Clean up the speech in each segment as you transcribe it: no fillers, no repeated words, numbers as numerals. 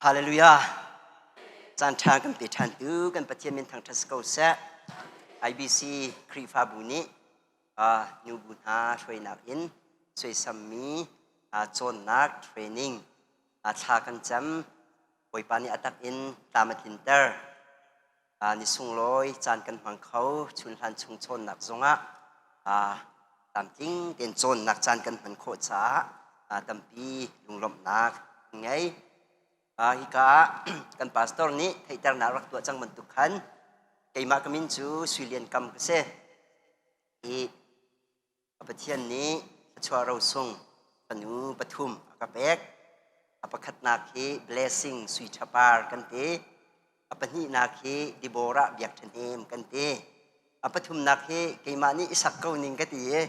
Hallelujah. Caan ṭha kan pe ṭhan tu kan Pathian min thangṭhat si ko seh. IBC Khrihfabu nih nubu hna hruainak in suaisammi cawnnak training thla kan cam. Bawipa nih a tak in tlam a tlinter. Ni sunglawi caan kan hmang kho. Chunhlan chung cawnnak zongah tlamtling tein cawnnak caan kan hman khawh caah tampi lunglawmhnak kan ngei. Hika ah kan pastor nih theihternak rak tuah cang bantuk khan keimah ka min cu Sui Lian Kam ka si. I Pathian nih thluachuah rosung fanu pathum a ka pek. A pakhatnak hi Blessing Sui Ṭha Par kan ti. A pahnihnak hi Deborah Biak Ṭha Hnem kan ti. A pathumnak hi keimah nih i sak ko ning ka ti i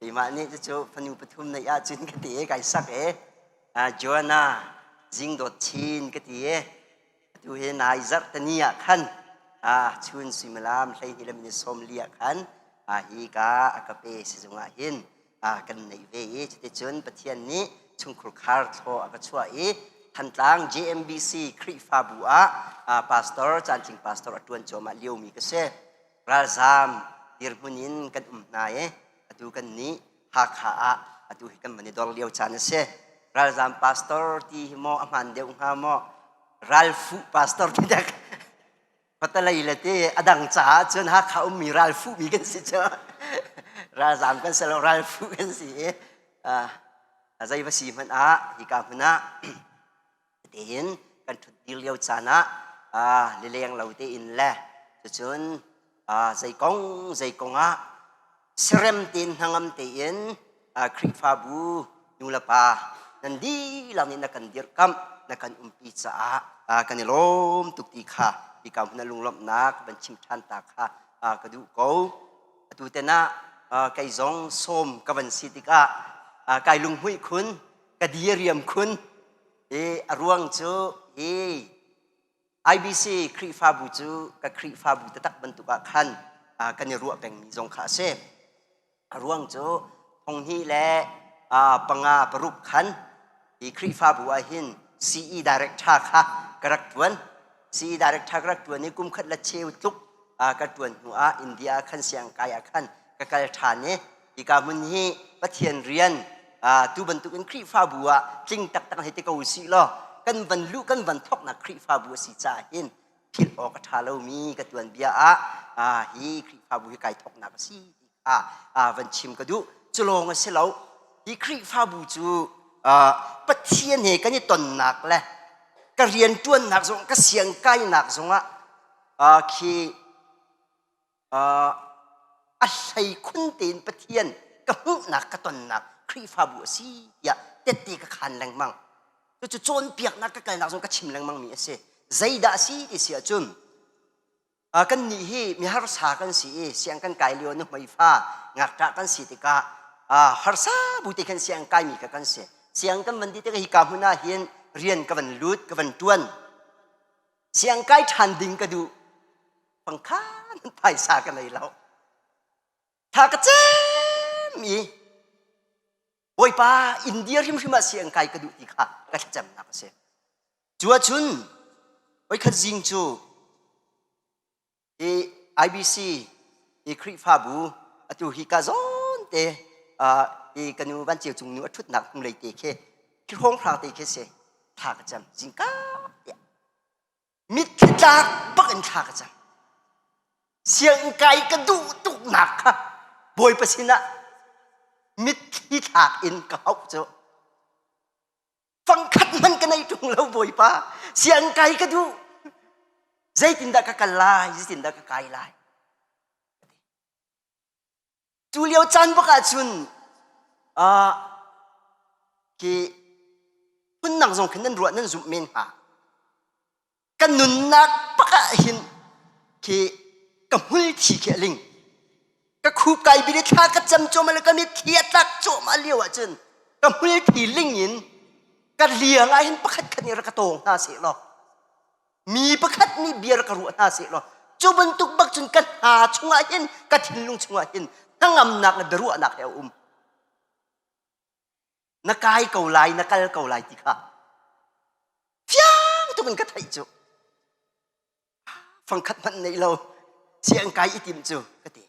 keimah nih cucu fanu pathum neih ahcun ka ti i kai sak i Joanna Zing Dawt Chin ka ti i atu hi nai zarh tani ah khan chun suimilam 12 le minute 40 ah khan hi ka a ka pe sizung ah hin kan neih ve i cuticun Pathian nih chungkhur khar thlaw a ka chuah i Thantlang JMBC Khrihfabu ah pastor cantling pastor a ṭuan cuahmah liomi ka si. Ralzaam dirhmun in kan um hna i atu kan nih Hakha ah atu hi kan van i dor lio caan a si. Ralzaam pastor ti hi maw a hmaan deuh hnga maw ralfuh pastor ti dek Patalei le te a dang caah cun Hakha ummi ralfuhmi kan si cu. Ralzaam kan si lo, ralfuh kan si i zei va si hmanh ah hika hmun ah tein kan ṭhut dir lio caan ah lileng lo tein le cucun zei kong zei kong ah serem tein hnangam tein Khrihfabu nu le pa nan dihlak nih na kan dirhkamh na kan umpi caah kan i lawm tuk ti kha hika hmun ah lunglawmhnak van chim ṭhan ta kha ka duh ko. Atu ten ah kei zong sawm ka van si tikah kai lunghmuih khun ka diriam khun i a ruang cu hi IBC Khrihfabu cu ka Khrihfabu taktak bantuk ah khan kan i ruah pengmi zong kha a si. A ruang cu thonghnih le panga paruk khan hi Khrihfabu ah hin CE director kha ka rak ṭuan. CE director ka rak ṭuan i kum khat le cheu tluk ka ṭuan hnu ah India ah khan siangkai ah khan ka kal ṭhan i hika hmun hi Pathian rian tu bantukin Khrihfabu ah tling taktak hei ti ko usih law kan van luh kan van thawknak Khrihfabu a si caah hin philh awk a ṭha lomi ka tuanbia ah hi Khrihfabu hi kai thawknak a si ti kha van chim ka duh. Cu lawng a si lo. Hi Khrihfabu cu Pathian he kan i tonnak le ka rianṭuannak zong ka siangkainak zongah khi a hleikhun tein Pathian ka hmuhnak ka tonnak Khrihfabu a si tiah tette ka khaan lengmang. Cucu cawnpiaknak ka kalnak zong ka chim lengmang mi a si. Zeidah a si ti si ahcun kan nih hi miharsa kan si i siang kan kai lio nuhmei fa ngakṭah kan si tikah harsa bu te khan siang kaimi kha kan si. Siang kan van ti tikah hika hmun ah hin rian ka van lut ka van ṭuan. Siang kai ṭhan ding ka duh. Pangkhan phaisa ka nei lo. Tha ka cem i Bawipa India hrimhrim ah siang kai ka duh ti kha ka thlacamnak a si. Cu ahcun voikhat zing cu i IBC i Khrihfabu atu hi ka zawn te i kanu Van Ceu Cung nu a ṭhutnak hnulei te khi khi hrawnghrang te khi si thla ka cam zingka tiah mitthli tlak bak in thla ka cam sianginn kai ka duh tuknak kha Bawipa sinah mitthli thlak in ka hauh cu fangkhat hmanh ka nei ṭung lo Bawipa sianginn kai ka duh zeitindah ka kal lai zeitindah ka kai lai Cu lio caan bak ahcun khi phundang zong khin nan ruah nan zumh men hnga. Ka nunnak bak ah hin khi ka hmulthi khi a ling. Ka khup kai bil i thla ka cam cuahmah le ka mitthli a tlak cuahmah lio ahcun ka hmulthi ling in ka liang ah hin pakhat khat nih rak ka tawng hna seh law mi pakhat nih bia rak ka ruah hna seh law cu bantuk bak cun ka hna chungah hin ka thinlung chungah hin hnangamnak le biaruahnak he a um na kai ko lai na kal ko lai ti kha fiang. bantuk in ka theih cu. Fangkhat hmanh nei lo siang kai i tim cu ka ti.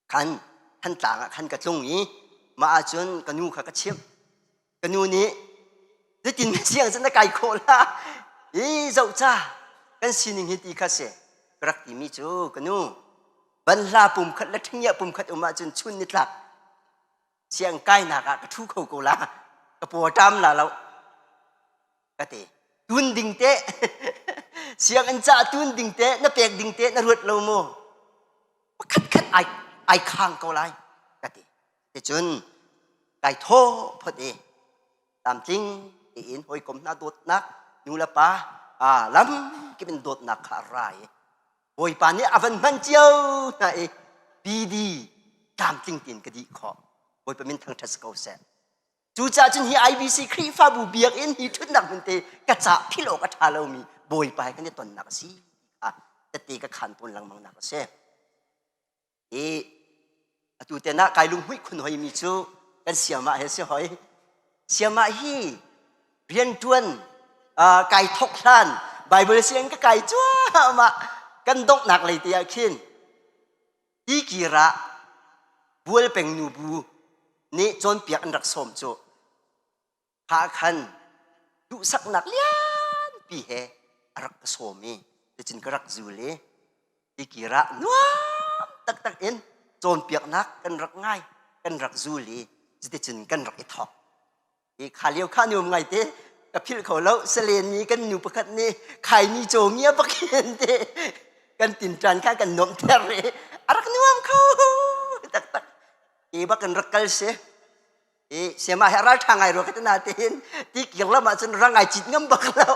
Khan Thantlang ah khan ka tlung i mah ahcun ka nu kha ka chimh. Ka nu nih zeitin na siang cu na kai khawh la i zoh ca kan sining hi ti kha si ka rak timi cu ka nu banhla pum khat le ṭhingiah pum khat um ahcun chun nitlak siang kainak ah ka ṭhu kho ko la ka paw ṭam la lo ka ti. Tun ding te sianginn ca tun ding te na pek ding te na ruat lo mu pakhat khat ai ai khang ko lai ka ti. Ticun kai thaw phot i tlamtling tein hawikom hna dawtnak nu le pa lam kip in dawtnak kha a ra i Bawipa nih a van hman cio hna i PD tlamtling tein ka dih khawh. Bawipa min thangṭhat si ko seh. Cucaah cun hi IBC Khrihfabu biakinn hi ṭhutnak hmun te ka cah philh awk a ṭha lomi Bawipa he kan i tonnak a si kha tette ka khaan tawn lengmang nak a si. I atu te nah kai lunghmuih khun hoimi cu kan siamah he si hoi. Siamah hi rianṭuan kai thok hlan Bible siang ka kai cuahmah kan donghnak lei te ah khin tikir ah bualpeng nu bu nih cawnpiak an rak sawm cu kha khan duhsaknak lianpi he a rak ka sawm i ticun ka rak zul i tikir ah nuam taktak in cawnpiaknak kan rak ngai kan rak zul i cuticun kan rak i thawk. I kha lio kha nuam ngai te ka philh kho lo. Salen mi kan nu pakhat nih khaini cawmia bakin te kan tinṭan kha kan nuamhter i a rak nuam kho taktak. I bak kan rak kal si i siama he ral ṭha ngai rua ka tina tein ti kir lam ah cun rang ai cit ngam bak lo,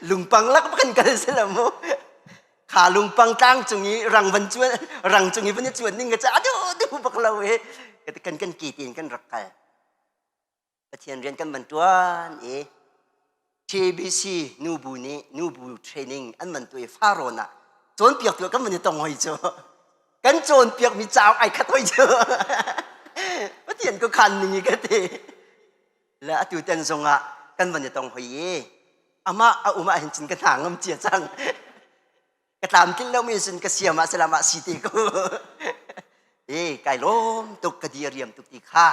lungpang lak kan kal si lo mu. Kha lungpang tlang cung i rang van cuan rang cung i van i cuan ning ka ca adu du bak lo i kan kan ki tiin kan rak kal. Pathian rian kan van ṭuan i TBC nubu nih nubu training an van tuah i Farawn ah cawnpiaktu kan van i tong hoi cu kan cawnpiakmi cauk ai khat hoi cu Pathian ko khan ning i ka ti le atu ten zong ah kan van i tong hoi i amah a um ah hin cun ka hna ngam cia cang. Ka tlamtlinh lomi sin ka siam ah salam ah si te ko e kai lawm tuk ka diriam tuk ti kha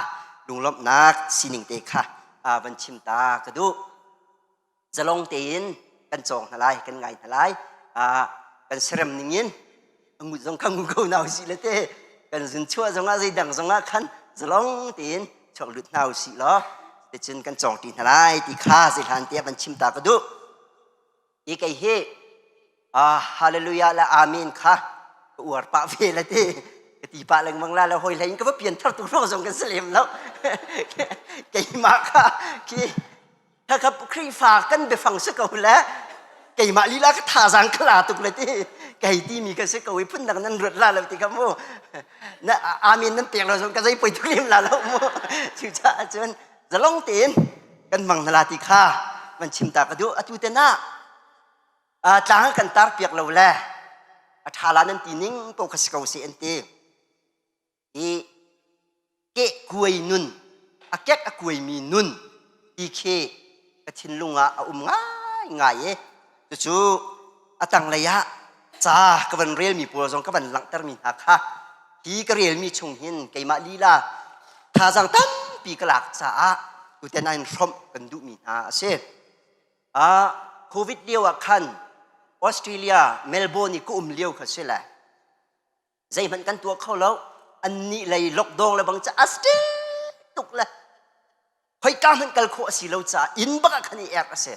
lunglawmhnak sining te kha van chim ta ka duh. Zalong tein kan cawng hna lai, kan ngai hna lai. Kan serem ning in ngut zong kha ngu ko nau si le te kan zun chuah zong ah zeidang zong ah khan zalong tein chuak lut hna usih law ticun kan cawng ti hna lai ti kha zeihlan te van chim ta ka duh. I kei hi hallelujah le amen kha ka uar pah ve le ti ka ti pah lengmang la le hoi hlei in ka va pian thar tu ruang zong kan si lem lo. Keimah kha khi kha kha Khrihfa kan biafang si ko le keimah lila ka thazaang ka la tuk le ti kei ti mi ka si ko i phun dang nan ruat la lo ti ka mu na amen nan pek lo zong ka zei poi tuk lem la lo mu. Cucaah cun zalong tein kan mang na la ti kha van chim ta ka duh. Atu te na tlang kan tar piak lo le a ṭha la nan ti ning po kha si ko se an ti i ke kuai nun a kek a kuai mi nun ti khi ka thinlung ah a um ngai ngai i cucu a tanglei ah ca ka van relmi pawl zong ka van langhtermi hna kha hi ka relmi chung hin keimah lila thazaang tampi ka lak caah tuten ah in hrawmh kan duhmi hna a si. COVID lio ah khan Australia Melbourne i ka um lio kha si le zeihmanh kan tuah kho lo. Annih lei lockdown le bang ca a tuk le khoika hmanh kal khawh a si lo caah inn bak ah khan i ek a si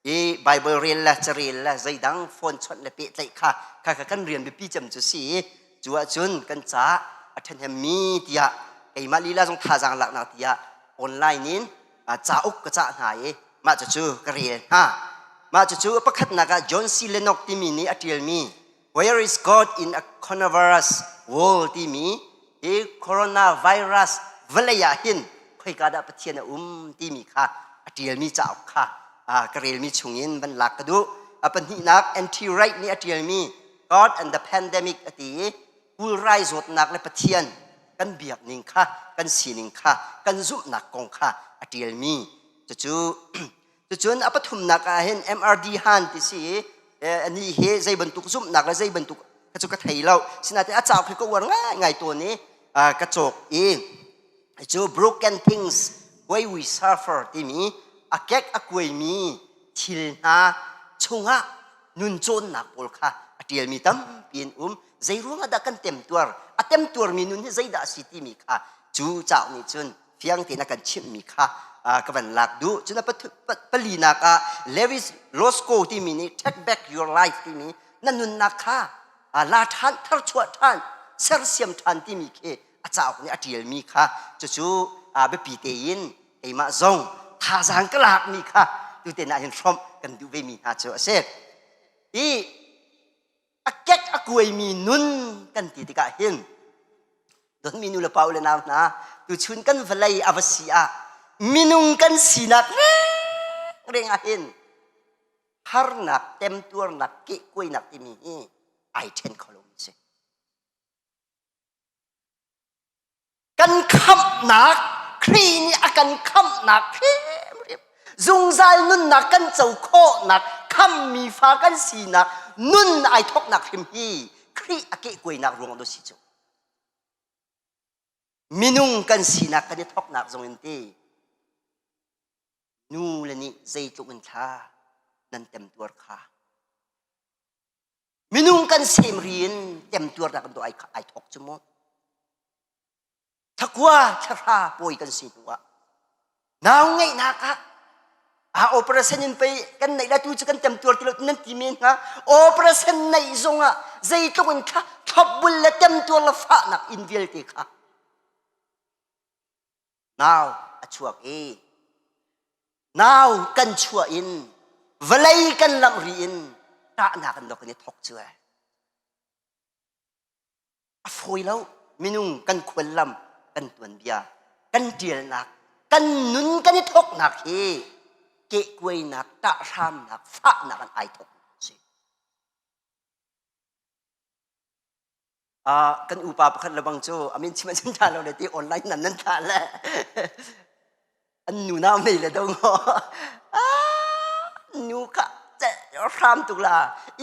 i Bible rel le carel le zeidang phone chawnh le pehtlaih kha kha kha kan rian biapi cem cu si. Cu ahcun kan caah a ṭhahnemmi tiah keimah lila zong thazaang laknak tiah online in cauk ka cah hna i mah cucu ka rel hna. Mah cucu pakhatnak ah John C. Lennox timi nih a ṭialmi Where is God in a Coronavirus World timi hi coronavirus vawlei ah hin khoika dah Pathian a um timi kha a ṭialmi cauk kha ka relmi chungin van lak ka duh. A pahnihnak N.T. Wright nih a ṭialmi God and the Pandemic a ti i pulrai zawtnak le Pathian kan biak ning kha kan sining kha kan zumhnak kong kha a ṭialmi cucu. Cucun a pathumnak ah hin MRD Han ti si i anih hi zei bantuk zumhnak le zei bantuk ka cu ka thei lo. Sinain a cauk hi ka uar ngaingai tawn i ka cawk i cu Broken Things Why We Suffer timi a kek a kuaimi thil hna chungah nun cawnnak pawl kha a ṭialmi tampi an um. Zei ruangah dah kan temtuar? A temtuarmi nun hi zeidah a si timi kha cu cauk nih cun fiang tein a kan chimhmi kha ka van lak duh. Cun a palinak ah Lewis Roscoe timi nih Take Back Your Life timi na nunnak kha la ṭhan, tharchuah ṭhan, sersiam ṭhan timi khi a cauk nih a ṭialmi kha cucu biapi tein keimah zong thazaang ka lakmi kha tuten ah hin hrawmh kan duh vemi hna cu a si. I a kek a kuaimi nun kan ti tikah hin donmi nu le pa u le nau hna tuchun kan vawlei a va si ah minung kan sinak reng ah hin harnak temtuarnak kehkuainak timi hi ai ṭhen kho lomi si. Kan khamhnak Khrih nih a kan khamhnak hrimhrim zungzal nunnak kan co khawhnak khammi fa kan sinak nun ai thawknak hrim hi Khrih a kehkuainak ruang do si cu. Minung kan sinak kan i thawknak zong in ti nu le nih zeitluk in thla nan temtuar kha Minung kan semri in temtuarnak kan tuah ai thawk cu mu. Thakua thlahra pawi kan si hnu ah nau ngeihnak ah a operation in pei kan neih la tu cu kan temtuar ti lo nan ti men hnga operation neih zong ah zeitluk in thla thlopbul le temtuar le fahnak in vialte kha nau a chuak i nau kan chuah in vawlei kan lamh ri in ṭahnak in dok in i thok cu a fawi lo. Minung kan khuallam, kan tuanbia, kan ṭialnak, kan nun kan i thoknak hi kehkuainak, ṭahhramnak, fahnak an ai thok si. Kan upa pakhat le bang cu amin chim an tha lo le ti online nan nan thlah le an nu nau nei le do ngo nu kha hram tuk la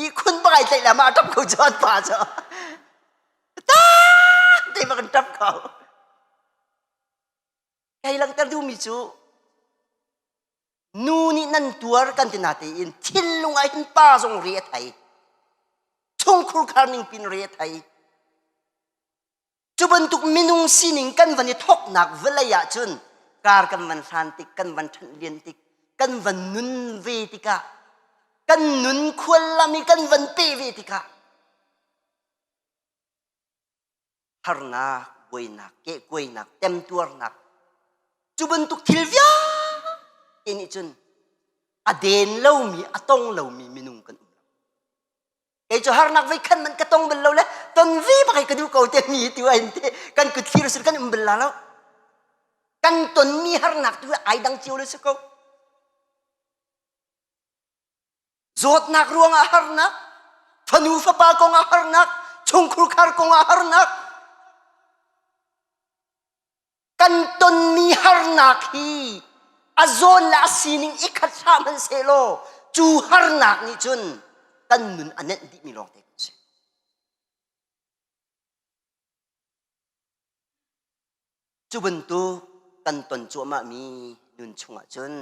i khun bakai tlaih la ma tap ko chuan pa cho ta te ma kan tap ko kai langter du mi cu Nu nih nan tuar kan ti natein thinlung ah hin pa zong re a thei. Chungkhur khar ning pin re a thei. Cu bantuk minung sining kan van i thoknak vawlei ah cun kar kan van hlan tik, kan van ṭhanh lian tik, kan van nun ve tikah, kan nun khuallam i kan van pe ve tikah harnak, buainak, kehkuainak, temtuarnak cu bantuk thil vialte nih cun a den lomi, a tong lomi minung kan um lo. Kei cu harnak voi khan man ka tong bal lo le ton vi bak ka duh ko te mi tu ai te kan kut thlir sur kan um bal la lo. Kan tonmi harnak tu ai dang cio le si ko. Zawtnak ruangah harnak, fanu fapa kongah harnak, chungkhur khar kongah harnak. Kan tonmi harnak hi a zawn le a sining i khat hlah hmanhsehlaw cu harnak nih cun kan nun a nenh dihmi lawngte kan si. Cu bantuk kan ton cuahmahmi nun chungah cun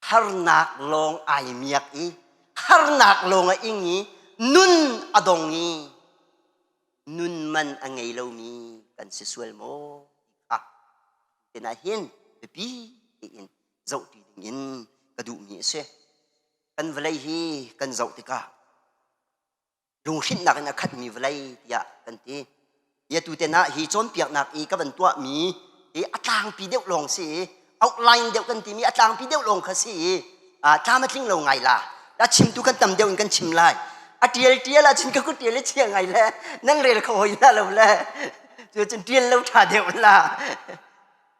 harnak lawng ai miak i harnak lawng a ing i nun a dong i nun man a ngei lomi kan si sual maw ti kha tenah hin biapi tein zohṭi dingin ka duhmi a si. Kan vawlei hi kan zoh tikah lunghrinhnak in a khatmi vawlei tiah kan ti. Hi atu ten ah hi cawnpiaknak i ka van tuahmi hi a tlangpi deuh lawng si i outline deuh kan timi a tlangpi deuh lawng kha si i tlam a tling lo ngai la. A chimtu kan tam deuh in kan chim lai. A tial tial ahcun ka kut tial i chia ngai le nan rel kho hoi na lo le cucun tial lo tha deuh la.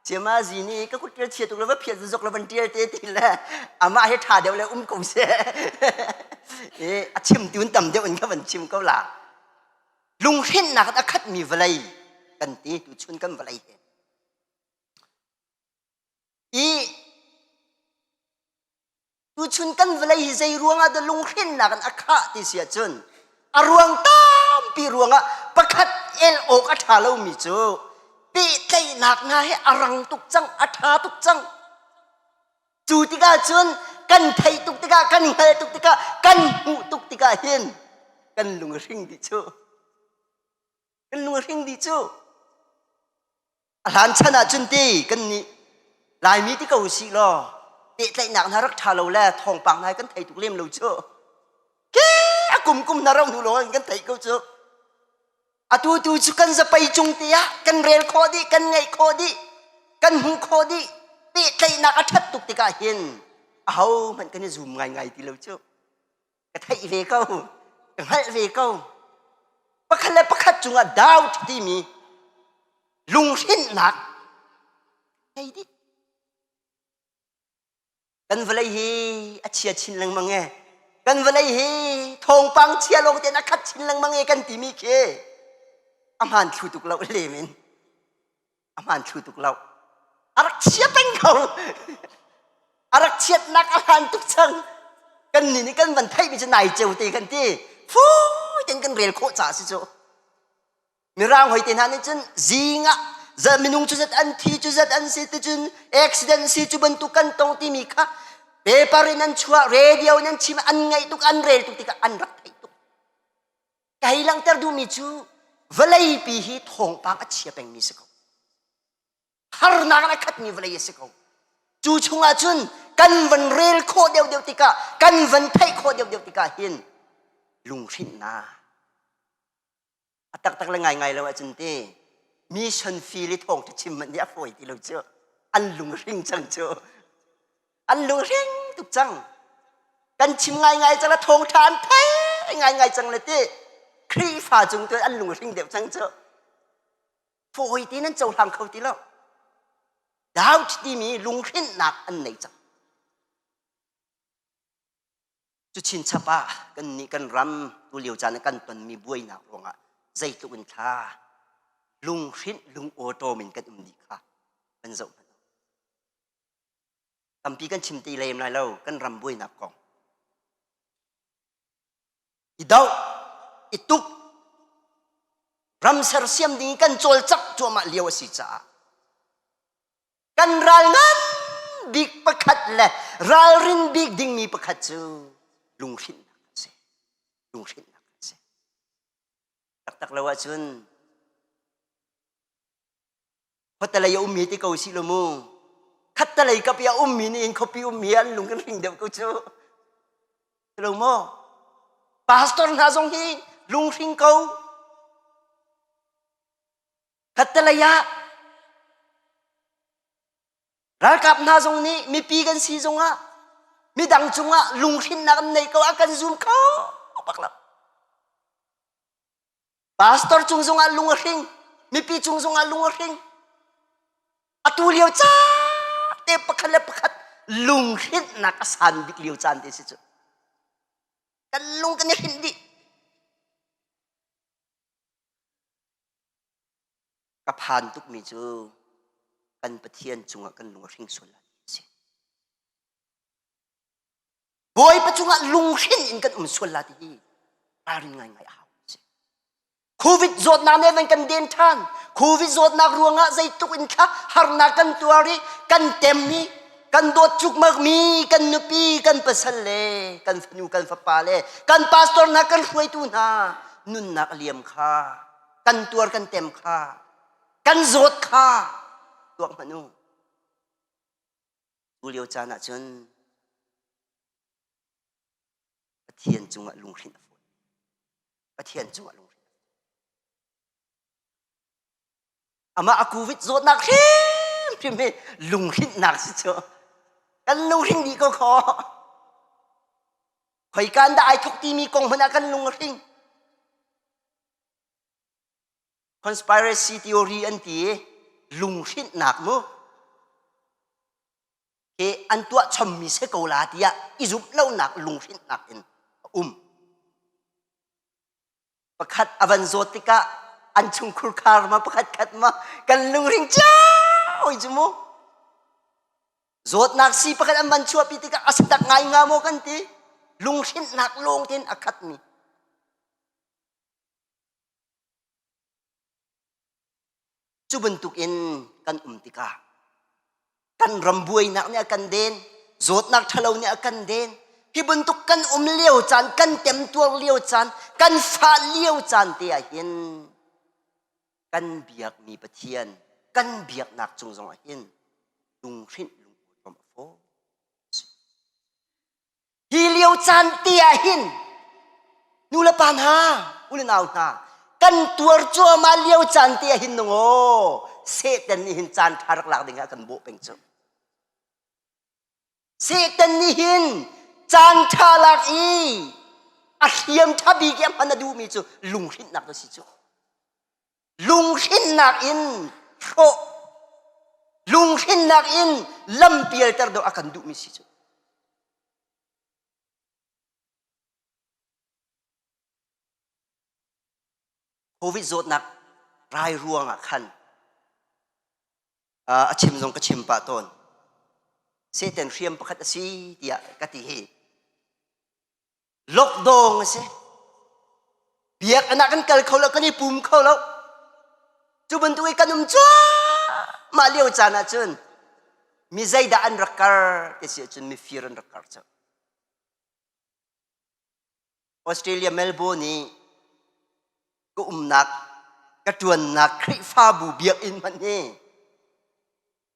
Ciama zi nih ka kut tial chia tuk le va phiat zok le van tial te ti le amah he tha deuh le um ko seh. I a chimtu in tam deuh in ka van chim ko la. Lunghrinhnak a khatmi vawlei kan ti tuchun kan vawlei he. I Tuchun kan vawlei hi zei ruangah dah lunghrinnak in a khah ti si ahcun a ruang tampi ruangah pakhat el awk a ṭha lomi cu pehtlaihnak hna hi a rang tuk cang, a ṭha tuk cang. Cu tikah cun kan theih tuk tikah, kan hngalh tuk tikah, kan hmuh tuk tikah hin kan lung a hring dih cu. Kan lung a hring dih cu. A hlan chan ahcun ti kan nih Laimi ti ko usih law pehtlaihnak hna rak ṭha lo le thawngpang hna kan thei tuk lem lo cu. Ke a kum kum hna rau hnu lawng kan theih ko cu. Atu tu cu kan zapei cung te ah kan rel khawh dih, kan ngaih khawh dih, kan hmuh khawh dih. Pehtlaihnak a ṭhat tuk tikah hin ahohmanh kan i zum ngaingai ti lo cu. Ka theih ve ko, ka hngalh ve ko. Pakhat le pakhat cungah doubt timi lunghrinhnak ngei dih. Kan vawlei hi a chia chin lengmang e. Kan vawlei hi thawngpang chia lawng tein a khat chin lengmang e kan timi khi a hmaan thlu tuk lo lem in. A hmaan thlu tuk lo. A rak chia peng ko. A rak chiatnak a hlan tuk cang. Kan nih nih kan van theihmi cu nai ceu te kan ti. Fui tein kan rel khawh caah si cu. Mirang hoi te hna nih cun zing ah za minung cu zat an thi cu zat an si ti cun accident si cu bantuk kan tong timi kha paper in an chuah radio in an chim an ngaih tuk an rel tuk tikah an rak theih tuk. Ka hei langhter duhmi cu vawleipi hi thawngpang a chia pengmi si ko. Harnak in a khatmi vawlei a si ko. Cu chungah cun kan van rel khawh deuhdeuh tikah, kan van theih khawh deuhdeuh tikah hin lunghrinhnak a taktak le ngaingai lo ahcun te mission field i thawngṭha chim hmanh hi a fawi ti lo cu. An lunghring cang cu. An lunghring tuk cang. Kan chim ngaingai cang le thawngṭha an thei ngaingai cang le ti Khrihfa cung tu an lunghring deuh cang cu. Fawi tein an cohlang kho ti lo. Doubt timi lunghrinhnak an nei cang. Cu chinchap ah kan nih kan ram tulio caan ah kan tonmi buainak ruangah zeitluk in thla lunghrinh lungawṭawm in kan um dih kha kan zoh hmanh. Tampi kan chim ti lem lai lo kan ram buainak kong. I doh, i tuk, ram sersiam ding kan cawlcangh cuahmah lio a si caah kan ral ngan bik pakhat le ralrin bik dingmi pakhat cu lunghrinhnak a si. Lunghrinhnak a si. Taktak lo ahcun khuatelei a ummi ti ko si lo mu. Khattelei kap i a ummi nih in khuapi ummi an lung kan hring deuh ko cu. Lo maw? Pastor hna zong hi lunghring ko. Khattelei ah ralkap hna zong nih mipi kan si zongah midang cungah lunghrinnak an nei ko a kan zum kho bak lo. Pastor cung zongah lung a hring, mipi cung zongah lung a hring. Atu lio caan te pakhat le pakhat lunghrinhnak a san bik lio caan te si cu. Kan lung kan i hrinh dih. Ka phan tukmi cu kan Pathian cungah kan lung a hring sual lai ti a si. Bawipa cungah lunghrinh in kan um sual la ti hi ralrin ngaingai a hau a si. Covid zawtnak nih van kan den ṭhan. Covid zawtnak ruangah zeitluk in thla harnak kan tuar i kan tem i kan dawt cukmak mi kan nupi kan pasal le kan fanu kan fapa le kan pastor hna kan hruaitu hna nunnak a liam kha kan tuar kan tem kha kan zawt kha tuak hmanh u tu lio caan ah cun Pathian cungah lunghrinh a fawi Pathian cungah lunghrinh amah a covid zawtnak hrimhrim hi lunghrinhnak si cu kan lunghring dih ko kho khoikan dah ai thok timi kong hmanh ah kan lung a hring conspiracy theory an ti i lunghrinhnak mu hi an tuah chommi si ko la tiah i zumh lonak lunghrinhnak in a um pakhat a van zawt tikah an chungkhur khar ma pakhat khat ma kan lungring cio cu mu. Zawtnak sii pakhat an van chuahpi tikah a si tak ngai hnga maw kan ti? Lunghrinhnak lawng tein a khatmi. Cu bantukin kan um tikah kan ram buainak nih a kan den, zawtnak ṭhalo nih a kan den. Hi bantuk kan um lio caan, kan temtuar lio caan, kan fah lio caan te ah hin kan biakmi Pathian, kan biaknak cung zong ah hin lunghrinh lungawṭawm a fawi. Hi lio caan te ah hin nu le pa hna, u le nau hna, kan tuar cuahmah lio caan te ah hin nung aw Satan nih hin caan ṭha rak lak ding ah kan bawh peng cu. Satan nih hin caan ṭha lak i a hliam ṭha bik i a hman a duhmi cu lunghrinhnak cu si cu. Lunghrinnak in hrawh, lunghrinnak in lampialter dawh a kan duhmi si cu. Covid zawtnak rai ruangah khan a chim zong ka chim pah tawn. Satan hriam pakhat a si tiah ka ti hi. Lockdown a si. Biakinn ah kan kal kho lo, kan i pum kho lo. Cu bantuk i kan um cuahmah lio caan ah cun mi zeidah an rak kar ti si ahcun mifir an rak kar cu. Australia Melbourne i ka umnak ka ṭuannak Khrihfabu biakinn hmanh hi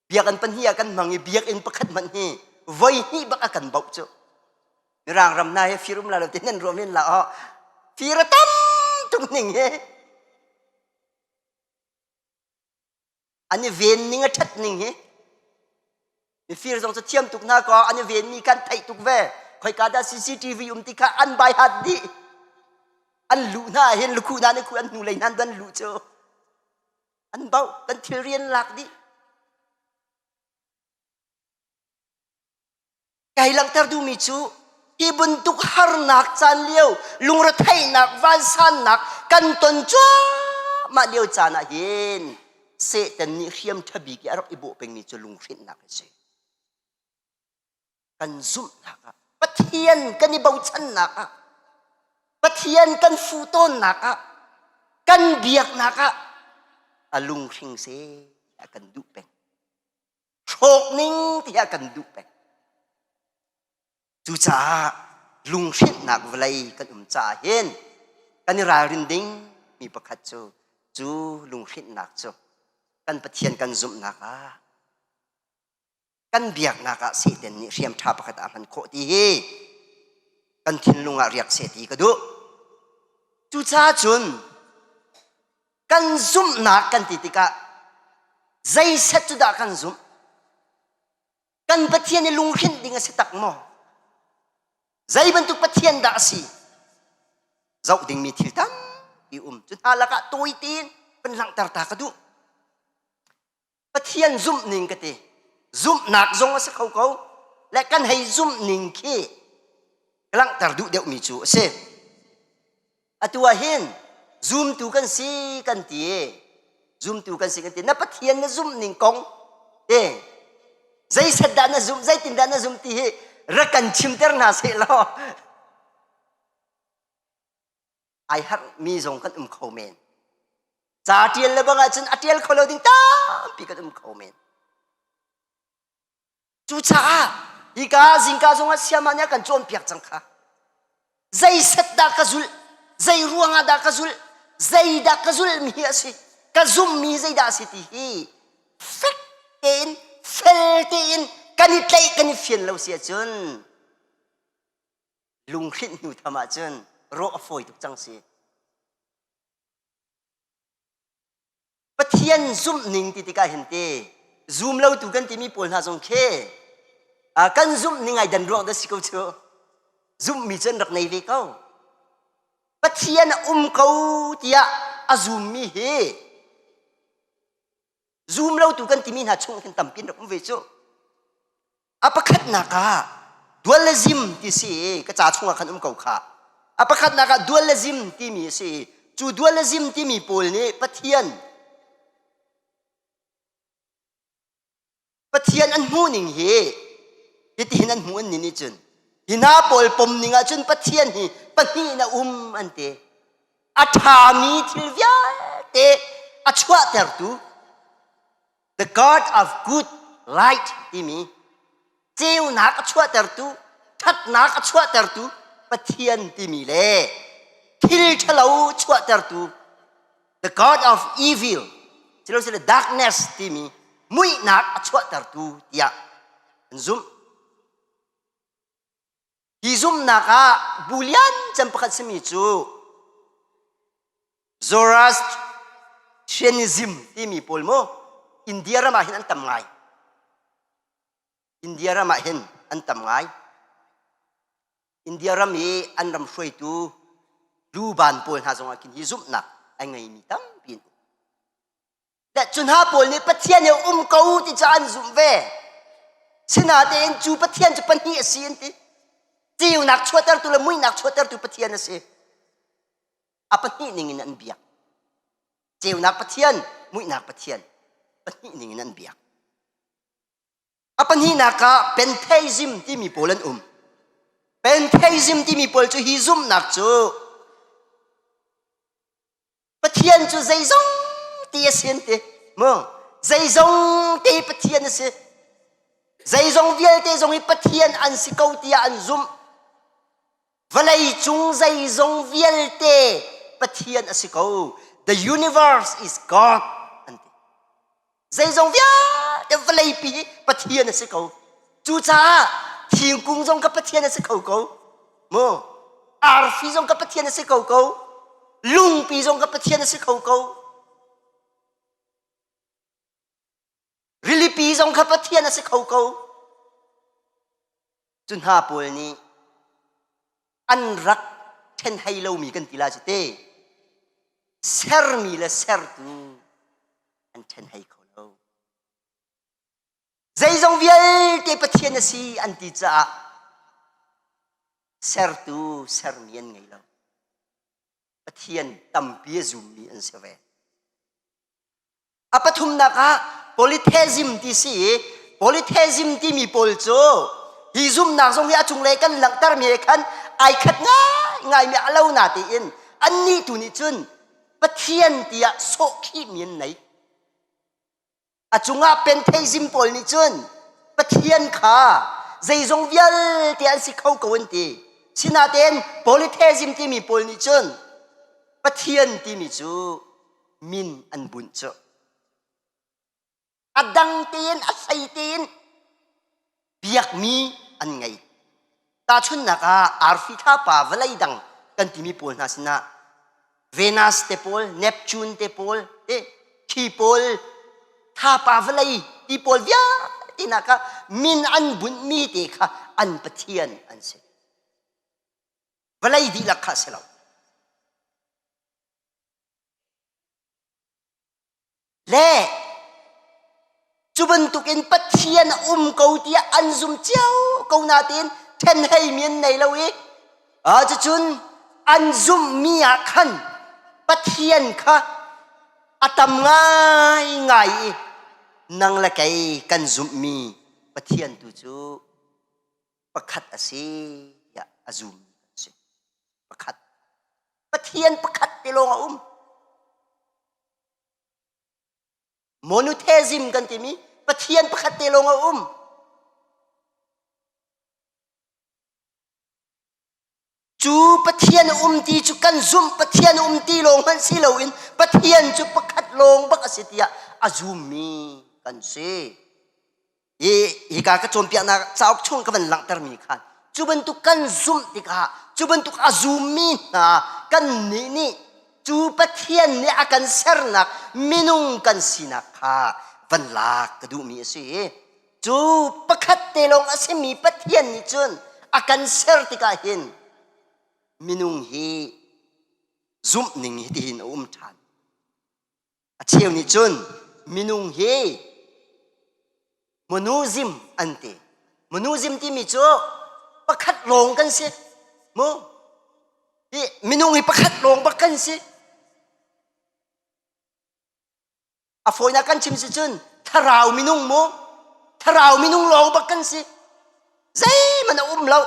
biakinn pahnih ah kan hmang i biakinn pakhat hmanh hi voi hnih bak a kan bauh cu. Mirang ram hna hi fir um la lo ti nan ruah men la oh fir a tam tuk ning hi an i ven ning a ṭhat ning hi mifir zong cu thiam tuk hna kaw an i venmi kan theih tuk ve khoika dah CCTV um ti kha an bai hat dih an luh hna hin lukhuh hna nih khuh an hnulei hna an luh cu an bauh kan thilri an lak dih Kai langhter duhmi cu hi bantuk harnak caan lio lungretheihnak vansannak kan ton cuahmah lio caan ah hin Satan nih hriam ṭha bik i a rak i bawh pengmi cu lunghrinhnak a si. Kan zumhnak ah Pathian kan i bochannak ah Pathian kan fuh tawnnak ah kan biaknak ah a lunghring seh a kan duh peng. Hrawk ning tiah kan duh peng. Cucaah lunghrinhnak vawlei kan um caah hin kan i ralrin ding mi pakhat cu cu lunghrinhnak cu kan Pathian kan zumhnak ah kan biaknak ah Satan nih hriam ṭha pakhat ah hman khawh ti hi kan thinlung ah riak seh ti ka duh. Cucaah cun kan zumhnak kan ti tikah zeiset cu dah kan zumh? Kan Pathian i lunghrinh ding a si tak maw? Zei bantuk Pathian dah a si? Zoh dingmi thil tampi um. Cu hna lakah tawi tein kan langhter ta ka duh. Pathian zumh ning ka ti. Zumhnak zong a si kho ko. Le kan hei zumh ning khi ka langhter duh deuhmi cu a si. Atu ah hin zumtu kan si kan ti. Zumtu kan si kan ti. Na Pathian na zumh ning kong te zeiset dah na zumh, zeitin dah na zumh ti hi rak kan chimter hna seh law ai harhmi zong kan um kho men. Ca ṭial le bang ahcun a ṭial kho lo ding tampi kan um kho men. Cucaah hika zingka zongah siama nih a kan cawnpiak cang kha. Zeiset dah ka zulh? Zei ruangah dah ka zulh? Zeidah ka zulhmi hi a si? Ka zumhmi zeidah a si ti hi fek tein, fel tein kan i tlaih kan i fian lo si ahcun lunghrinh hnu tham ahcun rawh a fawi tuk cang si. Pathian zumhning ti tikah hin te zum lotu kan timi pawl hna zong khi kan zumhning ai dan ruang dah si ko cu zumhmi cu an rak nei ve ko Pathian a um ko tiah a zummi hi zum lotu kan timi hna chung hin tampi an rak um ve cu A pakhatnak ah dualism ti si i ka ca chungah khan um ko kha. A pakhatnak ah dualism timi a si i cu dualism timi pawl nih Pathian Pathian. Pathian an hmuh ning hi hitihin an hmuh an ni nih cun hi hna pawl pom ning ahcun Pathian hi pahnih in a um an ti. A ṭhami thil vialte a chuahtertu the God of good light timi ceunak a chuahtertu ṭhatnak a chuahtertu Pathian timi le thil ṭhalo chuahtertu the God of evil silosile darkness timi muihnak a chuahtertu tiah an zumh. Hi zumhnak ah bu lian cem pakhat simi cu Zoroastrianism timi pawl mu India ram ah hin an tam ngai. India ram ah hin an tam ngai. India ram i an ram hruaitu luban pawl hna zongah khin hi zumhnak a ngeimi tampi an um. Le cu hna pawl nih Pathian hi um ko ti cu an zumh ve. Sinatein cu Pathian cu pahnih a si an ti. Ceunak chuahtertu le muihnak chuahtertu Pathian a si. A pahnih ning in an biak. Ceunak Pathian, muihnak Pathian. Pahnih ning in an biak. A pahnihnak ah Pantheism timi pawl an um. Pantheism timi pawl cu hi zumhnak cu Pathian cu zeizong ti a si an ti. Mu zeizong te Pathian a si. Zeizong vialte zong hi Pathian an si ko tiah an zumh. Vawlei cung zeizong vialte Pathian a si ko. The universe is God an ti. Zeizong vialte vawleipi hi Pathian a si ko. Cucaah thingkung zong ka Pathian a si kho ko. Mu arfi zong ka Pathian a si kho ko. Lungpi zong ka Pathian a si kho ko. Rilipi zong kha Pathian a si kho ko. Cu hna pawl nih an rak ṭhenhei lomi kan ti lai cu te. Sermi le sertu an ṭhenhei kho lo. Zeizong vialte Pathian a si an ti caah sertu sermi an ngei lo. Pathian tampi a zummi an si ve. A pathumnak ah polytheism ti si i polytheism timi pawl cu hi zumnak zong hi a cunglei kan langhtermi he khan ai khat ngaingaimi a lo na tiin annih tu nih cun Pathian tiah sawhkhihmi an nei. A cungah Pantheism pawl nih cun Pathian kha zeizong vialte an si kho ko an ti. Sinain polytheism timi pawl nih cun Pathian timi cu min an bunh cu. A dang tein a hlei tein biakmi an ngei. Tahchunhnak ah arfi thlapa vawlei dang kan timi pawl hna sinah Venus te pawl, Neptune te pawl, te khi pawl, thlapa vawlei ti pawl vialte hna kha min an bunhmi te kha an pathian an si. Vawlei dihlak kha a si lo. Le cu bantukin Pathian a um ko tiah an zum cio ko nain ṭhenheimi an nei lo i cucun an zumhmi ah khan Pathian kha a tam ngaingai i nang le kei kan zumhmi Pathian tu cu pakhat a si tiah a zummi kan si. Pakhat. Pathian pakhat te lawng a um. Monotheism kan timi Pathian pakhat te lawng a um. Cu Pathian a um ti cu kan zumh Pathian a um ti lawng hmanh si loin Pathian cu pakhat lawng bak a si tiah a zummi kan si. Hi hika ka cawnpiaknak cauk chung ka van langhtermi khan cu bantuk kan zumh tikah cu bantuk a zummi hna kan nih nih cu Pathian nih a kan sernak minung kan sinak kha van lak ka duhmi a si. Cu pakhat te lawng a simi Pathian nih cun a kan ser tikah hin minung hi zumh ning hi tihin a um ṭhan. A cheu nih cun minung hi monoism an ti. Monoism timi cu pakhat lawng kan si. Mu hi minung hi pakhat lawng bak kan si. A fawinak kan chim si cun thlarau minung mu. Thlarau minung lawng bak kan si. Zeihmanh a um lo.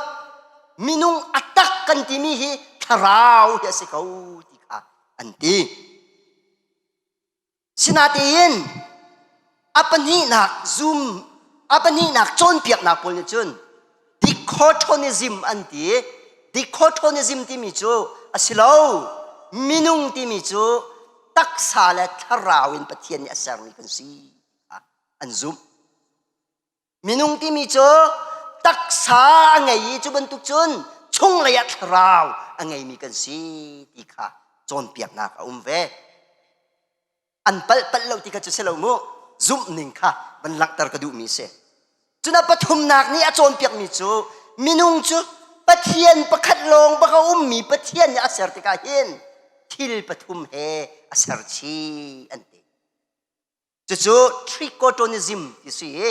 Minung a tak kan timi hi thlarau hi a si ko ti kha an ti. Sinatein a pahnihnak zum a pahnihnak cawnpiaknak pawl nih cun dichotomism an ti. Dichotomism timi cu a si lo. Minung timi cu taksa le thlarau in Pathian nih a sermi kan si an zumh. Minung timi cu taksa a ngei i cu bantuk cun chunglei ah thlarau a ngeimi kan si ti kha cawnpiaknak a um ve. An palh palh lo ti kha cu si lo mu. Zumh ning kha van langhter ka duhmi si. Cun a pathumnak nih a cawnpiakmi cu minung cu Pathian pakhat lawng bak a ummi Pathian nih a ser tikah hin thil pathum he a ser chih an ti. Cucu trichotonism ti si i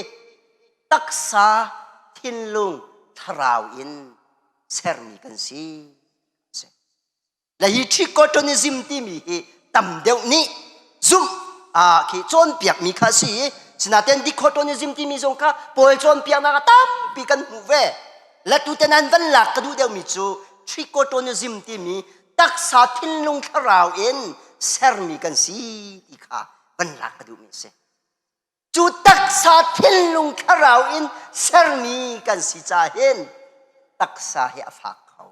taksa, thinlung, thlarau in sermi kan si. Le hi trichotonism timi hi tam deuh nih zumh ah khi cawnpiakmi kha si i sinaten dichotonism timi zong kha Paul cawnpiaknak ah tampi kan hmuh ve. Le tuten an van lak ka duh deuhmi cu trichotonism timi taksa thinlung thlarau in sermi kan si ti kha van lak ka duhmi a si. Cu taksa thinlung thlarau in sermi kan si ca hin taksa hi a fak kho.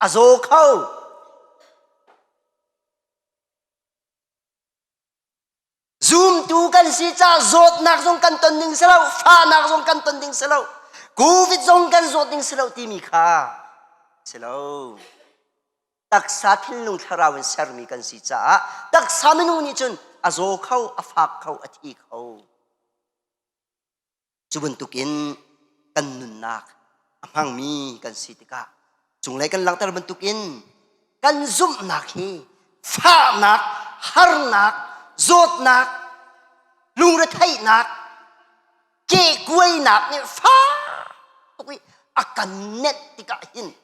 A zaw kho. Zumtu kan si ca zawtnak zong kan ton ding si lo, fahnak zong kan ton ding si lo, COVID zong kan zawt ding si lo timi kha si lo. Taksa thinlung thlarau in sermi kan si caah taksa minung nih cun a zaw kho, a fak kho, a thi kho. Cu bantukin kan nunnak a hmangmi kan si tikah cunglei kan langhter bantukin kan zumhnak hi fahnak, harnak, zawtnak, lungretheihnak, kehkuainak nih fak tuk i a kan nenh tikah hin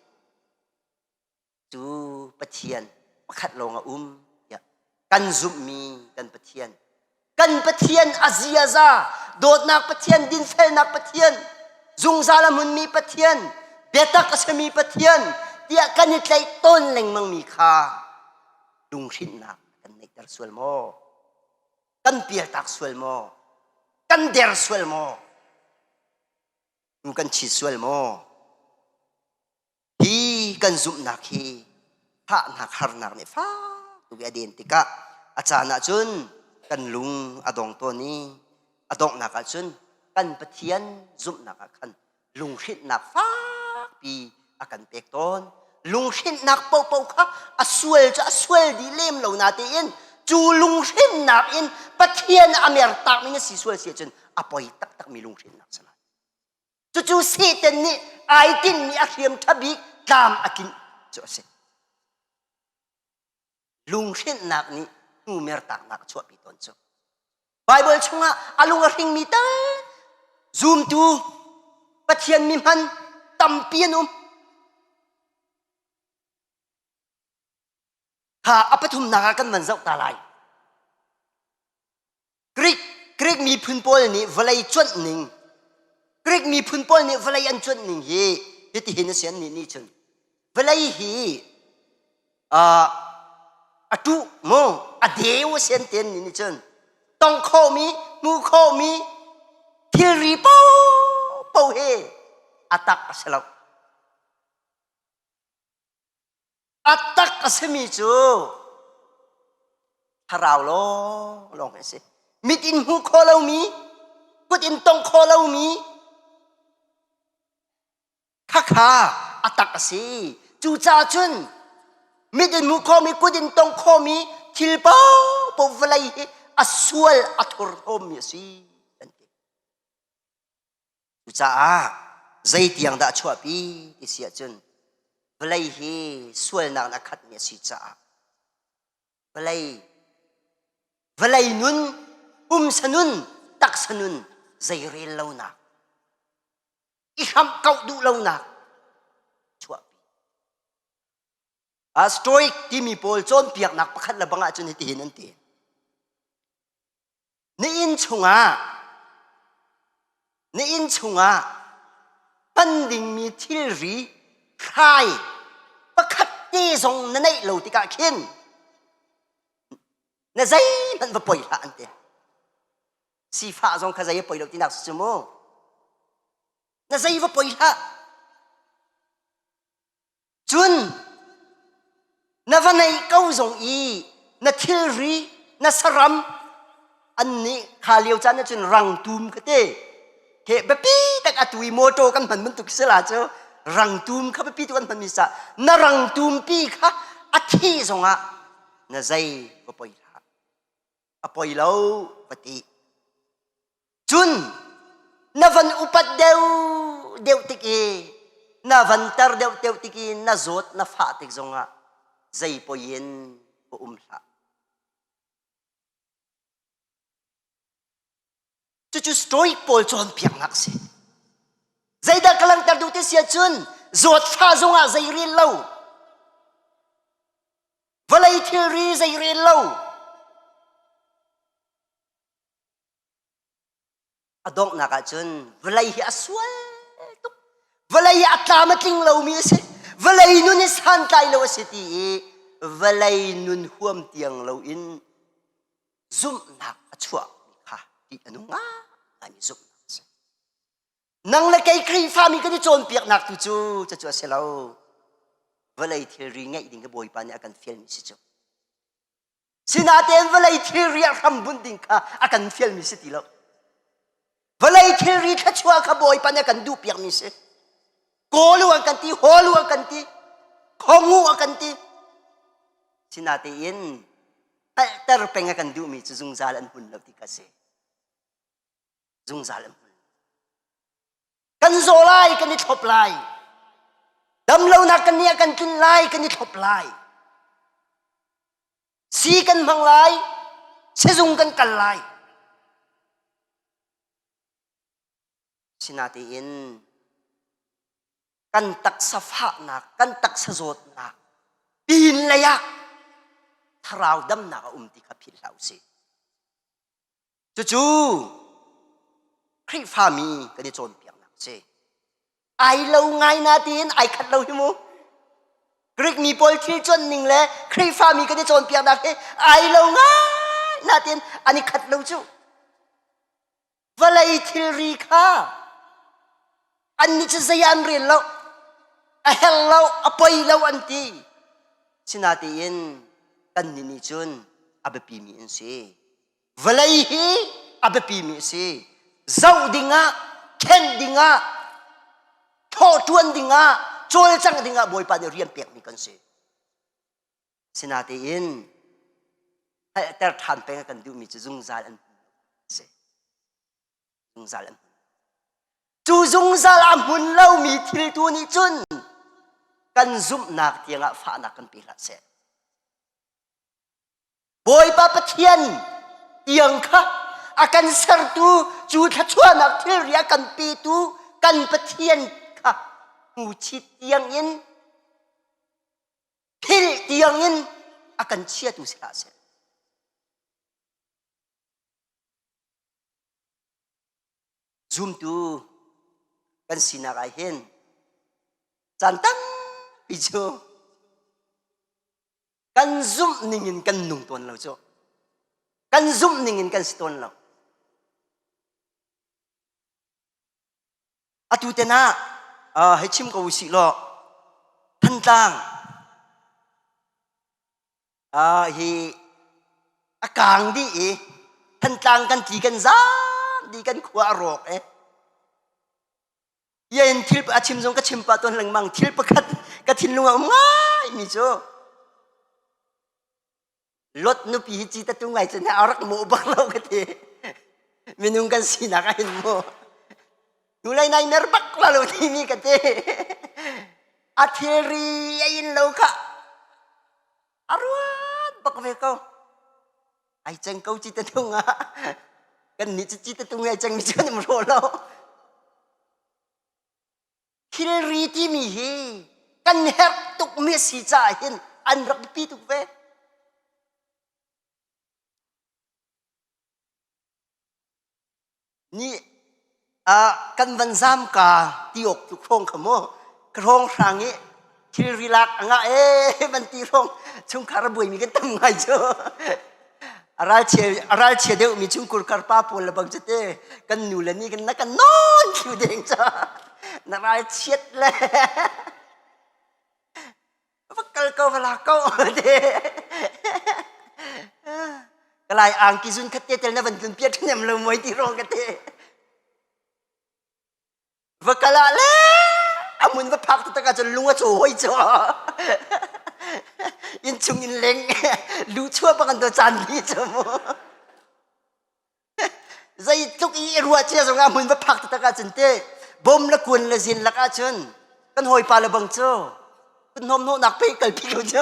cu Pathian pakhat lawng a um tiah kan zumhmi kan Pathian kan Pathian a ziaza dawtnak Pathian dinfelnak Pathian zungzal a hmunmi Pathian biatak a simi Pathian tiah kan i tlaih tawn lengmangmi kha lunghrinhnak kan neihter sual maw kan pialtak sual maw kan der sual maw nu kan chi sual maw Hi kan zumhnak hi fahnak harnak nih fak tuk i a den tikah a caan ahcun kan lung a dong tawn i a donghnak ahcun kan Pathian zumhnak ah khan lunghrinhnak fakpi a kan pek tawn. Lunghrinhnak paohpaoh kha a sual cu a sual dih lem lo natein cu lunghrinhnak in Pathian a mertakmi na si sual si ahcun a poi taktakmi lunghrinhnak si lai. Cucu Satan nih ai tinhmi a hriam ṭha bik tlam a tlinh cu a si. Lunghrinhnak nih hnu mertaknak a chuahpi tawn cu. Baibal chungah a lung a hringmi tal zumtu Pathian mi hman tampi an um. Kha a pathumnak ah kan van zoh ta lai. Greek Greek miphun pawl nih vawlei cuanh ning Greek miphun pawl nih vawlei an cuanh ning hi hitihin a si an nih nih cun vawlei hi uh, a tuh mu a deu a si an ti an nih nih cun tong khawhmi hmu khawhmi thilri paohpaoh hi a tak a si lo A tak a simi cu thlarau lawnglawng a si. Mit in hmuh khawh lomi, kut in tongh khawh lomi, khakha a tak a si. Cucaah cun mit in hmuh khawhmi, kut in tongh khawhmi thil paohpaoh vawlei hi a sual a thurhnawmmi a si an ti. Cucaah zeitiang dah a chuahpi ti si ahcun vawlei hi sualnak in a khatmi a si caah vawlei vawlei nun pumsa nun taksa nun zeirel lonak i hramh kauh duh lonak chuahpi. A Stoic timi pawl cawnpiaknak pakhat le bang ahcun hitihin an ti. Na inn chungah. Na inn chungah hman dingmi thilri hrai pakhat te zong na neih lo tikah khin na zeihmanh va poi hlah an ti. Sifah zong kha zei a poi lo tinak si cu mu. Na zei va poi hlah. Cun na va neih ko zong i na thilri na saram an nih kha lio caan ah cun rangtum ka ti he biapi tak atu i motor kan hman bantuk si la cu rangtum kha biapi tuk an hmanmi sa na rangtum pi kha a thi zongah na zei va poi hlah a poi lo va ti Cun na van upat deuh deuh tik i na van tar deuh deuh tik i na zawt na fah tik zongah zei poi in va um hlah. Cucu Stoic pawl cawnpiaknak a si. Zeidah ka langhter duh ti si ahcun zawtfah zongah zei rel lo, vawlei thilri zei rel lo, A donghnak ahcun vawlei hi a sual tuk. Vawlei hi a tlam a tling lomi a si. Vawlei nun hi santlai lo a si ti i vawlei nun huam tiang loin zumhnak a chuahmi kha ṭih a nung ngaingaimi zumhnak a si. Nang le kei Khrihfami kan i cawnpiaknak tu cu cucu a si lo. Vawlei thilri ngeih ding hi Bawipa nih a kan fialmi si cu. Sinain vawlei thilri a hram bunh ding kha a kan fialmi si ti lo. Vawlei thilri thluachuah kha Bawipa nih a kan duhpiakmi si. Kawl u an kan ti, hawl u an kan ti, khong u a kan ti. Sinain hngalhter peng a kan duhmi cu zungzal an hmun lo ti kha si. Zungzal an hmun. Kan zaw lai, kan i thlop lai. Damlonak kan nih a kan tlun lai, kan i thlop lai. Si kan hmang lai, sizung kan kal lai. Sinatein kan taksa fahnak, kan taksa zawtnak pin lei ah thlarau damnak a um ti kha philh hlah usih. Cucu Khrihfami kan i cawnpiaknak a si. Ai lo ngai na tiin ai khat lo hi mu. Greek mi pawl thil cuanh ning le Khrihfami kan i cawnpiaknak hi ai lo ngai na tiin an i khat lo cu. Vawlei thilri kha annih cu zei an rel lo, a herh lo, a poi lo an ti. Sinatein kannih nih cun a biapimi an si. Vawlei hi a biapimi a si. Zoh dingah, khenh dingah, thawhṭuan dingah, cawlcangh dingah Bawipa nih rian pekmi kan si. Sinatein hngalhter ṭhan peng a kan duhmi cu zungzal an hmun si. Zungzal an hmun. Cu zungzal a hmun lomi thil tu nih cun kan zumhnak tiangah fahnak kan pe hlah seh. Bawipa Pathian tiang kha a kan sertu cu thluachuahnak thilri a kan petu kan Pathian kha hmuchit tiangin philh tiangin a kan chiatu si hlah seh. Zumtu kan sinak ah hin caan tampi cu kan zumh ningin kan nung tawn lo cu kan zumh ningin kan si tawn lo atu te na hei chim ko usih law Thantlang hi a kaang dih i Thantlang kan tli kan zaam dih kan khua a rawk e Yen thil a chim zong ka chim pah tawn lengmang thil pakhat ka thinlung a um ngai mi cu Lot nupi hi ci tatu ngai cun a rak mu bak lo ka ti minung kan sinak ah hin mu hnulei nai mer bak la lo ti mi ka ti a thilri a in lo kha a ruat bak ve ko ai ceng ko ci tatung ah kan nih cu ci tatung ai ceng mi cu kan um ro lo thilri timi hi kan herh tuk mi si caah hin an rak biapi tuk ve ni. Kan van zam ka ti awk tluk hrawng kha mu ka hrawng hrang i thilri lak a ngah ee van ti hrawng chungkhar a buaimi kan tam ngai cu. A ralchia a ralchia deuhmi chungkur kar pa pawl le bang cu te kan nu le ni kan na kan nawn thlu deng ca na ralchiat le va kal ko va la ko te kalai angki zun khat te tel na van tlun piat nem lo moi ti rong ka te va kal ah le amun va phak taktak ahcun lung a caw hoi cu inn chung in leng lu chuah bak an to caan bi cu mu zeitluk i ruah cia zong ah hmun va phak taktak ahcun te bom le kuan le zin lak ahcun kan hawipa le bang cu kun hnawm hnawhnak pe kalpi ko cu.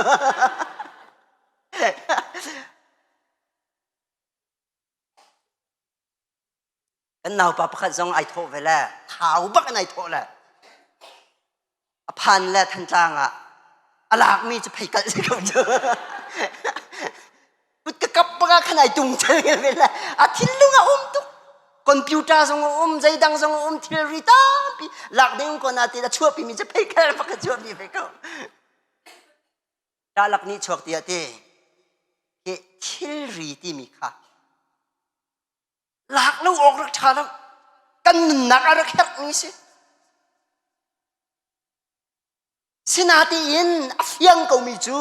Kan naupa pakhat zong ai thawh ve le thau bak in ai thawh le a phan le Thantlang ah a lakmi cu pheikalh si ko cu. Kut ka kap bak ah khan ai tung chel ve le a thinlung a um tuk. Computer zong a um, zeidang zong a um, thilri tampi lak ding ko na ti a chuahpi mi cu pheikalh bak a chuahpi ve ko. Ṭahlak nih chuak tiah ti hi thilri timi kha lak lo awk rak ṭha lo kan nunnak a rak herhmi si sinatiin a fiang komi cu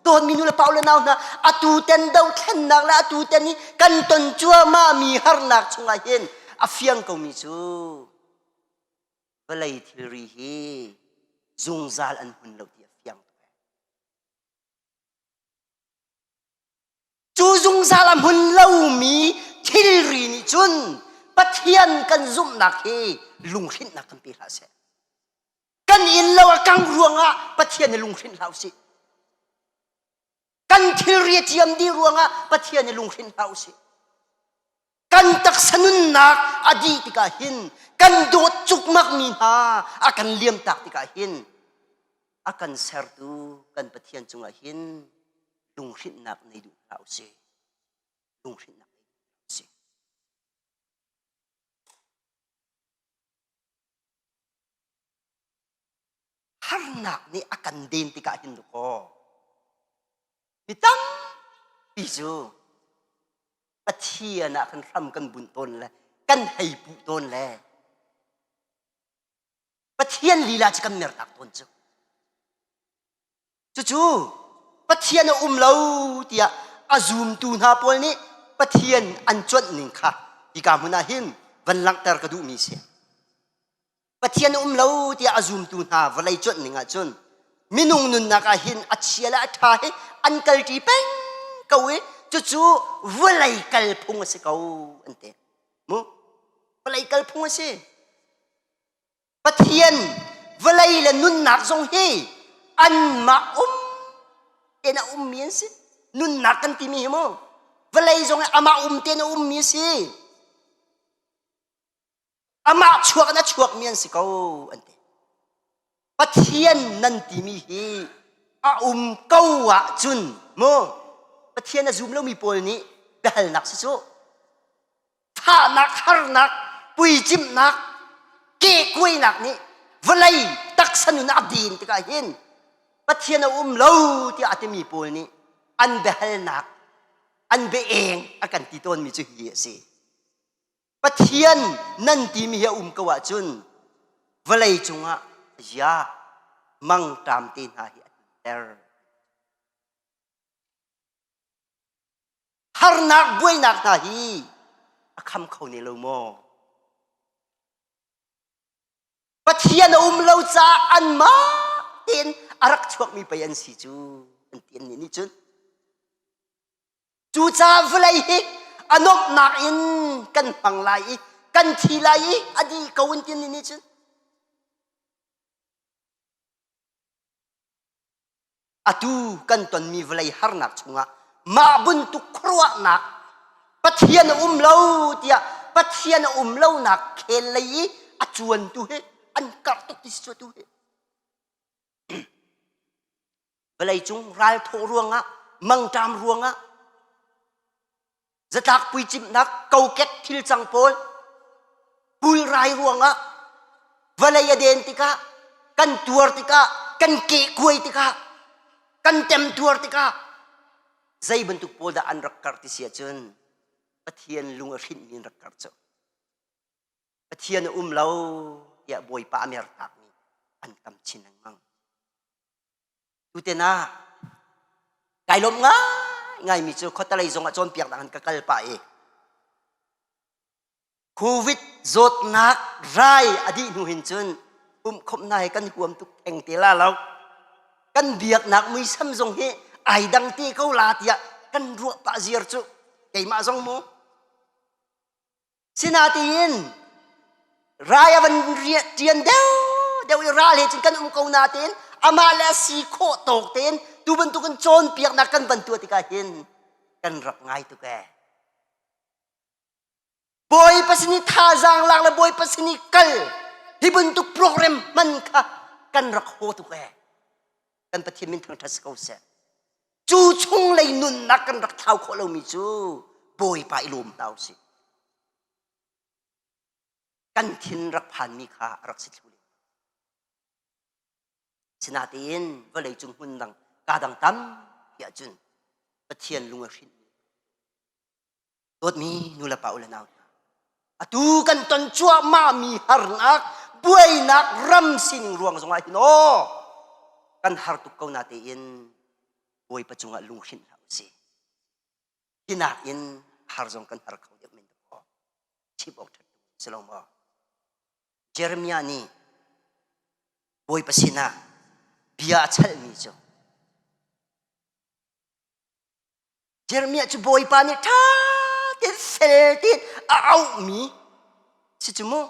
dawtmi nu le pa le nau hna atu ten dothlennak le atu ten i kan ton cuahmah mi harnak chungah hin a fiang komi cu vawlei thilri hi zungzal an hmun lo ti a fiang tuk Cu zungzal a hmun lomi thilri nih cun Pathian kan zumhnak hi lunghrinhnak kan pe hlah seh. Kan inn lo a kang ruangah Pathian i lunghrinh hlah usih. Kan thilri a ciam dih ruangah Pathian i lunghrinh hlah usih. Kan taksa nunnak a dih tikah hin kan dawt cukmak mi hna a kan liamtak tikah hin a kan sertu kan Pathian cungah hin lunghrinhnak nei duh hlah usih. Lunghrinhnak nei duh hlah usih. Harnak nih a kan den tikah hin dakaw mi tampi cu Pathian ah kan hram kan bunh tawn le kan hei puh tawn le Pathian lila cu kan mertak tawn cu. Cucu Pathian a um lo tiah a zumtu hna pawl nih Pathian an cuanh ning kha hika hmun ah hin van langhter ka duhmi si. Pathian a um lo tiah a zumtu hna vawlei cuanh ning ahcun minung nunnak ah hin a chia le a ṭha hi an kalṭi peng ko i cucu vawlei kalphung a si ko an ti. Mu vawlei kalphung a si. Pathian vawlei le nunnak zong hi anmah um tein a ummi an si. Nunnak kan timi hi mu vawlei zong hi amah um tein a ummi a si. Amah chuak in a chuakmi an si ko an ti. Pathian nan timi hi a um ko ahcun mu Pathian a zum lomi pawl nih biahalnak si cu fahnak harnak puicimhnak kehkuainak nih vawlei taksa nun a din tikah hin Pathian a um lo tiah a timi pawl nih an biahalnak an biaeng a kan ti tawnmi cu hi a si. Pathian nan timi hi a um ko ahcun vawlei cungah ya mangṭam te hna hi a tlunter. Harnak buainak hna hi a kham kho ne lo maw? Pathian a um lo caah anmah tein a rak chuakmi pei an si cu an ti annih nih cun. Cucaah vawlei hi a nuamhnak in kan hmang lai i kan thi lai i a dih ko an ti annih nih cun. Atu kan tonmi vawlei harnak chungah mah bantuk khuaruahnak Pathian a um lo tiah Pathian a um lonak khel lei i a cuantu hi an karh tuk ti si cu atu hi. Vawlei cung ralthawh ruangah mangṭam ruangah zatlak puicimhnak kokek thil cang pawl. Pulrai ruangah vawlei a den tikah kan tuar tikah kan kehkuai tikah kan temtuar tikah zei bantuk pawl dah an rak karh ti si ahcun Pathian lung a hrinhmi an rak karh cu. Pathian a um lo tiah Bawipa a mertakmi an tam chin lengmang. Tuten ah kai lawmh ngaingaimi cu khuatalei zong ah cawnpiaknak in ka kal pah i Covid zawtnak rai a dih hnu hin cun pumhkhawmhnak hi kan huam tuk theng te la lo. Kan biaknak muisam zong hi ai dang te ko la tiah kan ruah pah ziar cu keimah zong mu. Sinain rai a van ṭian deuh deuh i ral he cun kan um ko natein amah le a si khawh tawk tein tu bantukin cawnpiaknak kan van tuah tikah hin kan rak ngai tuk ee. Bawipa sin i thazaang lak le Bawipa sin i kal hi bantuk program hman kha kan rak haw tuk ee. Kan Pathian min thangṭhat si ko seh. Cu chunglei nunnak kan rak thlau khawh lomi cu Bawipa i lawm hna usih. Kan thin rak phanmi kha a rak si thlu len. Sinain vawleicung hmun dang kaa dang tampi ahcun Pathian lung a hrinmi Dawtmi nulepa u le nau hna, atu kan ton cuahmahmi harnak, buainak ram sining ruang zongah hin aw kan har tuk ko na tein Bawipa cungah lunghrinh hlah usih. Hi nakin har zong kan har kho deuh men dawh. Chim awk ṭhat si lo maw? Jeremiah nih Bawipa sinah bia a chalmi cu Jeremiah cu Bawipa nih ṭha tein fel tein a auhmi si cu mu.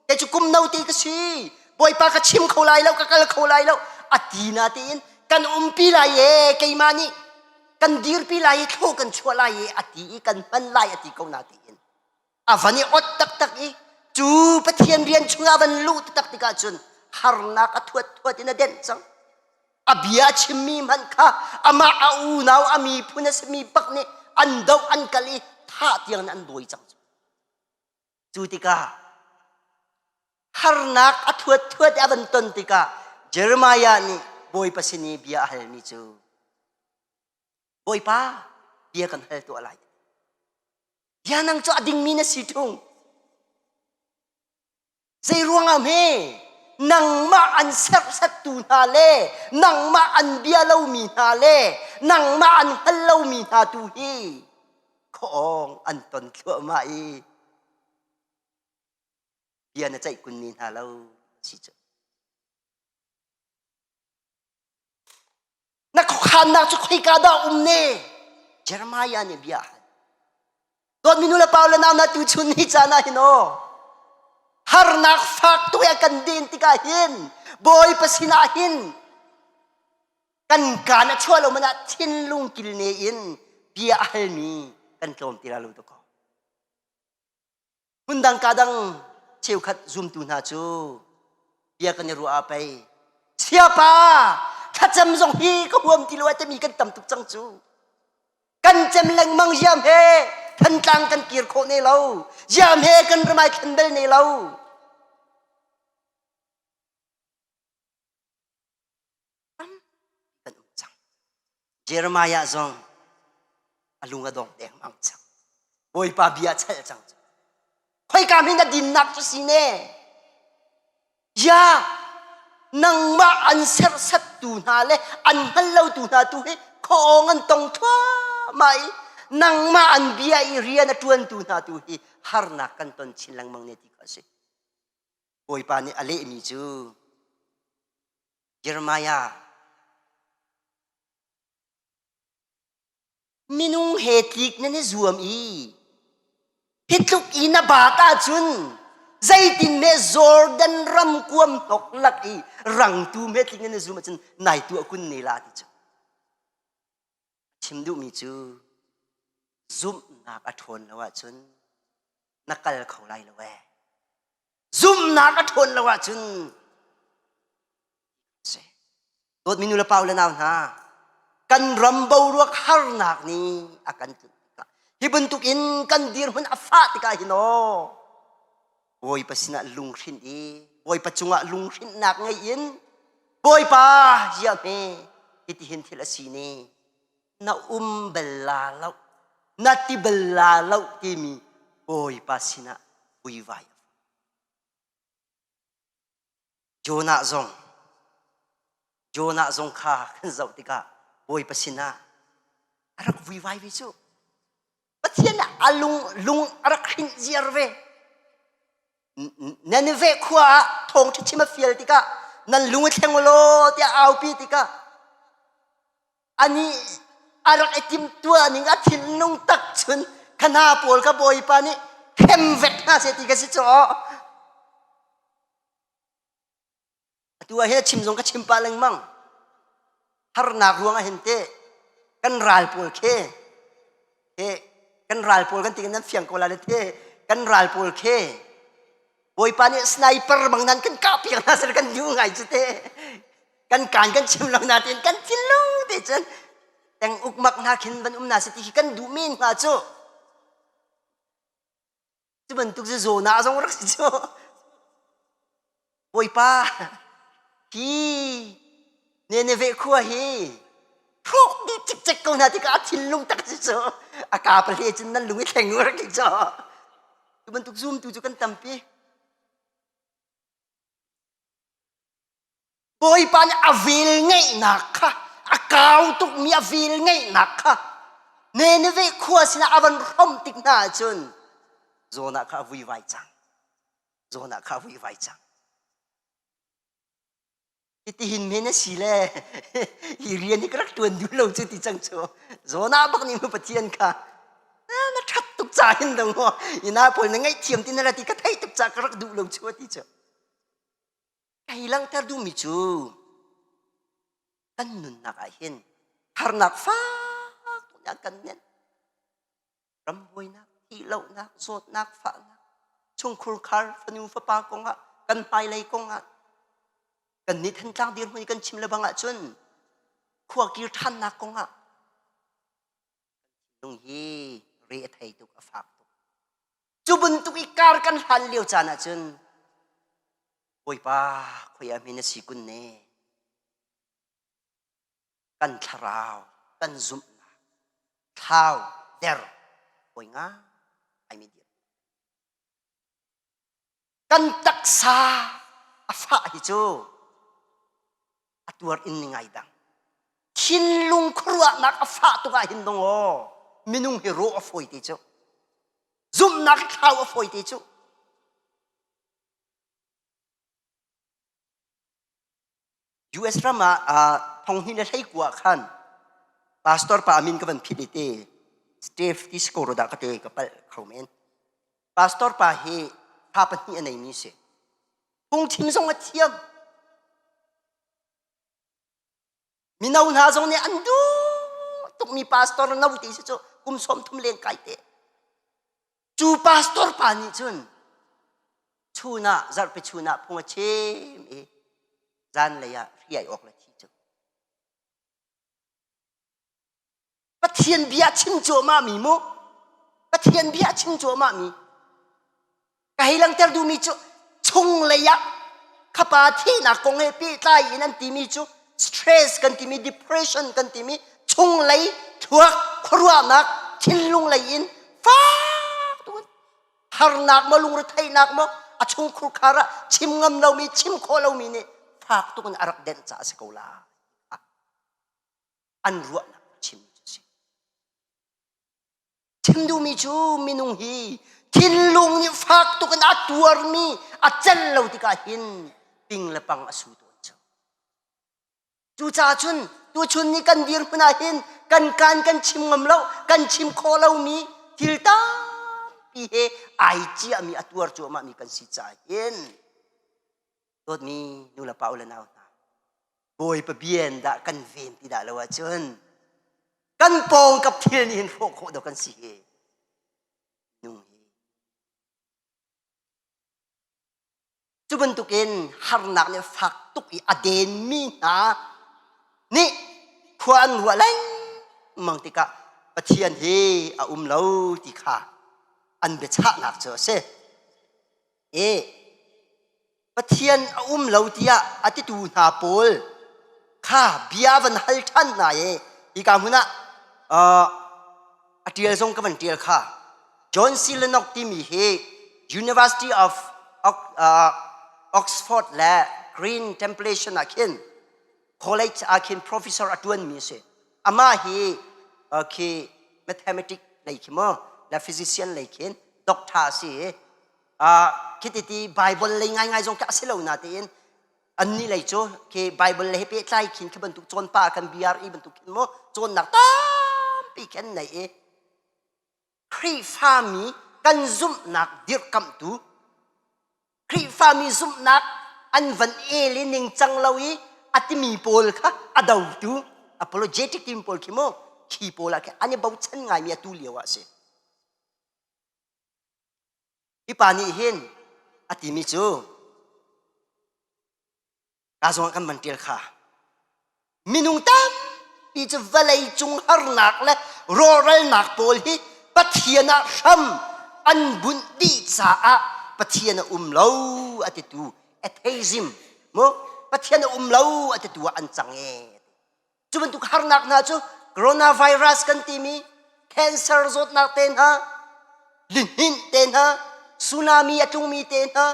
Kei cu kum no te ka si. Bawipa ka chim kho lai lo, ka kal kho lai lo. A ti na tein kan umpi lai e, keimah nih kan dirpi lai i thlaw kan chuah lai i a ti i kan hman lai a ti ko na tein. A van i ot taktak i cu Pathian rian chungah van luh taktak tikah cun harnak a thuat thuat in a denh cang. A bia a chimmi hmanh kha amah a unau a miphun a simi bak nih an doh an kal i thah tiang in an dawi cang. Cu tikah harnak a thuat thuat i a van ton tikah Jeremiah nih Bawipa sin i bia a halmi cu Bawipa bia kan hal tuah lai. Bia nang cu a dingmi na si ṭung. Zei ruangah hme nangmah an serhsattu hna le nangmah an bia lomi hna le nangmah an hngal lomi hna tu hi khuaawng an ton thluahmah i bia na ceih kun ni hna lo si cu. Na khuakhannak cu khoika dah um ne? Jeremiah nih bia a hal. Dawtmi nu le pa le nau na tuchun ni caan ah hin aw harnak fak tuk a kan den tikah hin Bawipa sinah hin kan kaan a chuah lo man ah thinlung kilne in bia a halmi kan tlawm ti la lo to ko. Hmundang ka dang cheukhat zumtu hna cu bia kan i ruah ah pei siapa thlacam zong hi ka huam ti lo ai timi kan tam tuk cang cu kan cem lengmang ziam he thantlang kan kir khawh ne lo ziam he kan ramai thlen bel ne lo kan um cang. Jeremiah zong a lung a dong dengmang cang. Bawipa bia chalh cang. Khoika hmin a dinnak cu si ne? Ya, nangmah an serhsattu hna le an hngal lotu hna tu hi khuaawng an tong thluahmah i nangmah an bia i rian a ṭuantu hna tu hi harnak kan ton chin lengmang ne ti kha a si. Bawipa nih a lehmi cu Jeremiah minung he tlik nan i zuam i hi tluk i na baat ahcun zeitin me Jordan ram kuam hnok lak i rangtu me tlik nan i zum ahcun nai tuah kun ne la ti cu chim duhmi cu zumhnak a ṭhawn lo ahcun na kal kho lai lo ee Zumhnak a ṭhawn lo ahcun si. Dawtmi nu le pa le nau hna, kan ram boruak harnak nih a kan tlun tikah hi bantuk in kan dirhmun a fah tikah hin aw. Bawipa sinah lunghrinh i Bawipa cungah lunghrinhnak ngei in Bawipa ziah hme hitihin thil a si ni na um bal la lo na ti bal la lo timi Bawipa sinah vuivai a Jonah zong Jonah zong kha kan zoh tikah Bawipa sinah a rak vuivai ve cu. Pathian a lung lung a rak hrinh ziar ve. Nineveh khua ah thawngṭha chim a fial tikah nan lung a thleng law tiah aupi tikah ani a rak i timhtuah ning a thinlung tak cun ka hna pawl ka bawipa nih hrem vek hna seh ti ka si caw. Atu ah hin a chim zong ka chim pah lengmang. Harnak ruang ah hin teh kan ral pawl khi he kan ral pawl kan ti nan fiang ko la le the kan ral pawl khi Bawipa nih sniper bang nan kan kah piak hna sel kan duh ngai cu te kan kaan kan chim lo na tin kan thinlung te cun teng ukmak hna khin van um na si ti khi kan duh men hnga cu Cu bantuk cu Jonah zong rak si cu. Bawipa, hi Nineveh khua hi hrawk dih cikcek ko hna tikah a thinlung tak si cu. A kaa pahle cun nan lung i thleng u rak ti cu. Cu bantuk zumtu cu kan tampi. Bawipa nih a vel ngeihnak kha a kau tukmi a vel ngeihnak kha Nineveh khua sinah a van hrawmh tik hna ahcun Jonah kha a vuivai cang. Jonah kha a vuivai cang. Hitihin men a si le hi rian hi ka rak ṭuan duh lo cu ti cang cu Jonah bak nih Pathian kha na ṭhat tuk ca hin dong maw ina pawl na ngaihthiam ti na ra ti ka theih tuk ca ka rak duh lo cu a ti cu Kai langhter duhmi cu kan nunnak ah hin harnak fak tuk nih an kan nenh. Rambuainak, thihlohnak, zawtnak, fahnak, chungkhur khar, fanu fapa kongah, kan hmailei kongah, kan nih Thantlang dirhmun i kan chim le bang ahcun khua kir ṭhannak kongah thinlung hi re a thei tuk, a fak tuk. Cu bantuk i kar kan hlan lio caan ahcun Bawipa khoi ah hme na si kun ne? Kan thlarau, kan zumhnak, thlau, der, hawi nga ai mi dir. Kan taksa a fah hi cu a tuar in ni ngai dang. Thinlung khuaruahnak a fah tuk ah hin dong aw minung hi rawh a fawi te cu. Zumhnak thlau a fawi te cu. US ram ah thong hnih le 19 khan pastor pa min ka van phit i te Steve ti si ko dah ka te ka palh kho men. Pastor pa hi fa pahnih a neimi si. Phungchim zong a thiam. Mino hna zong nih an duh tukmi pastor no ti si cu kum 30 leng kai te. Cu pastor pa nih cun chun ah zarhpi chun ah phung a chim i zanlei ah hriai awk le thi cu. Pathian bia chim cuahmah mi mu Pathian bia chim cuahmah mi ka hei langter duhmi cu chunglei ah khapa thihnak kong he pehtlai in an timi cu stress kan timi depression kan timi chunglei thluak khuaruahnak thinlung lei in fak tuk harnak maw lungretheihnak maw a chungkhur khar ah chim ngam lomi chim khawh lomi nih fak tuk in a rak denh caah a si ko lai an ruahnak chim cu a si. Chim duhmi cu minung hi thinlung nih fak tuk in a tuarmi a cel lo tikah hin ping le pang a su tawn cu. Cucaah cun tuchun ni kan dirhmun ah hin kan kaan kan chim ngam lo, kan chim khawh lomi thil tampi he ai ciahmi a tuar cuahmahmi kan si caah hin dawtmi nu le pa u le nau hna Bawipa bian dah kan ven ti dah lo ahcun kan pawngkap thil nih hin hrawh khawh dawh kan si hi nung hi cu bantukin harnak nih fak tuk i a denmi hna nih khua an ruah lengmang tikah Pathian hi a um lo ti kha an biachahnak cu a si. E Pathian a um lo tiah a titu hna pawl kha bia van hal ṭhan hna i hika hmun ah a ṭial zong ka van ṭial kha. John C. Lennox timi hi University of Oxford le Green Templation ah khin college ah khin professor a ṭuanmi a si. Amah hi khi mathematics lei khi maw le physician lei khin doctor a si i khititi Bible lei ngaingai zong khi a si lo natein annih lei cu khi Bible le he pehtlai khin khi bantuk cawnpa kan BRE bantuk khin maw cawnnak tampi khin nei i Khrihfami kan zumhnak dirhkamhtu Khrihfami zumhnak an van el i ningcang lo i a timi pawl kha a dotu apologetic timi pawl khi mu khi pawl ah khi an i bochan ngaimi atu lio ah a si. Hi pa nih hin a timi cu ka zong ah kan van ṭial kha minung tampi cu vawlei cung harnak le rawhralnak pawl hi Pathian ah hram an bunh dih caah Pathian a um lo a titu atheism mu Pathian a um lo a titu ah an cang e Cu bantuk harnak hna cu coronavirus kan timi cancer zawtnak te hna, lihninh te hna, tsunami a tlungmi te hna,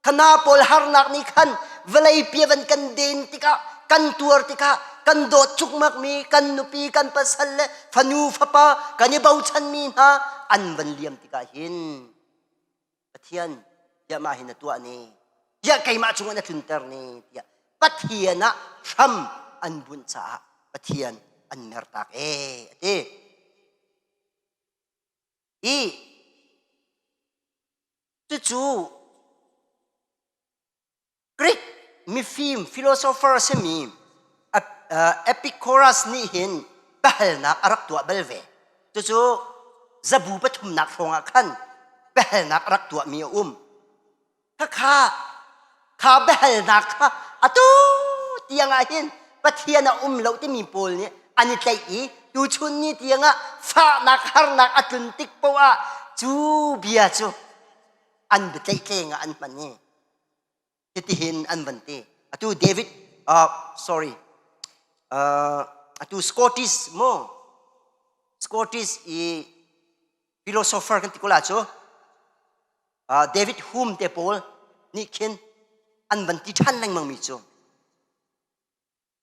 khana pawl harnak nih khan vawlei pi van kan den tikah kan tuar tikah kan dawt cukmakmi kan nupi kan pasal le fanu fapa kan i bochanmi hna an van liam tikah hin Pathian tiah mah hin na tuah ni tiah keimah cungah na tlunter ni tiah Pathian ah hram an bunh caah Pathian an mertak ee a ti. I cucu Greek mifim philosopher a simi Epicurus nih hin biahalnak a rak tuah bal ve. Cucu zabu pathumnak hrawng ah khan biahalnak a rak tuahmi a um. Khakha kha biahalnak kha atu tiang ah hin Pathian a um lo timi pawl nih an i tlaih i tuchun ni tiang ah fahnak harnak a tlun tik poah ah cu bia cu an biatlaihtleng ah an hman i hitihin an van ti atu David uh, sorry uh, atu Scottish mo Scottish i philosopher kan ti ko la cu uh, David Hume te pawl nih khin an van ti ṭhan lengmang mi cu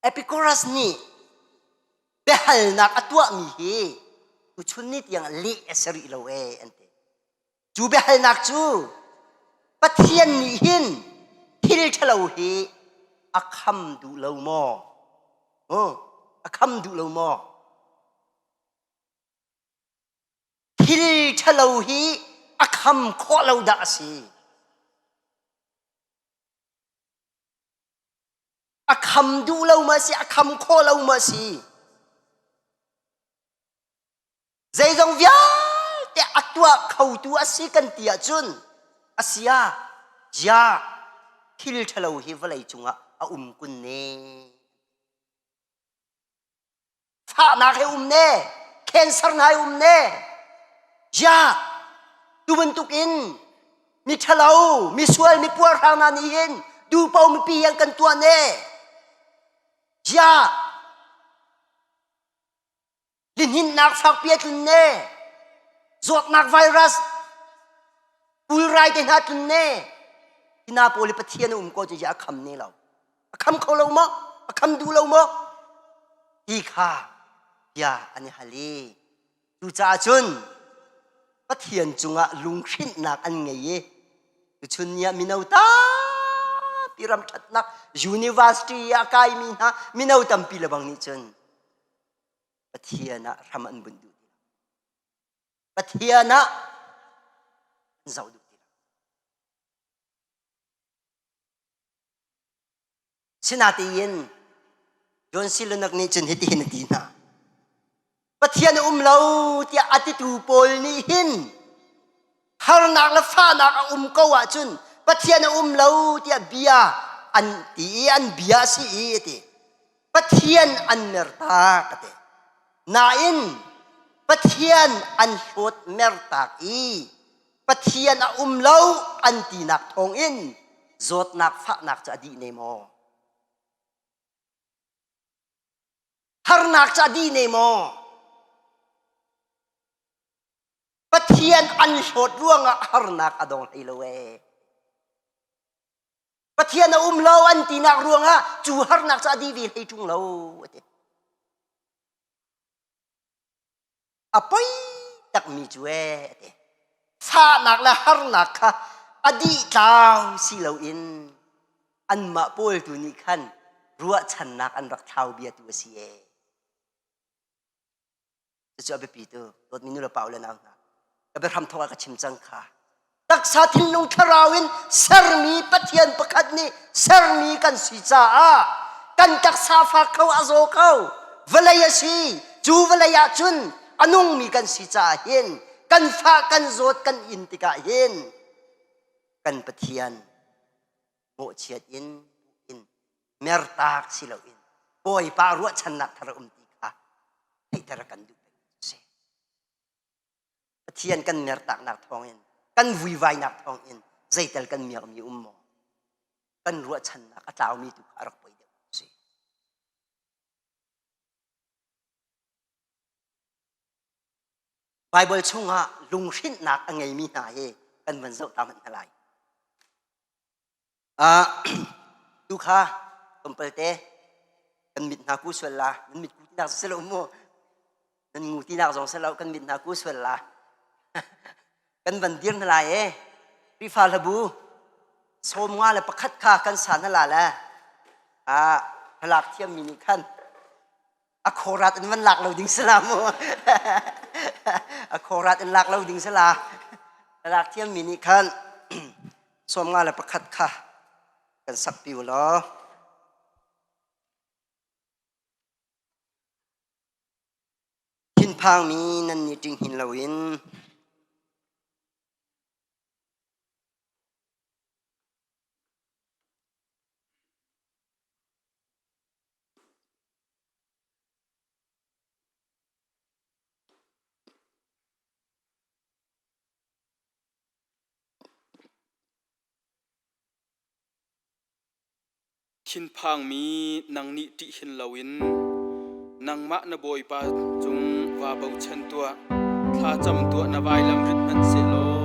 Epicurus nih biahalnak a tuahmi hi tuchun ni tiang leh a si rih lo ee an ti. Cu biahalnak cu Pathian nih hin thil ṭhalo hi a kham duh lo maw? Oh, a kham duh lo maw? Thil ṭhalo hi a kham khawh lo dah a si? A kham duh lo ma si? A kham khawh lo ma si? Zeizong vialte a tuah khotu a si kan ti ahcun a si ah ziah thil ṭhalo hi vawlei cungah a um kun ne. Fahnak he um ne, cancer hna he um ne. Ziah tu bantukin mi ṭhalo, mi sual, mi puarhrang hna nih hin duhpo mipi an kan tuah ne. Ziah Lihninnak fakpi a tlun ne. Zawtnak virus pulrai te hna tlun ne. Hina pawl hi Pathian a um ko cu a kham ne lo. A kham kho lo maw? A kham duh lo maw? Ti kha bia an i hal i cucaah cun Pathian cungah lunghrinhnak an ngei i tuchun ni ah mino tampi ram ṭhatnak university ah a kaimi hna mino tampi lebang nih cun Pathian ah hram an bunh duh ti lo. Pathian ah an zoh duh ti lo. Sinatein John Silonak nih cun hitihin a ti hna. Pathian a um lo tiah a titu pawl nih hin harnak le fahnak a um ko ahcun Pathian a um lo tiah bia an ti i an bia a si i a ti. Pathian an mertak a ti. Nain Pathian an hlawt mertak i. Pathian a um lo an tinak thawngin zawtnak fahnak cu a dih ne maw? Harnak cu a dih ne maw? Pathian an hlawt ruangah harnak a dong hlei lo ee. Pathian a um lo an tinak ruangah cu harnak cu a dih ve hlei ṭung lo a ti. A poi takmi cu ee a ti. Fahnak le harnak kha a dih tlau si loin anmah pawl tu nih khan ruahchannak an rak thlau bia tu a si ee. Cucu a biapi tu dawtmi nu le pa u le nau hna ka biahram thawk ah ka chim cang kha taksa thinlung thlarau in sermi Pathian pakhat nih sermi kan si caah kan taksa fak kho a zaw kho vawlei a si cu vawlei ah cun a nungmi kan si caah hin kan fah kan zawt kan in tikah hin kan Pathian mawhchiat in in mertak si loin Bawipa ruahchannak thar a um ti kha theihter a kan duh peng si. Pathian kan mertaknak thawngin kan vuivainak thawngin zeitel kan miakmi um maw? Kan ruahchannak a tlaumi tu kha a rak poi deuh si. Bible chungah lunghrinhnak a ngeimi hna hi kan van zoh ta hmanh hna lai. Tu kha tlawmpalte kan mit hna ku sual la nan mit ku tinak si lo mu nan ngu tinak zong si lo kan mit hna ku sual la kan van dir hna lai e Khrihfa hlabu 51 kha kan sa hna la le a hlalak thiammi nih khan a khorat in van lak lo ding sala mu a khorat in lak lo ding sala lak thiammi nih khan 51 kha kan sak pi u law thinphangmi nan nih ṭing hin loin Thinphangmi nang nih ṭih hin loin nangmah na Bawipa cung vaa bochan tuah. Thlacam tuah na vailam rit hmanh sehlaw.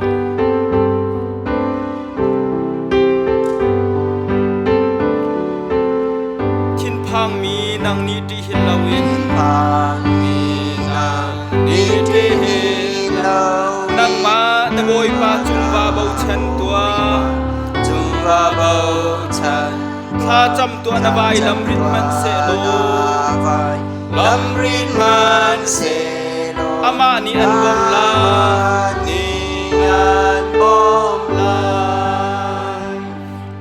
Thinphangmi nang nih ṭih hin loin Thinphangmi nang nih ṭih hin lo nangmah na Bawipa cung vaa bochan tuah. Cung vaa bochan Thlacam tuah na vailam rit hmanh sehlaw Lam rit hmanh sehlaw Amah nih an bawmh lai. nih an bawmh lai.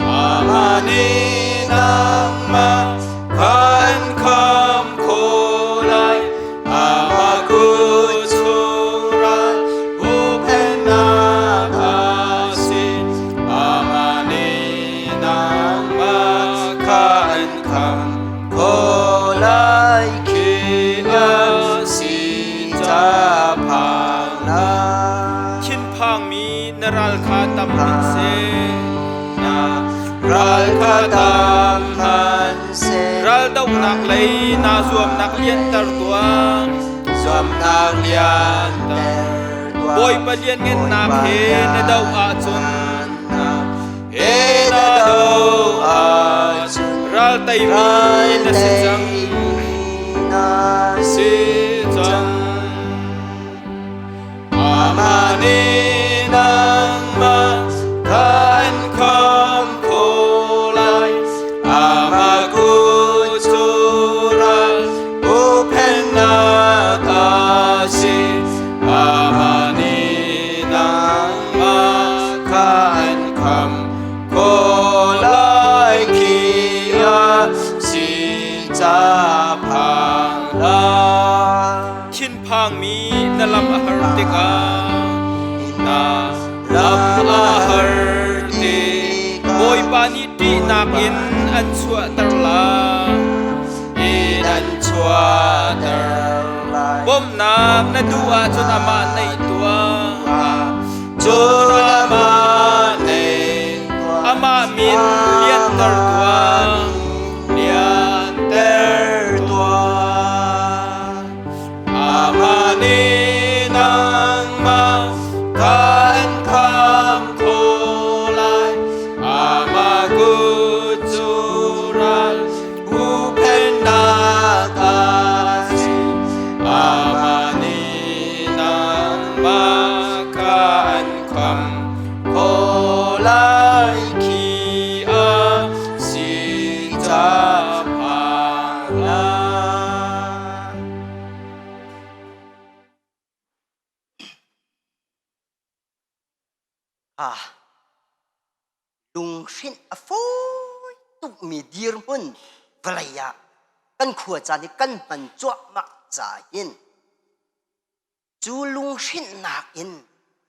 Amah nih nangmah khan kham khawh lai. Amah kut chung ral huhphenhnak a si. Amah nih nangmah khan kham khawh lai khi a si ca phang lai. Thinphangmi na ral kha tam hmanh Na ral kha tam hmanhseh Raldohnak lei naa zuamnak lianhter tuah. Zuamnak lianhter tuah. Bawipa lianngannak he na doh ahcun he na doh ahcun ral teimi na si cang. Na si cang. Amah nih nangmah khan kham khawh lai. Amah kut cu ral huhphenhnak a si. Amah nih nangmah khan kham khawh lai khi a si ca phang hlah. Thinphangmi na lam a har tikah na lam a har tik Bawipa nih ṭihnak in an chuahter lai in an chuahter bawmhnak na duh ahcun amah naih tuah Cun Lunghrinh a fawi tukmi dirhmun vawlei ah kan khua caan hi kan hman cuahmah ca hin cu lunghrinhnak in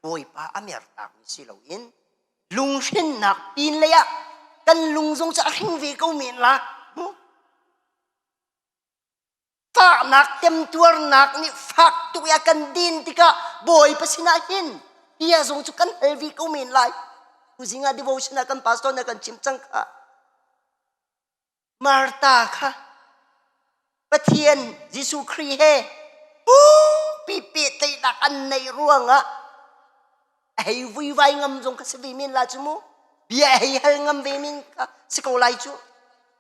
Bawipa a mertakmi si loin lunghrinhnak pinlei ah kan lung zong cu a hring ve ko men la. Fahnak temtuarnak nih fak tuk i a kan din tikah Bawipa sinah hin bia zong cu kan hal ve ko men lai. Tuzing ah devotion ah kan pastor na kan chim cang kha. Martha kha Pathian Jesuh Khrih he pi pehtlaihnak an neih ruangah a hei vuivai ngam zong kha si ve men la cu mu. Bia a hei hal ngam ve men kha si ko lai cu.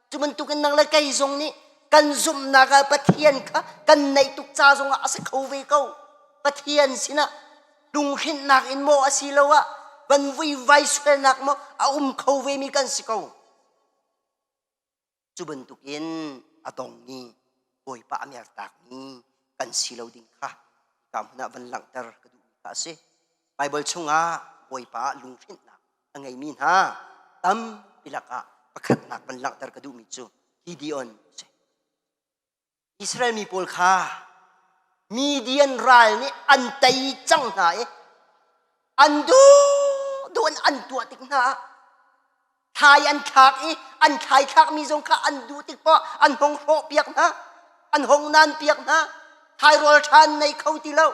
Cu bantukin nang le kei zong nih kan zumhnak ah Pathian kha kan naih tuk ca zongah a si kho ve ko. Pathian sinah lunghrinhnak in maw asiloah van vuivai sualnak maw a um kho vemi kan si ko. Cu bantukin a dongmi Bawipa a mertakmi kan si lo ding kha ka hmun ah van langhter ka duhmi kha a si. Baibal chungah Bawipa lunghrinhnak a ngeimi hna tampi lakah pakhatnak van langhter ka duhmi cu Gideon a si. Israel mi pawl kha Midian ral nih an tei cang hna i an duh in an tuah tik hna ah thlai an thlak i an thlai thlakmi zong kha an duh tik poah an hong hrawh piak hna, an hong nan piak hna, thlairawl ṭha an nei kho ti lo.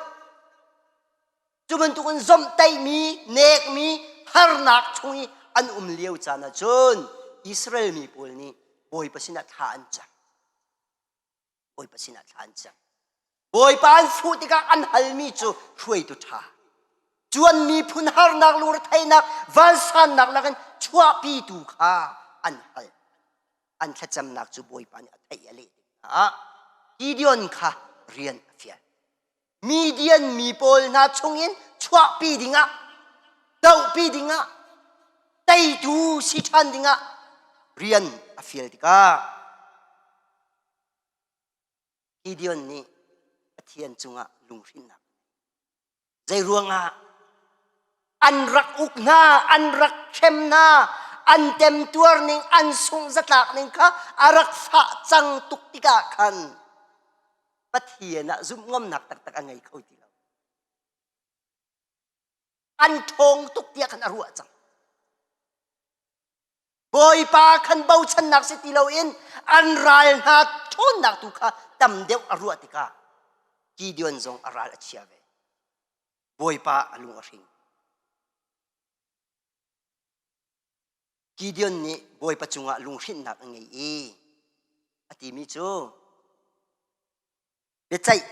Cu bantukin zomhtaihmi, nekmi harnak chung i an um lio caan ah cun Israel mi pawl nih Bawipa sinah thla an cam. Bawipa sinah thla an cam. Bawipa an fuh tikah an halmi cu hruaitu ṭha. Cuan miphun harnak lungretheihnak vansannak lakin chuahpitu kha an hal. An thlacamnak cu Bawipa nih a theih a leh tikah Gideon kha rian a fial. Midian mi pawl hna chungin chuahpi dingah, dohpi dingah, teitu si ṭhan dingah rian a fial tikah Gideon nih Pathian cungah lunghrinnak zei ruangah an rak uk hna, an rak hrem hna, an temtuar ning, an sungh zatlak ning kha a rak fah cang tuk tikah khan Pathian ah zumh ngamnak taktak a ngei kho ti lo. An ṭhawng tuk tiah khan a ruah cang. Bawipa khan bochannak si ti loin an ral hna ṭhawnnak tu kha tam deuh a ruah tikah Gideon zong a ral a chia ve. Bawipa a lung a hring. Gideon nih Bawipa cungah lunghrinhnak a ngei i a timi cu biaceih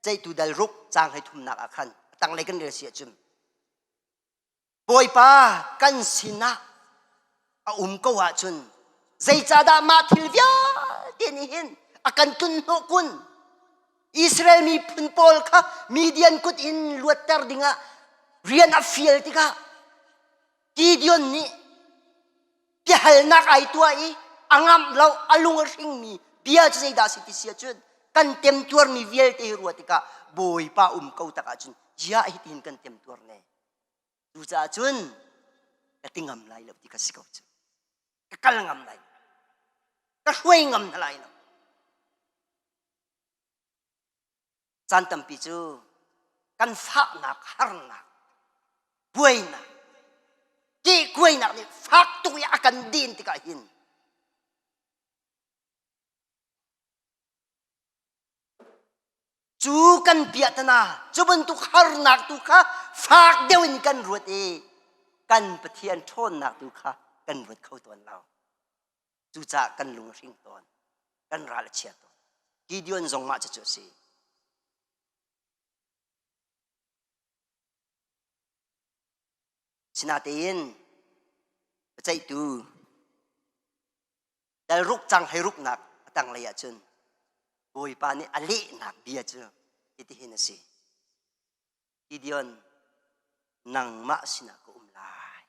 ceihtu dal ruk caang hlei thumnak ah khan a tanglei kan rel si ahcun Bawipa kan sinah a um ko ahcun zeicahdah mah thil vialte nih hin a kan tlunhnawh kun? Israel miphun pawl kha Midian kut in luatter dingah rian a fial tikah Gideon nih biahalnak ai tuah i a ngamh lo, a lung a hringmi bia cu zeidah a si ti si ahcun kan temtuarmi vialte hi ruah tikah Bawipa um ko tak ahcun ziah hitihin kan temtuar ne? Cucaah cun ka ti ngam lai lo ti ka si ko cu. Ka kal ngam lai. Ka hruai ngam hna lai lo. Caan tampi cu kan fahnak, harnak, buainak, kehkuainak nih fak tuk i a kan den tikah hin cu kan piahtana cu bantuk harnak tu kha fak deuh in kan ruat i kan Pathian ṭhawnnak tu kha kan ruat kho tawn lo. Cucaah kan lung a hring tawn, kan ral a chia tawn. Gideon zong mah cucu a si. Sinatein biaceihtu dal ruk cang hei ruknak a tanglei ahcun Bawipa nih a lehnak bia cu hitihin a si. Gideon, nangmah sinah ka um lai.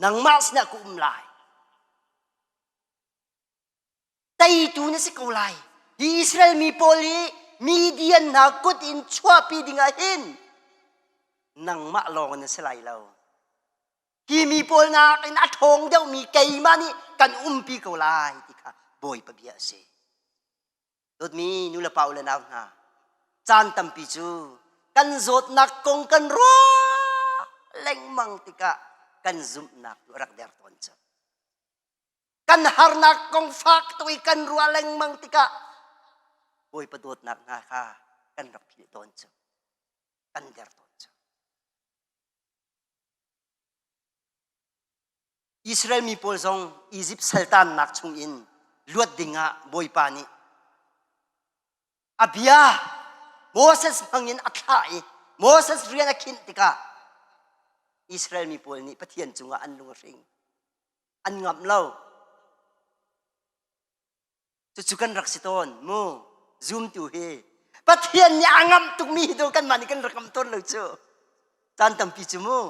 Nangmah sinah ka um lai. Teitu na si ko lai. Hi Israel mi pawl hi Midian hna kut in chuahpi dingah hin nangmah lawng na si lai lo. Hi mi pawl nakin a ṭhawng deuhmi keimah nih kan umpi ko lai ti kha Bawipa bia a si. Dawtmi nu le pa u le nau hna, caan tampi cu kan zawtnak kong kan ruah lengmang tikah kan zumhnak tu a rak der tawn cu. Kan harnak kong fak tuk i kan ruah lengmang tikah Bawipa dawtnak hna kha kan rak philh tawn cu. Kan der tawn cu. Israel mi pawl zong Izipt saltannak chungin luat dingah Bawipa nih a bia Moses hmangin a thlah i Moses rian a khinh tikah Israel mi pawl nih Pathian cungah an lung a hring. An ngamh lo. Cucu kan rak si tawn mu. Zumtu hi Pathian nih a ngamh tukmi hi tu kanmah nih kan rak ngamh tawn lo cu. Caan tampi cu mu.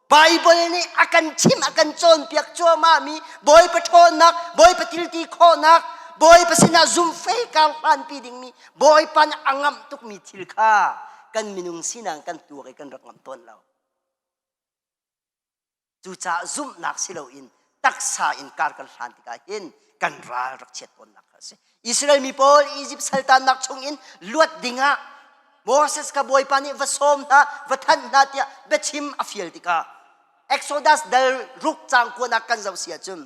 Bible nih a kan chimh a kan cawnpiak cuahmah mi Bawipa ṭhawnnak, Bawipa thilti khawhnak, Bawipa sinah zumhfei kar hlanpi dingmi Bawipa nih a ngamh tukmi thil kha kan minung sinak kan tuak i kan rak ngamh tawn lo. Cucaah zumhnak si loin taksa in kar kan hlan tikah hin kan ral rak chiat tawnnak kha a si. Israel mi pawl Izipt saltannak chungin luat dingah Moses kha Bawipa nih va sawm hna, va thanh hna tiah biachim a fial tikah Exodus dal ruk caang kuanak kan zoh si ahcun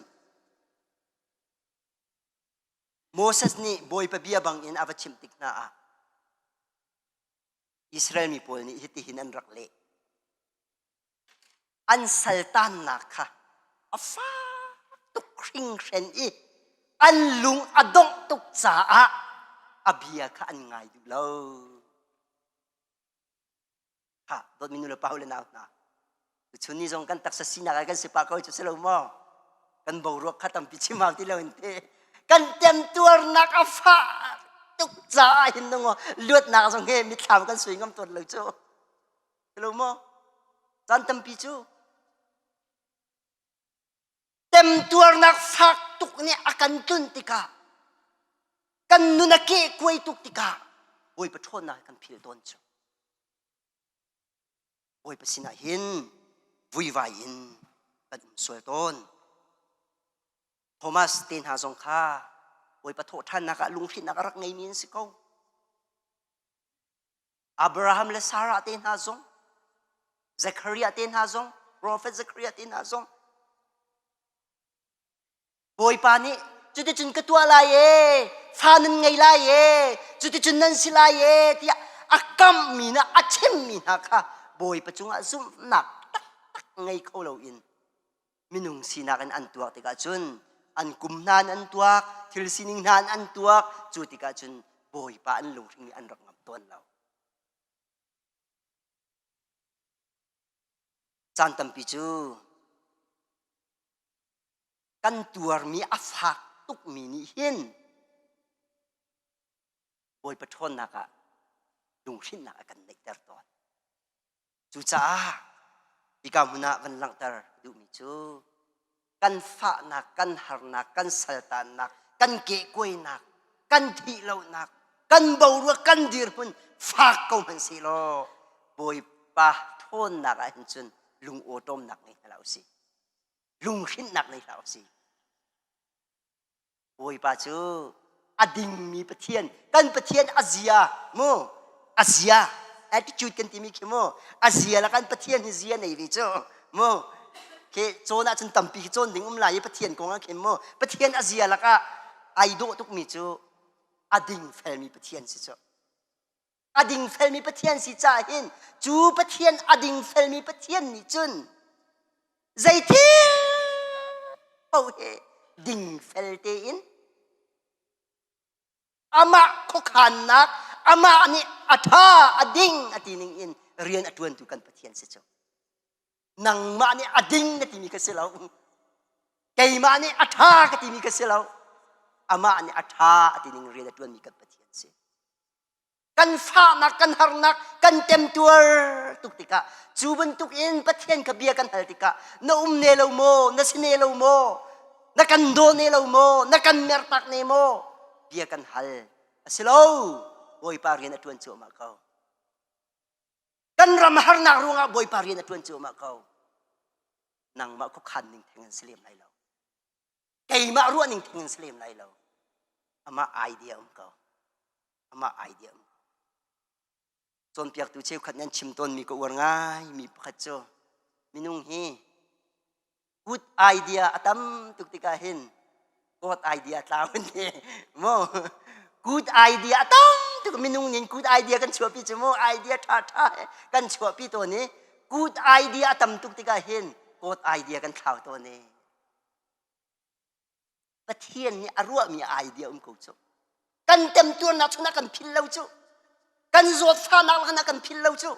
Moses nih Bawipa bia bangin a va chimh tik hna ah Israel mi pawl nih hitihin an rak leh. An saltannak kha a fak tuk hringhren i an lung a dongh tuk caah a bia kha an ngai duh lo. Ha, dawtmi nu le pa le nau hna. Chun ni zong kan taksa sinak ah kan si pah ko cu si lo maw? Kan boruak kha tampi chim hau ti lo in te. Kan temtuarnak a fah tuk caah hin nungo luatnak zong he mitthlam kan sui ngam tawn lo cu. Si lo maw? Caan tampi cu temtuarnak fak tuk nih a kan tlun tikah kan nun a kehkuai tuk tikah Bawipa ṭhawnnak kan phil tawn cu. Bawipa sinah hin vuivai in kan um sual tawn. Thomas te hna zong kha Bawipa thawhṭhannak ah lunghrinnak a rak ngeimi an si ko. Abraham le Sarah te hna zong, Zechariah te hna zong, Prophet Zechariah te hna zong, Bawipa nih cuticun ka tuah lai e, fa nan ngei lai e, cuticun nan si lai e tiah a kamhmi hna, a chimmi hna kha Bawipa cungah zumhnak taktak ngei kho loin minung sinak in an tuak tikah cun an kum hna in an tuak, thil sining hna in an tuak, cu tikah cun Bawipa an lunghring nih an rak ngamh tawn lo. Caan tampi cu kan tuarmi a fak tukmi nih hin Bawipa ṭhawnnak ah lunghrinnak a kan neihter tawn. Cucaah hika hmun ah van langhter duhmi cu kan fahnak, kan harnak, kan saltannak, kan kehkuainak, kan thihlohnak, kan boruak, kan dirhmun fak ko hmanh sehlaw Bawipa ṭhawnnak ah hin cun lung awṭawmnak ngei hna hlah usih. Lunghrinhnak nei hlah usih. Bawipa cu a dingmi Pathian, kan Pathian a zia mu, a zia, attitude kan timi khi mu, a zia la kan Pathian hi zia nei ve cu mu. Khi cawn ahcun tampi khi cawn ding um lai i Pathian kong ah khin mu. Pathian a zia lakah ai dawh tukmi cu a ding felmi Pathian si cu. A ding felmi Pathian si caah hin cu Pathian a ding felmi Pathian nih cun zeithil paoh he dingfel tein amah khuakhannak amah nih a ṭha a ding a ti ning in rian a ṭuantu kan Pathian si cu. Nangmah nih a ding na timi ka si lo. Keimah nih a ṭha ka timi ka si lo. Amah nih a ṭha a ti ning rian a ṭuanmi kan Pathian si. Kan fahnak, kan harnak, kan temtuar tuk tikah cu bantuk in Pathian kha bia kan hal tikah na um ne lo maw, na si ne lo maw, na kan daw ne lo maw, na kan mertak ne maw, bia kan hal. A si lo, Bawipa rian a ṭuan cuahmah ko. Kan ram harnak ruangah Bawipa rian a ṭuan cuahmah ko. Nangmah khuakhan ning theng in si lem lai lo. Keimah ruah ning theng in si lem lai lo. Amah idea um ko. Amah idea um ko. Cawnpiaktu cheukhat nih an chim tawnmi ka uar ngaimi pakhat cu minung hi good idea a tam tuk tikah hin God idea tlau an ti mu. Good idea a tam tuk minung nih good idea kan chuahpi cu mu idea ṭha ṭha kan chuahpi tawn i good idea a tam tuk tikah hin God idea kan thlau tawn i Pathian nih a ruahmi idea um ko cu. Kan temtuarnak chungah kan phil lo cu. Kan zawtfahnak lakah kan phil lo cu.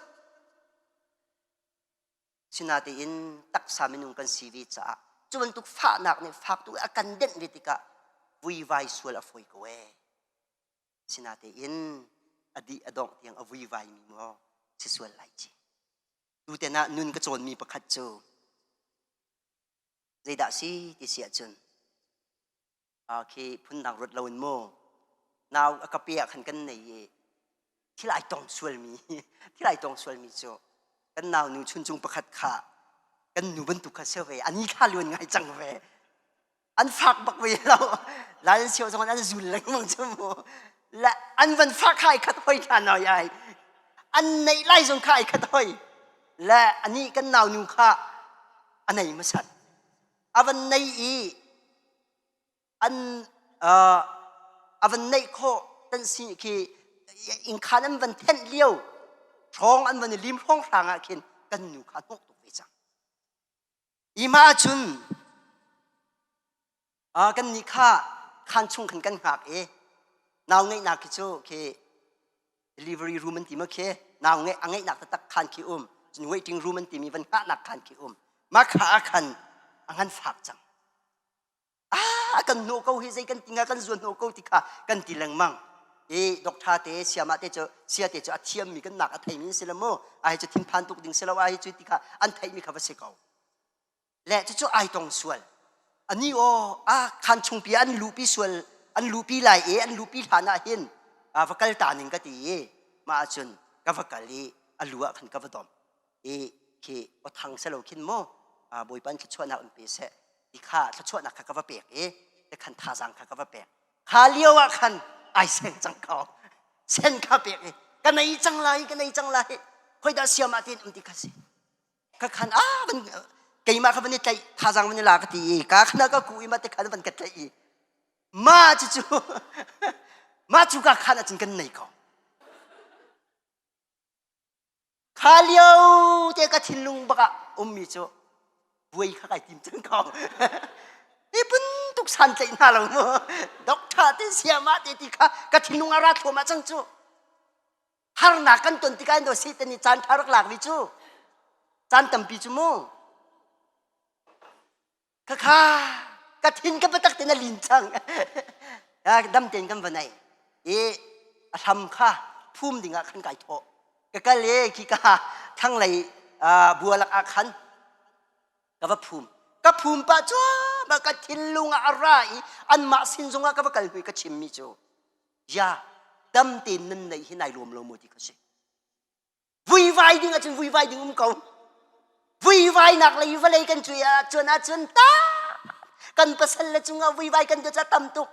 Sinatein taksa minung kan si ve caah cu bantuk fahnak nih fak tuk a kan denh ve tikah vuivai sual a fawi ko ee. Sinatein a dih a dongh tiang a vuivai mi maw si sual lai ci. Tuten ah nun ka cawnmi pakhat cu zeidah si ti si ahcun khi phundang ruat loin mu nau a ka pe ah khan kan nei i thil ai tong sualmi thil ai tong sualmi cu kan nau nu chuncung pakhat kha kan nu bantuk kha si ve ani thla luan ngai cang ve an fak bak ve lo lai an sio zong an zul lengmang cu mu la an van fak kha ai khat hoi hna noi ai an neih lai zong kha ai khat hoi le ani kan nau nu kha a nei hmasat a van nei i an a van neih khawh tan si khi inkhan an van thenh lio hrawng an van i lim hrawng hrang ah khin kan nu kha hnawk tuk ve cang ima ahcun kan nih kha khan chung khan kan hngak i nau ngeihnak khi cu khi delivery room an ti ma khi nau ngeih a ngeihnak taktak khan khi um cun waiting room an timi van hngahnak khan khi um ma kha ah khan a ngan fak cang ah kan hnawh ko hi zei kan ti nga kan zuan hnawh ko ti kha kan ti lengmang i doctor te siama te cu sia te cu a thiam mi kan nak a thei mi si lo mu ai cu thinphan tuk ding si lo ai cu ti kha an theih mi kha va si ko Le cucu ai tong sual. Ani aw a khan chungpi an luhpi sual an luhpi lai i an luhpi hlan ah hin va kal ta ning ka ti i mah ahcun ka va kal i a lu ah khan ka va dom i khi aw thang selo khin mu Bawipa in thluachuahnak in pe seh ti kha thluachuahnak kha ka va pek i te khan thazaang kha ka va pek kha lio ah khan ai seng cang ko sen kha pek i ka nei cang lai ka nei cang lai khoi dah siam ah tin um ti kha si ka khan a van keimah kha van i tlaih thazaang van i la ka ti i ka khan ka ku i ma te khan van ka tlaih i ma cu cu ma cu ka khan ahcun kan nei ko kha lio te ka thinlung bak ah ummi cu buai kha kai tim cang ko hi bantuk san tlaih hna lo mu doctor te siama te ti kha ka thinlung a ra thluahmah cang cu Harnak kan ton tikah in Satan nih caan ṭha rak lak mi cu caan tampi cu mu. Khakha ka thin ka biatak tein a lin cang. Dam tein kan va nei. I a hlam kha phum ding ah khan kai thawh. Ka kal i khi ka thlanglei bualak ah khan ka va phum. Ka phum pah cuahmah ka thinlung ah a ra i anmah sin zongah ka va kal hnu i ka chimmi cu ya dam tein nan neih hi nai lawm lo maw ti kha si vuivai ding ahcun vuivai ding um ko vuivai nak lei vawlei kan cui ah cuan ahcun ta kan pasal le cungah vuivai kan ca tam tuk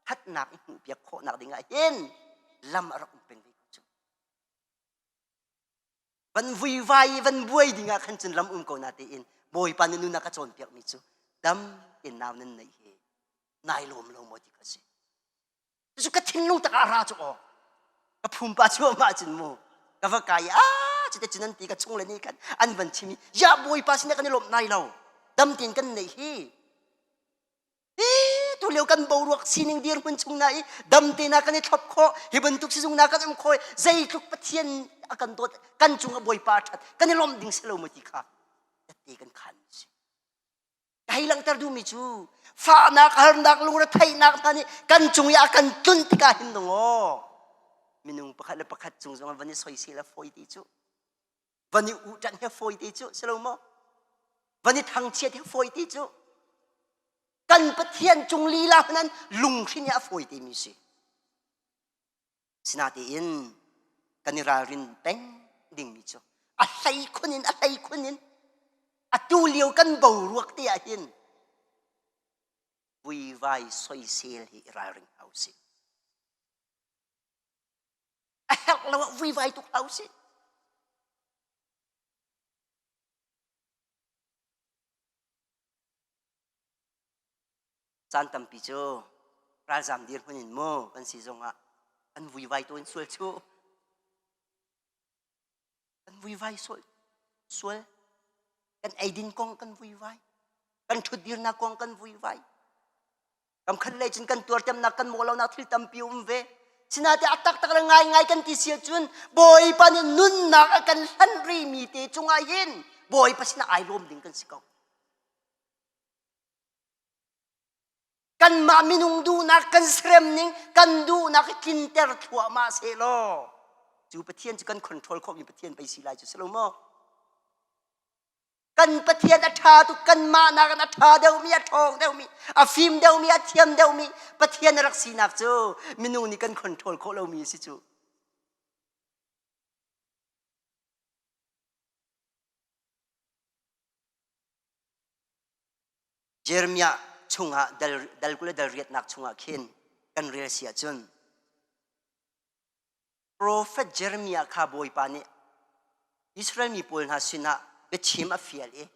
thatnak i hmuh piak khawhnak ding ah hin lam a rak um peng ve ko cu van vuivai i van buai ding ah khan cun lam um ko na tein bawipa nih nun a ka cawnpiak mi cu dam tein nau nan neih hi nai lawm lo maw ti kha si cu ka thinlung tak ah ra cu aw ka phumpa chuahmah cun mu ka va kai a cute cun an ti ka chung le nih khan an van chim i ya bawipa sinah kan i lawmh nai lo dam tein kan neih hi hi tu lio kan boruak sining dirhmun chung na i dam te na kan i thlop khawh hi bantuk sizung na kan um khawh zeitluk pathian a kan dawt kan cung a bawipa a ṭhat kan i lawmh ding si lo mu ti kha tette kan khan si Ka hei langhter duhmi cu fahnak, harnak, lungretheihnak hna nih kan cung i a kan tlunh tikah hin dong aw minung pakhat le pakhat cung zong van i soisel a fawi ti cu van i uhṭanh hi a fawi ti cu si lo maw van i thangchiat hi a fawi ti cu kan Pathian cung lila hmanh lunghrin hi a fawi timi si Sinatein kan i ralrin peng dingmi cu a hlei khun in a hlei khun in. Atu lio kan boruak te ah hin vuivai soisel hi i ralring hau sih. A herh lo ah vuivai tuk hau sih. Caan tampi cu ralzam dirhmun in mu kan si zongah an vuivai tawn sual cu. Kan vuivai sual. Sual. Kan eidin kong kan vuivai. Kan ṭhutdirnak kong kan vuivai. Kam khat lei cun kan tuartemnak kan mawhlonak thil tampi um ve. Sinate a taktak le ngaingai kan ti si ahcun Bawipa nih nunnak a kan hlanh rimi te cungah hin Bawipa sinah ai lawm ding kan si ko. Kanmah minung duhnak kan serem ning kan duhnak tlinter thluahmah sehlaw cu Pathian cu kan control khawhmi Pathian pei si lai cu si lo maw? Kan Pathian a ṭha tuk kanmah nakin a ṭha deuhmi a ṭhawng deuhmi a fim deuhmi a thiam deuhmi Pathian a rak sinak cu minung nih kan control khawh lomi a si cu. Jeremiah chungah dal, dal 20 le dal riatnak chungah khin kan rel si ahcun Profet Jeremiah kha Bawipa nih Israel mi pawl hna sinah biachim a fial i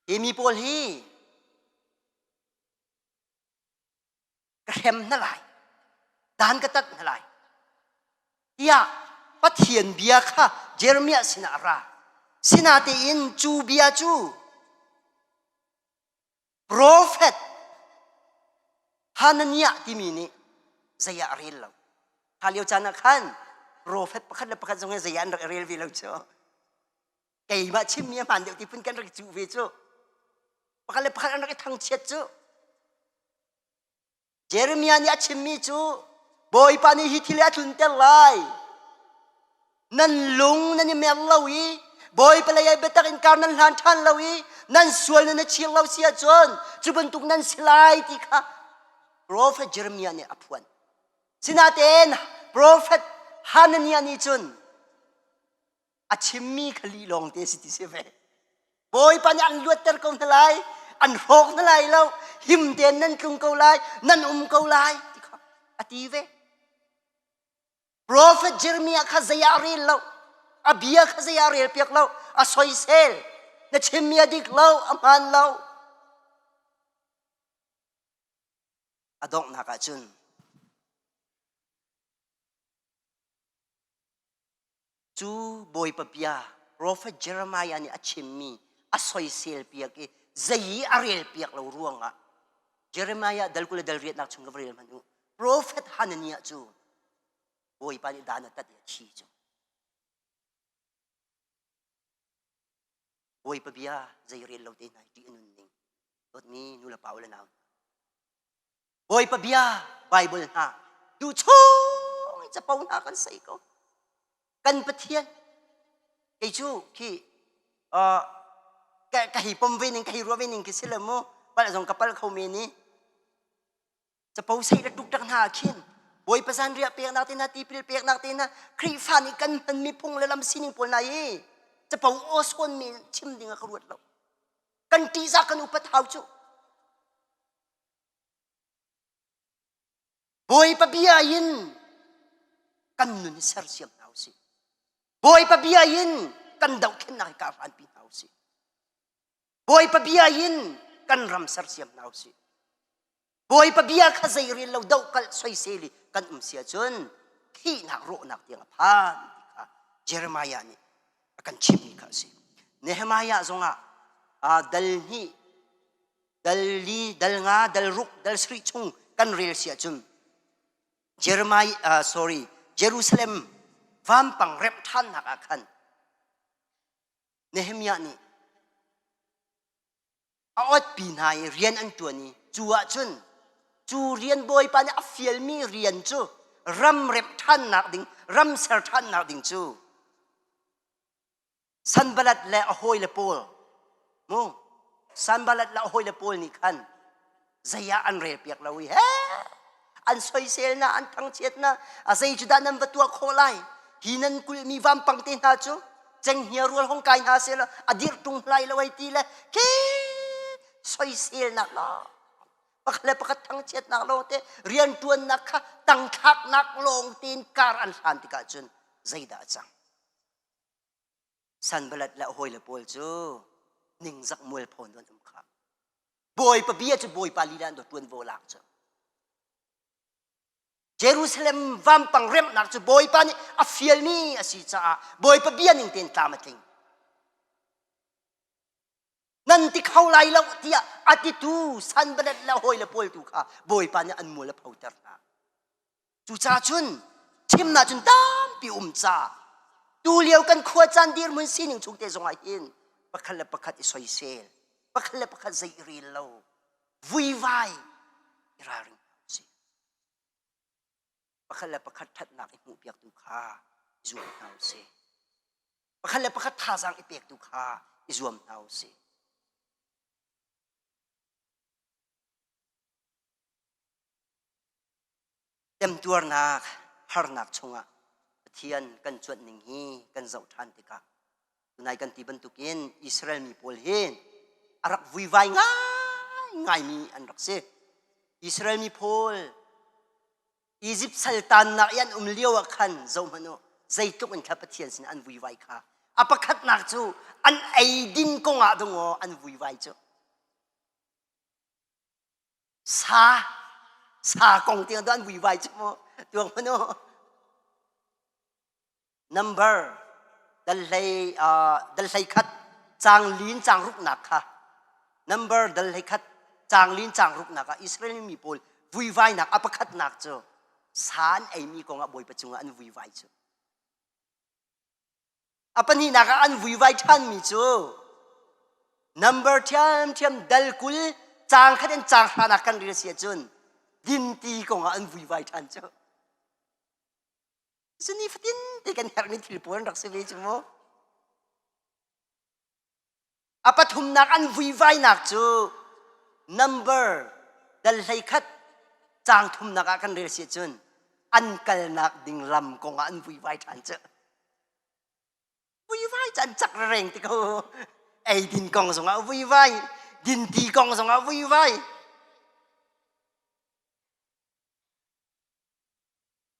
hi mi pawl hi ka hrem hna lai dan ka tat hna lai tiah Pathian bia kha Jeremiah sinah a ra. Sinatein cu bia cu profet Hananiah timi nih zei ah a rel lo. Kha lio caan ah khan profet pakhat le pakhat zong hi zei ah an rak i rel ve lo cu. Keimah chimmi a hmaan deuh ti phun kan rak i cuh ve cu. Pakhat le pakhat an rak i thangchiat cu. Jeremiah nih a chimmi cu Bawipa nih hi thil hi a tlunter lai. Nan lung nan i mer lo i Bawipa lei ai biatak in kar nan hlan ṭhan lo i nan sual nan i chir lo si ahcun cu bantuk nan si lai ti kha Prophet Jeremiah nih a phuan. Sinatein Prophet Hananiah nih cun a chimmi kha lih lawng te si ti si ve. Bawipa nih an luatter ko hna lai, an hrawk hna lai lo, him tein nan tlung ko lai, nan um ko lai ti kha a ti ve. Prophet Jeremiah kha zei ah rel lo, a bia kha zei ah rel piak lo, a soisel, na chimmi a dik lo, a hmaan lo. A donghnak ah cun Cu Bawipa bia profet Jeremiah nih a chimmi a soisel piak i zei i a rel piak lo ruangah Jeremiah dal 20 le dal riatnak chung ka va rel hmanh u. Profet Hananiah cu Bawipa nih dan a tat i a thi cu. Bawipa bia zei rel lo te hna hi ṭih a nun ning. Dawtmi nu le pa u le nau hna. Bawipa bia Bible hna duh chung in capo hna kan sei ko. Kan Pathian kei cu khi ka ka hi pom ve ning ka hi ruah ve ning khi si le mu palh zong ka palh kho men i capo sei le tuk tak hna ah khin Bawipa zanriah peknak te hna tipil peknak te hna Khrihfa nih kan hmanmi phung le lam sining pawl hna hi capo aw sawn mi chim ding ah ka ruat lo kan ṭihzah kan upat hau cu Bawipa bia in kan nun hi sersiam hna usih. Bawipa bia in kan dohthlennak hi karhlanpi hna usih. Bawipa bia in kan ram sersiam hna usih. Bawipa bia kha zei rel lo dohkalh soisel i kan um si ahcun thihnak rawhnak tiang a phan ti kha Jeremiah nih a kan chimhmi kha a si. Nehemiah zongah dal hnih dal li, dal nga, dal ruk, dal sarih chung kan rel si ahcun Jeremiah, sorry, Jerusalem vampang remh ṭhannak ah khan Nehemiah nih a otpi hna i rian an ṭuan i cu ahcun cu rian Bawipa nih a fialmi rian cu ram remh ṭhannak ding, ram ser ṭhannak ding cu Sanbalat le a hawile pawl mu Sanbalat le a hawile pawl nih khan zei ah an rel piak lo i he an soisel na an thangchiat na a zei cu dah nan va tuah khawh lai hi nan kulhmi vampang te hna cu? Cenghngia rual hong kai hna seh law a dirh ṭung lai lo ai ti le khi soiselnak lawng pakhat le pakhat thangchiatnak lawng te rianṭuannak kha tangthlaknak lawng tein kar an hlan tikah cun zeidah a cang? Sanbalat le a hawile pawl cu ningzak mualpho an um kha. Bawipa bia cu Bawipa lila an ṭuanvo lak cu. Jerusalem vampang remhnak cu Bawipa nih a fialmi a si caah Bawipa bia ning tein tlam a tling. Nan ti kho lai lo tiah a titu Sanbalat le hawile pawl tu kha Bawipa nih an mual a photer hna. Cucaah cun thimnak cun tampi um ca tu lio kan khua caan dirhmun sining chung te zongah hin pakhat le pakhat i soisel, pakhat le pakhat zei i rel lo, vuivai i ralring hna usih. Pakhat le pakhat ṭhatnak i hmuhpiaktu kha i zuam hna usih. Pakhat le pakhat thazaang i pektu kha i zuam hna usih. Temtuarnak harnak chungah Pathian kan cuanh ning hi kan zoh ṭhan tikah tunai kan ti bantukin Israel mi pawl hi a rak vuivai ngaingaimi an rak si. Israel mi pawl Izipt saltannak i an um lio ah khan zohhmanh u zeitluk in kha Pathian sin an vuivai kha. A pakhatnak cu an eidin kong ah dungaw an vuivai cu. Sa sa kong tiang an vuivai cu mu tuang hmanh u. Number dal hlei dal hlei khat cang lin cang ruknak kha number dal hlei khat cang lin cang ruknak ah Israel mi pawl vuivainak a pakhatnak cu sa an eimi kong ah Bawipa cungah an vuivai cu. A pahnihnak ah an vuivai ṭhanmi cu number ṭhiamṭhiam dal 20 caang khat in caang hranak kan rel si ahcun dinti kongah an vuivai ṭhan cu. Cu nifatin te kan herhmi thil pawl an rak si ve cu mu. A pathumnak an vuivainak cu number dal 11 caang thumnak ah kan rel si ahcun an kalnak ding lam kongah an vuivai ṭhan cu. Vuivai cu an cak reng ti ko. Eidin kong zongah vuivai, dinti kong zongah vuivai.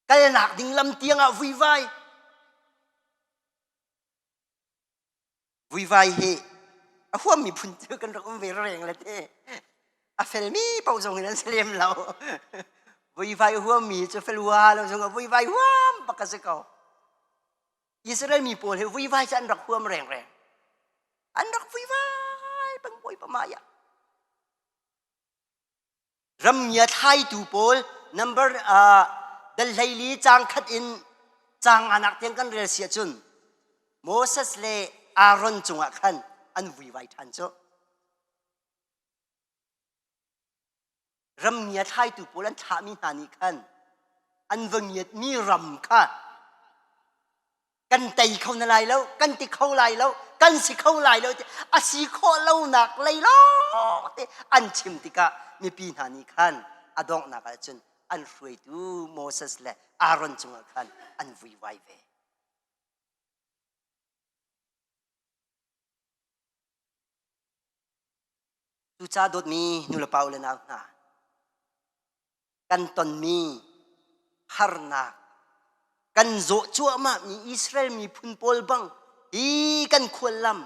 Kalnak ding lam tiangah vuivai. Vuivai hi a huammi phun cu kan rak um ve reng le te. A felmi paoh zong in an si lem lo. Vuivai huammi cu fel hua lo zong ah vuivai huam bak a si ko. Israel mi pawl hi vuivai cu an rak huam rengreng. An rak vuivai peng bawipa mah ah. Ramngia thlaitu pawl number dal 14 caang khat in caang anak tiang kan rel si ahcun Moses le Aaron cungah khan an vuivai ṭhan cu. Ramngia thlaitu pawl an thlahmi hna nih khan an va ngiatmi ram kha kan tei kho na lai lo, kan ti kho lai lo, kan si kho lai lo ti a si khawh lonak lei lawng te an chim tikah mipi hna nih khan a donghnak ah cun an hruaitu Moses le Aaron cungah khan an vuivai ve. Cucaah dawtmi nulepa u le nau hna, kan tonmi harnak kan zawh cuahmahmi Israel miphun pawl bang hi kan khuallam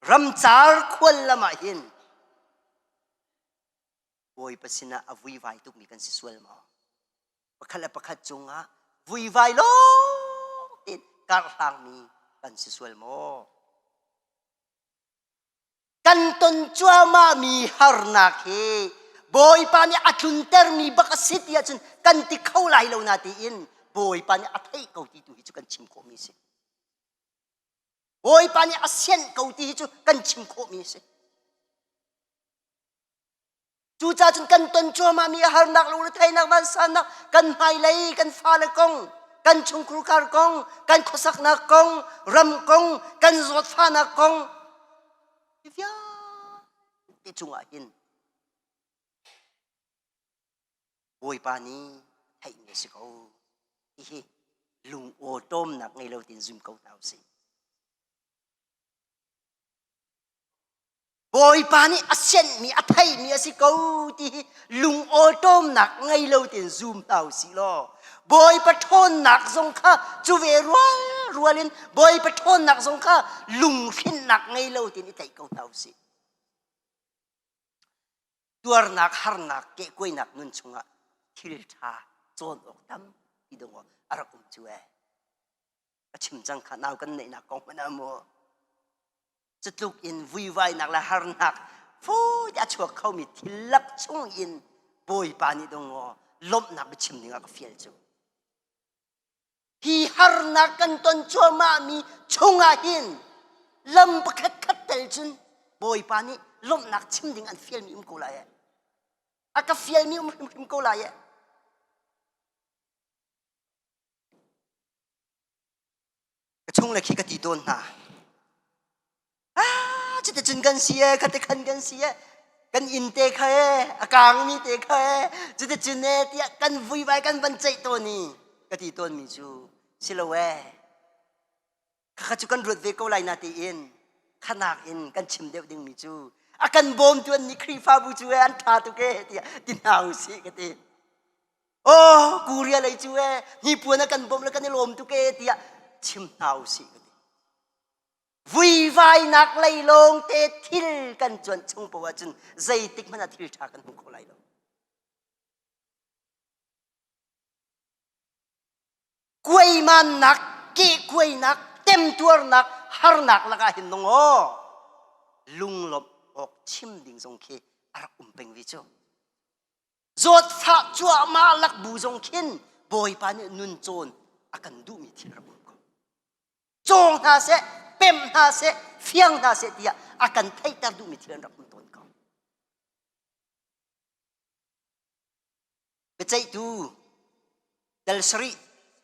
ramcar khuallam ah hin Bawipa sinah a vuivai tukmi kan si sual maw? Pakhat le pakhat cungah vuivai lawng tein karhlangmi kan si sual maw? Kan ton cuahmahmi harnak hi Bawipa nih a tluntermi bak a si ti ahcun kan ti kho lai lo na tiin Bawipa nih a theih ko ti tu hi cu kan chim khawhmi a si. Bawipa nih a sianh ko ti hi cu kan chim khawhmi a si. Cucaah cun kan ton cuahmahmi harnak lungretheihnak vansannak kan hmailei kan fale kong kan chungkhurkhar kong kan khuasaknak kong ram kong kan zawtfahnak kong hi vialte cungah hin Bawipa nih theihmi a si ko ti hi. Lung awtawmnak ngei lo tin zum ko hna usih. Bawipa nih a sianhmi a theihmi a si ko ti hi lung awtawmnak ngei lo tin zum hna usih law Bawipa ṭhawnnak zong kha cu ve rual rual in Bawipa ṭhawnnak zong kha lunghrinnak ngei lo tin i tlaih ko hna usih. Tuarnak harnak kehkuainak nun chungah thil ṭha cawn awk tampi dong a rak um cu ee. A chim cang kha nau kan neihnak kong hmanh ah mu. Cutluk in vuivainak le harnak fawi a chuak khomi thil lak chung in Bawipa nih dong aw lawmhnak biachim ding ah ka fial cu. Hi harnak kan ton cuahmahmi chungah hin lam pakhat khat tel cun Bawipa nih lawmhnak chim ding an fialmi um ko lai ee. A ka fialmi um hrimhrim ko lai ee. Ka chung le khi ka ti tawn hna. Ah, cuticun kan si ee, khate khan kan si ee, kan inn te kha ee, a kaangmi te kha ee, cuticun ee tiah kan vuivai kan van ceih tawn i ka ti tawnmi cu si lo ee. Khakha cu kan ruat ve ko lai na tiin khanak in kan chim deuh dingmi cu a kan bawmtu an nih Khrihfabu cu ee an ṭha tuk ee tiah ti hna usih ka ti. Oh, Korea lei cu ee hnipuan a kan bawmh le kan i lawm tuk ee tiah chim hna usih ka ti. Vuivainak lei lawng te thil kan cuanh chung poah ahcun zeitik hmanh ah thil ṭha kan hmu kho lai lo. Kuaimannak, kehkuainak, temtuarnak, harnak lakah hin nung aw lunglawmh awk chim ding zong khi a rak um peng ve cu. Zawtfah cuahmah lak bu zong khin Bawipa nih nun cawn a kan duhmi thil rak um ko. Cawng hna seh, pem hna seh, fiang hna seh tiah a kan theihter duhmi thil an rak um tawn ko. Biaceihtu dal sarih,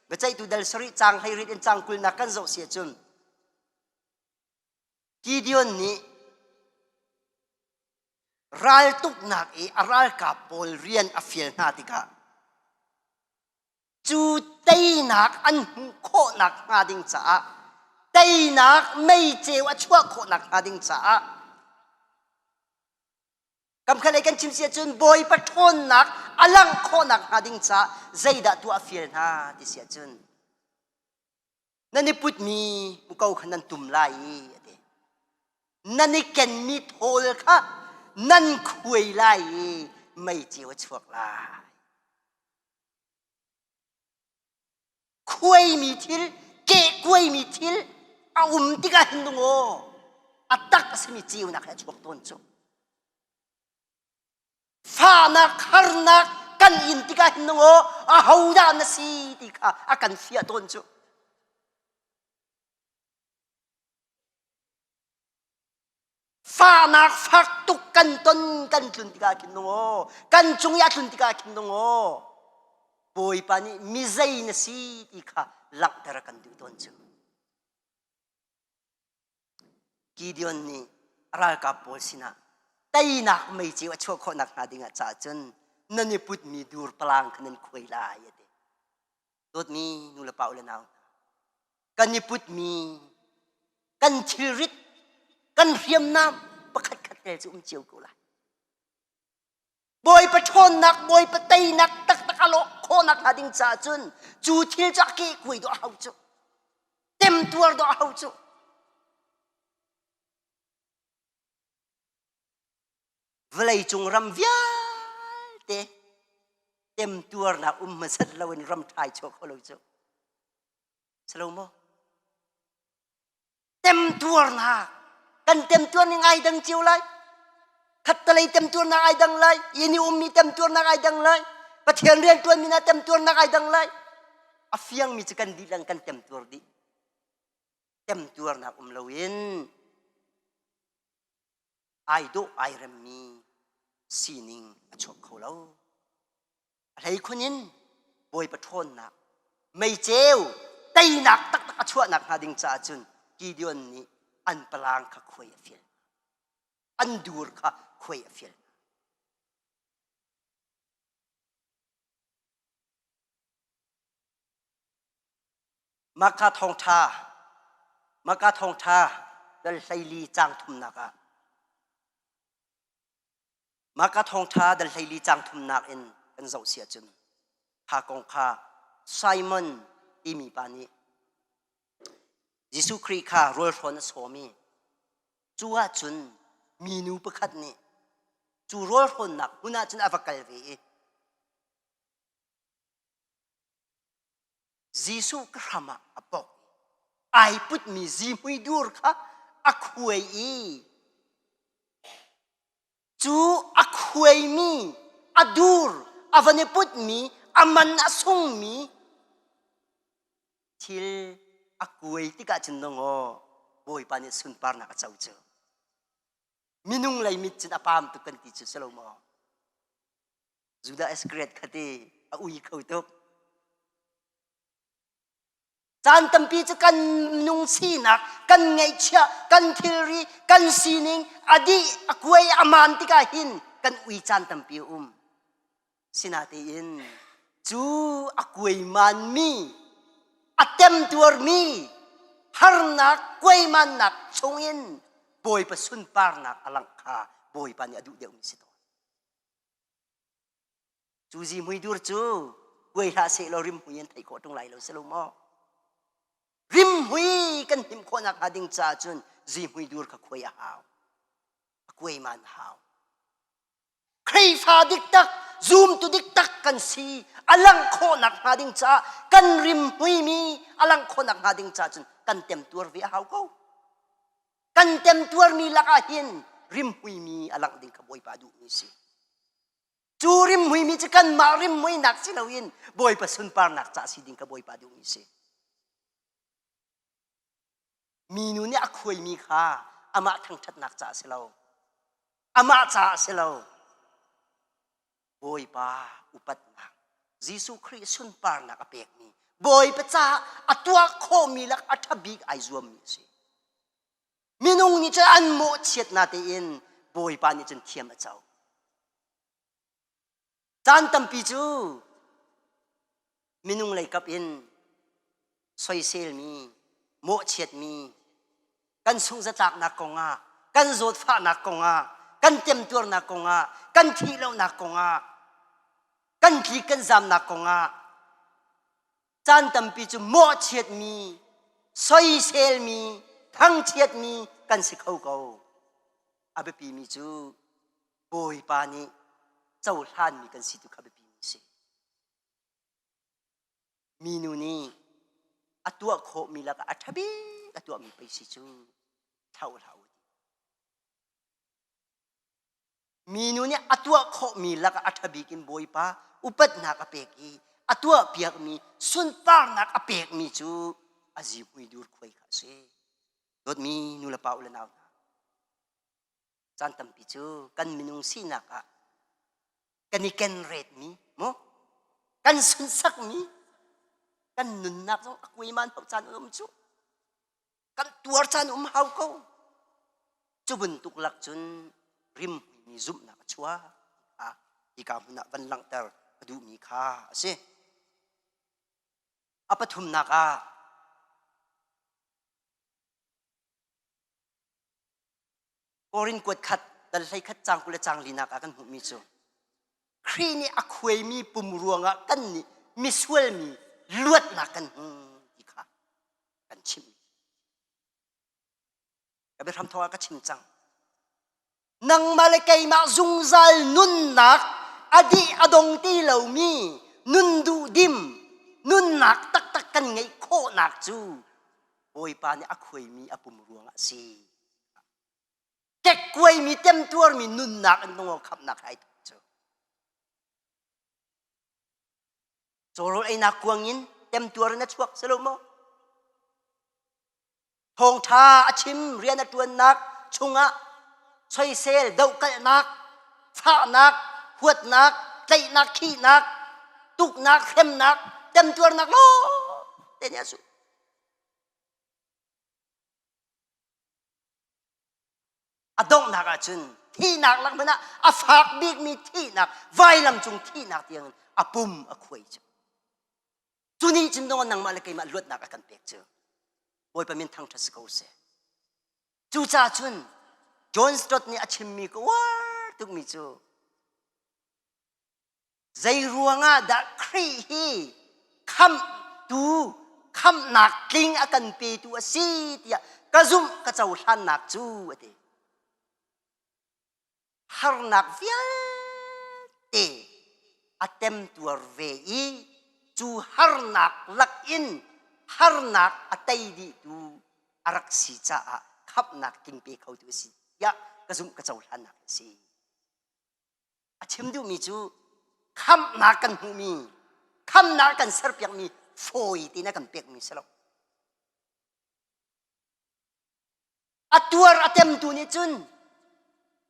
biaceihtu dal sarih caang hleiriat in caang kulnak kan zoh si ahcun Gideon nih raltuknak i a ralkap pawl rian a fial hna tikah cu teinak an hmuh khawhnak hnga ding caah teinak meiceu a chuah khawhnak hnga ding caah kamkhat lei kan chim si ahcun Bawipa ṭhawnnak a langh khawhnak hnga ding caah zeidah tuah a fial hna ti si ahcun Nan i putmi muko kha nan tum lai i a ti. Nan i kenmi thawl kha nan khuai lai i meiceu a chuak lai. Khuaimi thil, kehkuaimi thil a um tikah hin dung aw a tak a simi ceunak he a chuak tawn cu. Fahnak, harnak kan in tikah hin aw ahodah na si ti kha a kan fiah tawn cu. Fahnak fak tuk kan ton kan tlun tikah khin aw kan cung i a tlun tikah khin aw Bawipa nih mizei na si ti kha langhter a kan duh tawn cu. Gideon nih a ralkap pawl sinah teinak meiceu a chuah khawh nakhnga dingah caah cun nan i putmi dur palang kha nan khuai lai a ti. Dawtmi nu le pa u le nau hna, kan i putmi kan thilrit kan hriamnam pakhat khat tel cu um cio ko lai. Bawipa ṭhawnnak, Bawipa teinak taktak a lawh khawhnak hnga ding caah cun cu thil cu a kehkuai dawh a hau cu. Temtuar dawh a hau cu. Vawleicung ram vialte temtuarnak um hmasat loin ram ṭhai chuah kho lo cu. Si lo maw? Temtuarnak kan temtuar ning ai dang cio lai khattalei temtuarnak ai dang lai inn i ummi temtuarnak ai dang lai Pathian rian ṭuanmi hna temtuarnak ai dang lai a fiangmi cu kan dihlak kan temtuar dih temtuarnak um loin ai dawh ai remmi sining a chuak kho lo A hleikhun in Bawipa ṭhawnnak, meiceu, teinak taktak a chuahnak hnga ding caah cun Gideon nih an palang kha khuai a fial. An dur kha khuai a fial. Maka thawngṭha Maka thawngṭha dal 14 caang thumnak ah Maka thawngṭha dal 14 caang thumnak in kan zoh si ahcun kha kong kha Simon timi pa nih Jesuh Khrih kha rawlhrawn a sawm i cu ahcun minu pakhat nih cu rawlhrawnnak hmun ahcun a va kal ve i Jesuh ka hram ah a bok ai putmi zihmui dur kha a khuai i cu a khuaimi a dur a van i putmi a man a sungmi thil a kuai tikah cun dong-aw Bawipa nih sunparnak a co cu. Minung lei mit cun a paam tuk kan ti cu si lo maw? Judah Iscariot kha ti a ui kho tuk. Caan tampi cu kan minung sinak, kan ngaihchiah, kan thilri, kan sining a dih, a kuai, a maan tikah hin kan ui caan tampi a um. Sinatein cu a kuaimanmi, a temtuarmi harnak kuaimannak chungin Bawipa sunparnak a langh kha Bawipa nih a duh deuhmi si tawn. Cu zihmui dur cu kuai hlah sehlaw rimhmui an theih khawh ṭung lai lo si lo maw? Rimhmui kan hnim khawhnak hnga ding caah cun zihmui dur kha khuai a hau. A kuaiman a hau. Khrihfa diktak, zumtu diktak kan si a langh khawhnak hnga ding caah kan rimhmuimi a langh khawhnak hnga ding caah cun kan temtuar ve a hau ko. Kan temtuarmi lakah hin rimhmuimi a langh ding kha Bawipa duhmi si. Cu rimhmuimi cu kanmah rimhmuinak si loin Bawipa sunparnak ca si ding kha Bawipa duhmi si. Minu nih a khuaimi kha amah thangṭhatnak caah a si lo. Amah caah a si lo. Bawipa upatnak, Jesuh Khrih sunparnak a pekmi, Bawipa caah a tuah khawhmi lak a ṭha bik ai zuammi a si. Minung nih cun an mawhchiat natein Bawipa nih cun thiam a co. Caan tampi cu minung lei kap in soiselmi, mawhchiatmi, kan sungzatlaknak kongah, kan zawtfahnak kongah, kan temtuarnak kongah, kan thihlohnak kongah, kan tlik kan zamnak kongah caan tampi cu mawhchiatmi, soiselmi, thangchiatmi kan si kho ko. A biapimi cu Bawipa nih cohlanmi kan si tu kha biapimi si. Minu nih a tuah khawhmi lakah a ṭha bik a tuahmi pei si cu thlauh hlah u ti. Minu nih a tuah khawhmi lakah a ṭha bik in Bawipa upatnak a pek i a tuahpiakmi sunparnak a pekmi cu a zihmui dur khuai kha a si. Dawtmi nu le pa u le nau hna, caan tampi cu kan minung sinak ah kan i kenretmi mu kan sunsakmi kan nunnak zong a kuaiman hau caan um cu kan tuar caan um hau ko cu bantuk lak cun rimhmuimi zumhnak a chuak a hika hmun ah van langhter ka duhmi kha a si a pathumnak ah Korin kuat khat dal 11 caang 20 le caang linak ah kan hmuhmi cu Khrih nih a khuaimi pum ruangah kan nih misual mi luatnak kan hmu ti kha kan chim. Ka biahram thawk ah ka chim cang. Nangmah le keimah zungzal nunnak a dih a dong ti lomi nun duhdim nunnak taktak kan ngeih khawhnak cu Bawipa nih a khuaimi a pum ruangah a si. Kekkuaimi temtuarmi nunnak in nungaw khamhnak hai cu. Cawrawl einak kuang in temtuar in a chuak si lo maw? Thawngṭha a chim rian a ṭuannak chungah soisel dohkalhnak, fahnak, huatnak, tlaihnak, khihnak, tuknak, hremnak, temtuarnak lawng te nih a su. A donghnak ahcun thihnak lak hmanh ah a fak bikmi thihnak, vailam cung thihnak tiangin a pum a khuai cu. Cu nih cun dong nangmah le keimah luatnak a kan pek cu. Bawipa min thangṭhat si ko seh. Cucaah cun John Stott nih a chimmi ka uar tukmi cu zei ruangah dah Khrih hi khamhtu khamhnak tling a kan petu a si tiah ka zumh ka cohlannak cu a ti. Harnak vialte a temtuar ve i cu harnak lakin harnak a tei dihtu a rak si caah khamhnak tling pe khotu a si tiah ka zumh ka cohlannak a si. A chim duhmi cu khamhnak kan hmuhmi, khamhnak kan serpiakmi fawi tein a kan pekmi si lo. A tuar a temtu nih cun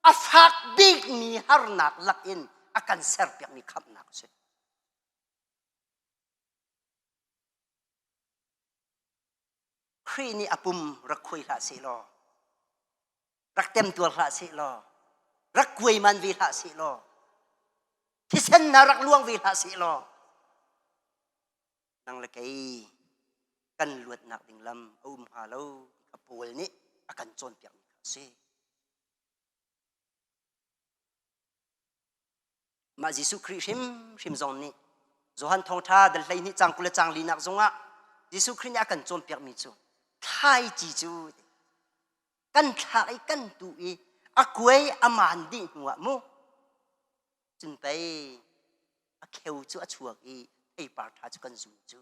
a fak bikmi harnak lakin a kan serpiakmi khamhnak a si. Khrih nih a pum rak khuai hlah seh law, rak temtuar hlah seh law, rak kuaiman ve hlah seh law, thisen hna rak luang ve hlah seh law, nang le kei kan luatnak ding lam a um hnga lo ti kha Paul nih a kan cawnpiakmi kha a si. Mah Jesuh Khrih hrimhrim zong nih Johan Thawngṭha dal 12 cang 20 le cang linak zongah Jesuh Khrih nih a kan cawnpiakmi cu thlaici cu kan thlak i kan tuh i a kuai a maan dih hnuah mu cun pei a kheu cu a chuak i theipar ṭha cu kan zun cu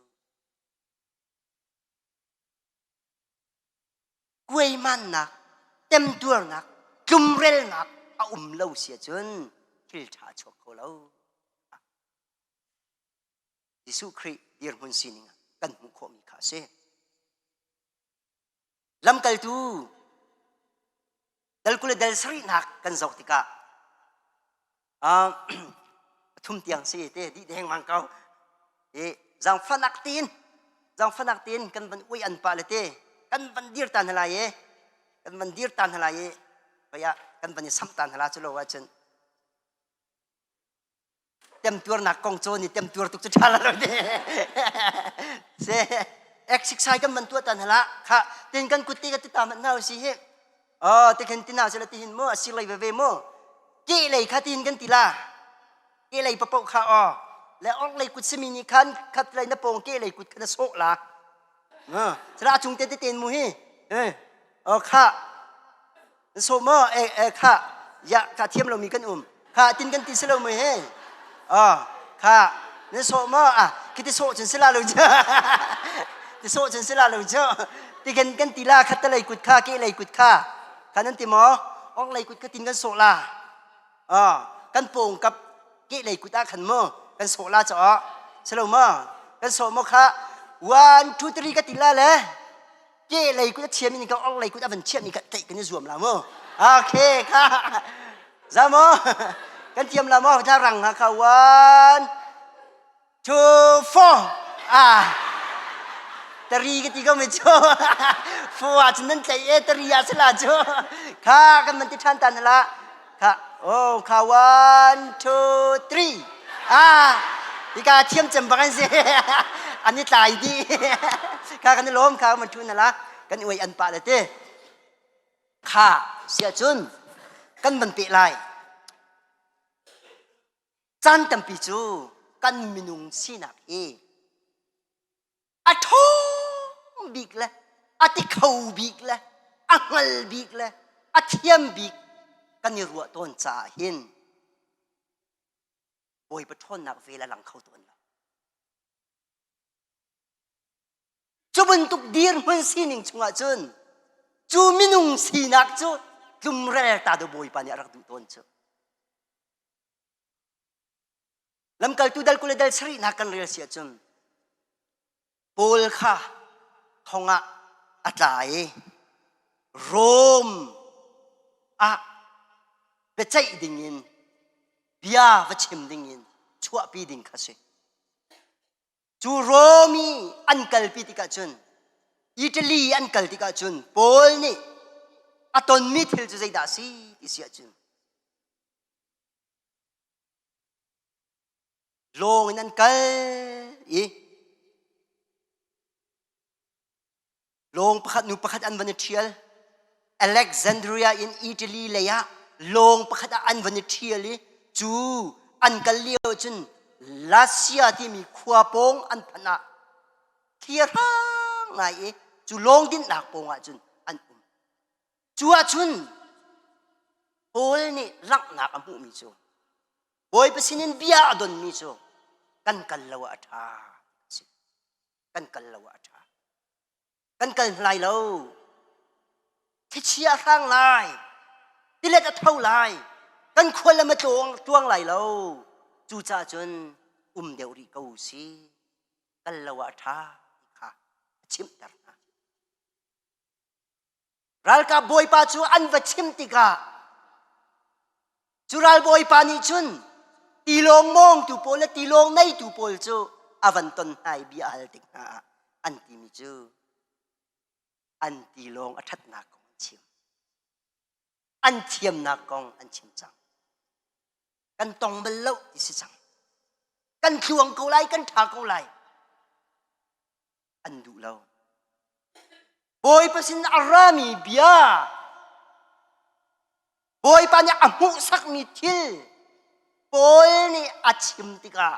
kuaimannak temtuarnak tlumrelnak a um lo si ahcun thil ṭha a chuak kho lo. Jesuh Khrih dirhmun sining ah kan hmuh khawhmi kha a si. Lamkaltu dal 20 le dal sarihnak kan zoh tikah thum tiang si te dih deng mang ko i zangfanak tin zangfanak tin kan van ui an pa le te kan van dir ta hna lai i kan van dir ta hna lai i vaya kan van i samh ta hna la cu lo ahcun Temtuarnak kong cawn i temtuar tuk cu ṭha lo te. Se exercise kan van tuah tan hala kha tin kan kut te ka ti ta man na si hi. Oh te khin tina se la ti hin mo asir lei veve mo. Ke lei kha tin kan ti la. Ke lei papo kha o. Le ok lei kut simi ni khan khat lei na pong ke lei kut kha na sawh la. Sala chung te te ten mu hi. Eh. O kha So maw e e kha ya kha thiam lomi kan um kha tin kan ti si lo mui he oh kha na so maw ah khi ti so cun si la lo cu ti so cun si la lo cu ti kan kan ti la khat lei kut kha ke lei kut kha kha nan ti maw ok lei kut kha tin kan so la oh kan pong kap ke lei kut ah khan mu kan so la cho si lo maw kan so maw kha one two three ka ti la le ke lei kut a chiami nih ka or lei kut a van chiahmi kha tlaih kan i zuam la mu okay kha za mu kan thiam la maw tha rang ha kha one two four ah tari ka ti ko mi chu four ah cun nan tlaih e tari ah sila chu kha kan man ti than tan la kha oh kha one two three ah hika thiam cem bak an si an i tlai dih kha kan i lawm kha man thu na la kan uai an pa le te kha sia cun kan van pe lai caan tampi cu kan minung sinak hi a ṭhawng bik le a ti kho bik le a hngal bik le a thiam bik kan i ruah tawn caah hin Bawipa ṭhawnnak vel a lang kho tawn lo. Cu bantuk dirhmun sining chungah cun cu minung sinak cu tlumrel ta do Bawipa nih a rak duh tawn cu. Lamkaltu dal 20 le dal sarihnak kan rel si ahcun Paul kha thong ah a tla i Rom ah biaceih dingin bia va chim dingin chuahpi ding kha si. Cu Rom i an kalpi tikah cun Italy an kal tikah cun Paul nih a tonmi thil cu zeidah a si ti si ahcun lawng in an kal i Lawng pakhat nu pakhat an van i ṭhial. Alexandria in Italy lei ah lawng pakhat ah an van i ṭhial i cu an kal lio cun Lasia timi khua pawng an phanh ah thli a hrang ngai i cu lawng dinhnak pawng ah cun an um. Cu ahcun Paul nih langhnak a hmuhmi cu Bawipa sinin bia a donmi cu kan kal lo ah a ṭha si. Kan kal lo ah a ṭha. Kan kal lai lo. Thlichia a hrang lai. Tilet a tho lai. Kan khual lam a tluang, tluang lai lo. Cucaah cun um deuh rih ko si. Kal lo ah a ṭha ti kha a chimhter hna. Ralkap bawipa cu an va chim tikah cu ralbawipa nih cun tilawng mawngtu pawl le tilawng neitu pawl cu a van ton hna i bia a hal tik hna ah an timi cu an tilawng a ṭhatnak kong an chim. An thiamnak kong an chim cang. Kan tong bal lo ti si cang. Kan tluang ko lai, kan ṭha ko lai. An duh lo. Bawipa sin a rami bia Bawipa nih a hmuhsakmi thil Paul nih a chim tikah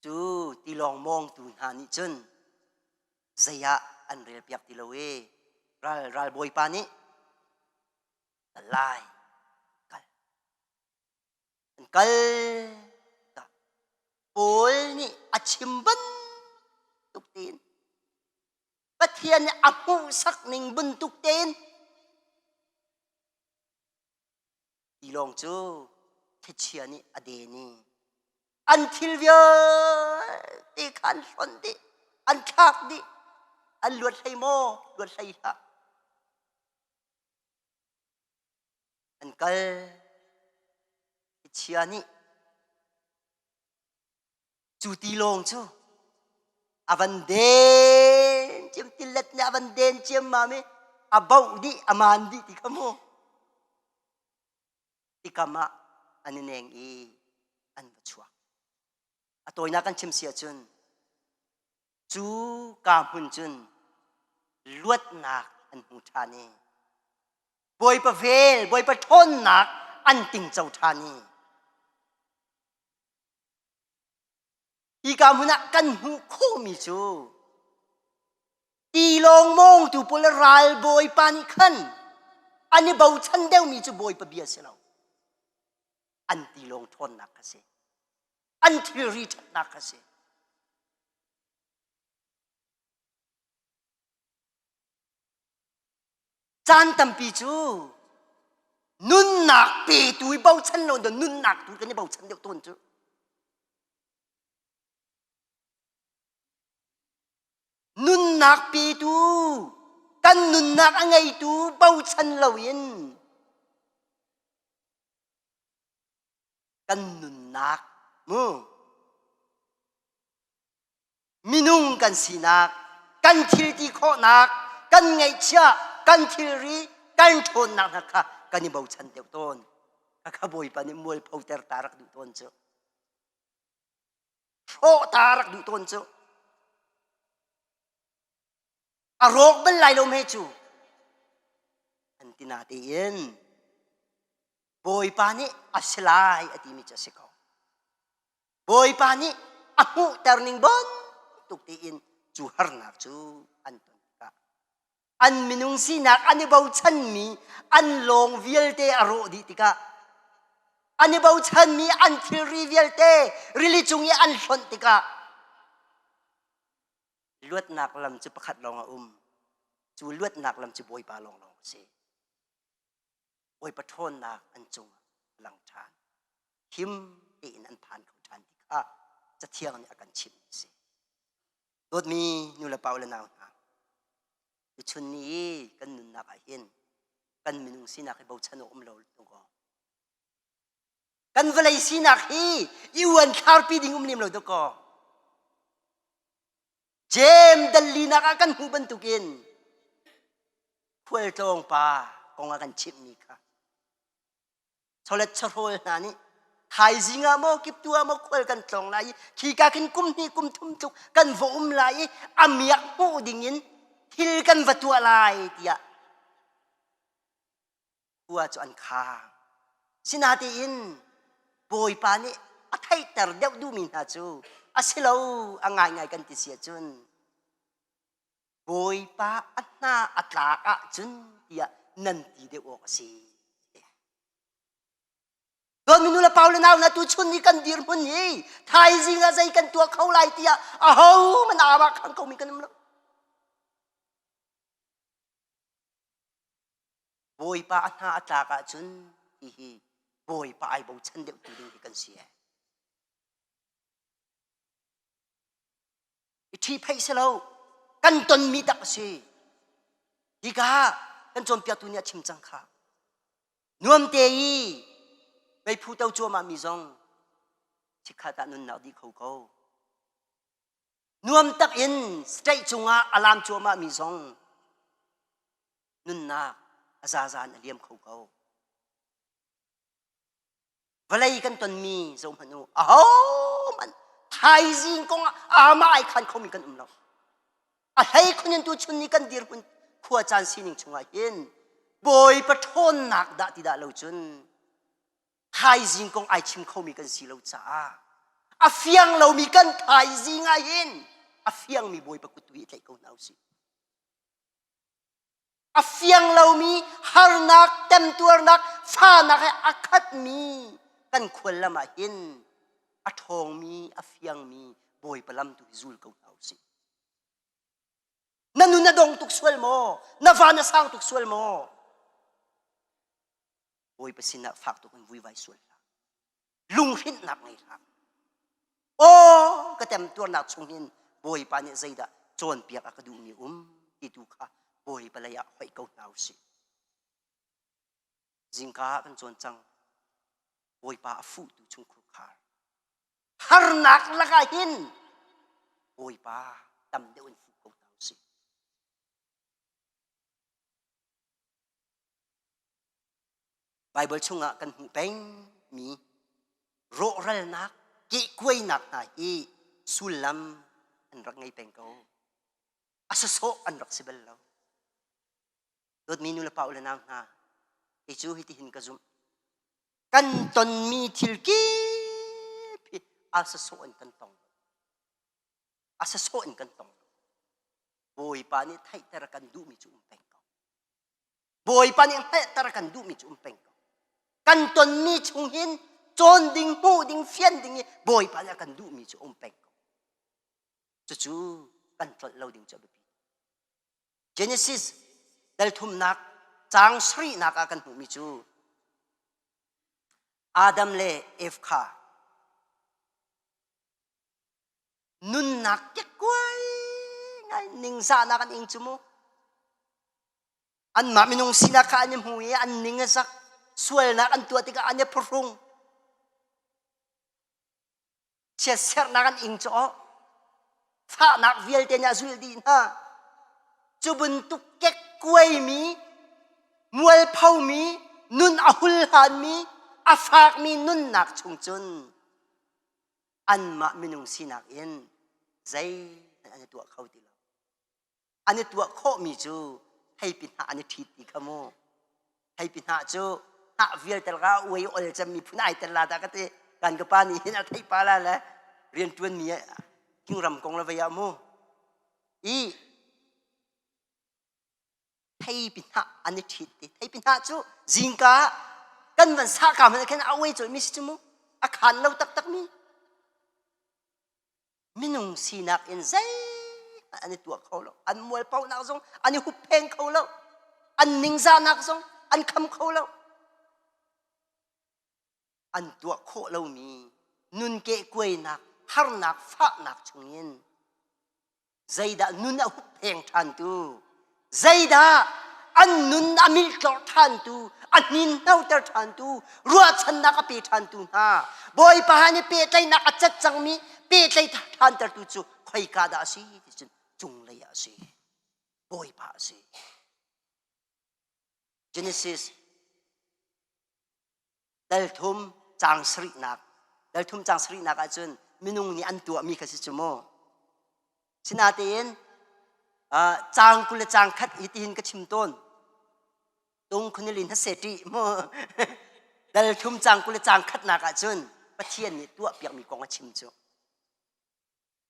cu tilawng mawngtu hna nih cun zei ah an relpiak ti lo i ral ral bawipa nih lai kal An kal tikah Paul nih a chim bantuk tein Pathian nih a hmuhsak ning bantuk tein tilawng cu thlichia nih a den i an thil vialte kha an hlonh dih, an thlak dih, an luat hlei maw, luat hlei hlah. An kal. Thlichia nih cu tilawng cu a van den ciam tilet nih a van den ciammam i a boh dih a maan dih ti kha mu tikam ah an i neng i an va chuak a tawinak kan chim si ahcun cu ka hmun cun luatnak an hmu ṭhan i Bawipa vel, Bawipa ṭhawnnak an tingco ṭhan i hika hmun ah kan hmuh khawhmi cu tilawng mawngtu pawl le ral bawipa nih khan an i bochan deuhmi cu Bawipa bia si lo an tilawng ṭhawnnak kha si an thilri ṭhatnak kha si. Caan tampi cu nunnak petu i bochan lo in nunnak tu kan i bochan deuh tawn cu. Nunnak petu kan nunnak a ngeitu bochan loin kan nunnak mu minung kan sinak, kan thil ti khawhnak, kan ngeihchiah, kan thilri, kan ṭhawnnak hna kha kan i bochan deuh tawn. Khakha Bawipa nih mualphoter ta rak duh tawn cu. Hrawh ta rak duh tawn cu. A rawk bal lai lo hme cu. An ti na tein Bawipa nih a si lai a timi cu a si ko. Bawipa nih a hmuhter ning bantuk tein cu harnak cu an ton tikah an minung sinak an i bochanmi an lawng vialte a rawh dih tikah an i bochanmi an thilri vialte rili cung i an hlonh tikah luatnak lam cu pakhat lawng a um cu luatnak lam cu Bawipa lawnglawng a si. Bawipa ṭhawnnak an cungah a lang ṭhan. Him tein an phan kho ṭhan ti kha Cathiang nih a kan chimh a si. Dawtmi nu le pa le nau hna, tuchun ni i kan nunnak ah hin kan minung sinak hi bochan awk um lo kaw. Kan vawlei sinak hi i uan thlarpi ding um lem lo dakaw. Jem dallinak ah kan hmuh bantukin khualtlawng pa kong a kan chimhmi kha chawlet chawhrawl hna nih Thaizing ah maw kiptu ah maw khual kan tlawng lai i khika khin kum hnih kum thum tluk kan va um lai i a miak hmuh ding in thil kan va tuah lai tiah khua cu an khang. Sinatein Bawipa nih a theihter deuh duhmi hna cu a si lo a ngaingai kan ti si ahcun Bawipa a hna a tlak ahcun tiah nan ti deuh awk a si. Dawtmi nu le pa le nau na tuchun ni kan dirhmun hi thaizing ah zei kan tuah kho lai tiah aho man aa khang komi kan um lo. Bawipa a hna a tlak ahcun ti hi Bawipa ai bochan deuh tu ding hi kan si. I ṭhi pheih si lo kan tonmi tak a si. Hika kan cawnpiaktu nih a chim cang kha. Nuam te i meiphu to cuahmah mi zong chikkhat ah nunnak dih kho ko. Nuam tak in state cungah a lam cuahmah mi zong nunnak a zaza in a liam kho ko. Vawlei kan tonmi zohhmanh u, ahohmanh thaizing kong ah amah ai khan khomi kan um lo. A hlei khun in tuchun ni kan dirhmun khua caan sining chungah hin Bawipa ṭhawnnak dah ti dah lo cun thaizing kong ai chim khomi kan si lo caah a fiang lomi kan thaizing ah hin a fiangmi Bawipa kut tu i tlaih ko hna usih. A fiang lomi harnak, temtuarnak, fahnak he a khatmi kan khual lam ah hin a ṭhawngmi, a fiangmi Bawipa lam tu hi zul ko hna usih. Na nun a dong tuk sual maw? Na van a sang tuk sual maw? Bawipa sinah fak tuk in vuivai sual hlah. Lunghrinhnak ngei hlah. Aw ka temtuarnak chung hin Bawipa nih zeidah cawnpiak a ka duhmi um ti tu kha Bawipa lei ah hoih ko hna usih. Zingka ah kan cawn cang. Bawipa a fuhtu chungkhur khar. Harnak lakah hin Bawipa tam deuh in fuh ko hna usih. Baibal chungah kan hmuh pengmi rawhralnak, kehkuainak hna hi sullam an rak ngei peng ko. A sawsawh an rak si bal lo. Dawtmi nu le pa u le nau hna, kei cu hitihin ka zumh. Kan tonmi thil kip hi a sawsawh in kan tong lo. A sawsawh in kan tong lo. Bawipa nih theihter a kan duhmi cu um peng ko. Bawipa nih hngalhter a kan duhmi cu um peng ko. Kan tonmi chung hin cawn ding, hmuh ding, fian ding i Bawipa nih a kan duhmi cu um peng ko. Cucu kan tlolh lo ding cu a biapi. Genesis dal thumnak caang sarihnak ah kan hmuhmi cu Adam le Eve kha nunnak kekkuai ngai ningzahnak an ing cu mu anmah minung sinak kha an i hmu i an ning a zak sualnak an tuah tikah an i phuhrung chiatserhnak an ing cu aw fahnak vialte nih a zulh dih hna cu bantuk kekkuaimi mualphomi nun a hulhanmi a fakmi nunnak chung cun anmah minung sinak in zeihmanh an i tuah kho ti lo. An i tuah khawhmi cu theipi hnah an i ṭhit ti kha mu. Theipi hnah cu hnah vialte lakah a uai ol cemmi phun ai tel la dah ka ti. Kan ka pa nih hin a theih pa la le rianṭuanmi thingram kong le vei ah mu. I theipi hnah an i ṭhit ti theipi hnah cu zingka ah kan van sah ka hmanh khin a uai colh si cu mu a khan lo taktak mi minung sinak in zeihmanh an i tuah kho lo an mualphonak zong an i huppheng kho lo an ningzahnak zong an kham kho lo an tuah khawh lomi nun kehkuainak harnak fahnak chungin zeidah nun a huppheng ṭhantu zeidah an nun a miltlorh ṭhantu a hninhnoter ṭhantu ruahchannak a pe ṭhantu hna Bawipa nih pehtlaihnak a cat cangmi pehtlaih ṭhantertu cu khoika dah a si ti cun cunglei ah a si Bawipa a si Genesis dal thum. Caang sarihnak, dal thum caang sarihnak ahcun minung nih an tuahmi kha si cu mu. Sinatein caang 20 le caang khat hi tihin ka chim tawn. Tung khunilin hase ṭih mu. Dal thum caang 20 le caang khatnak ahcun Pathian nih tuahpiakmi kong a chim cu.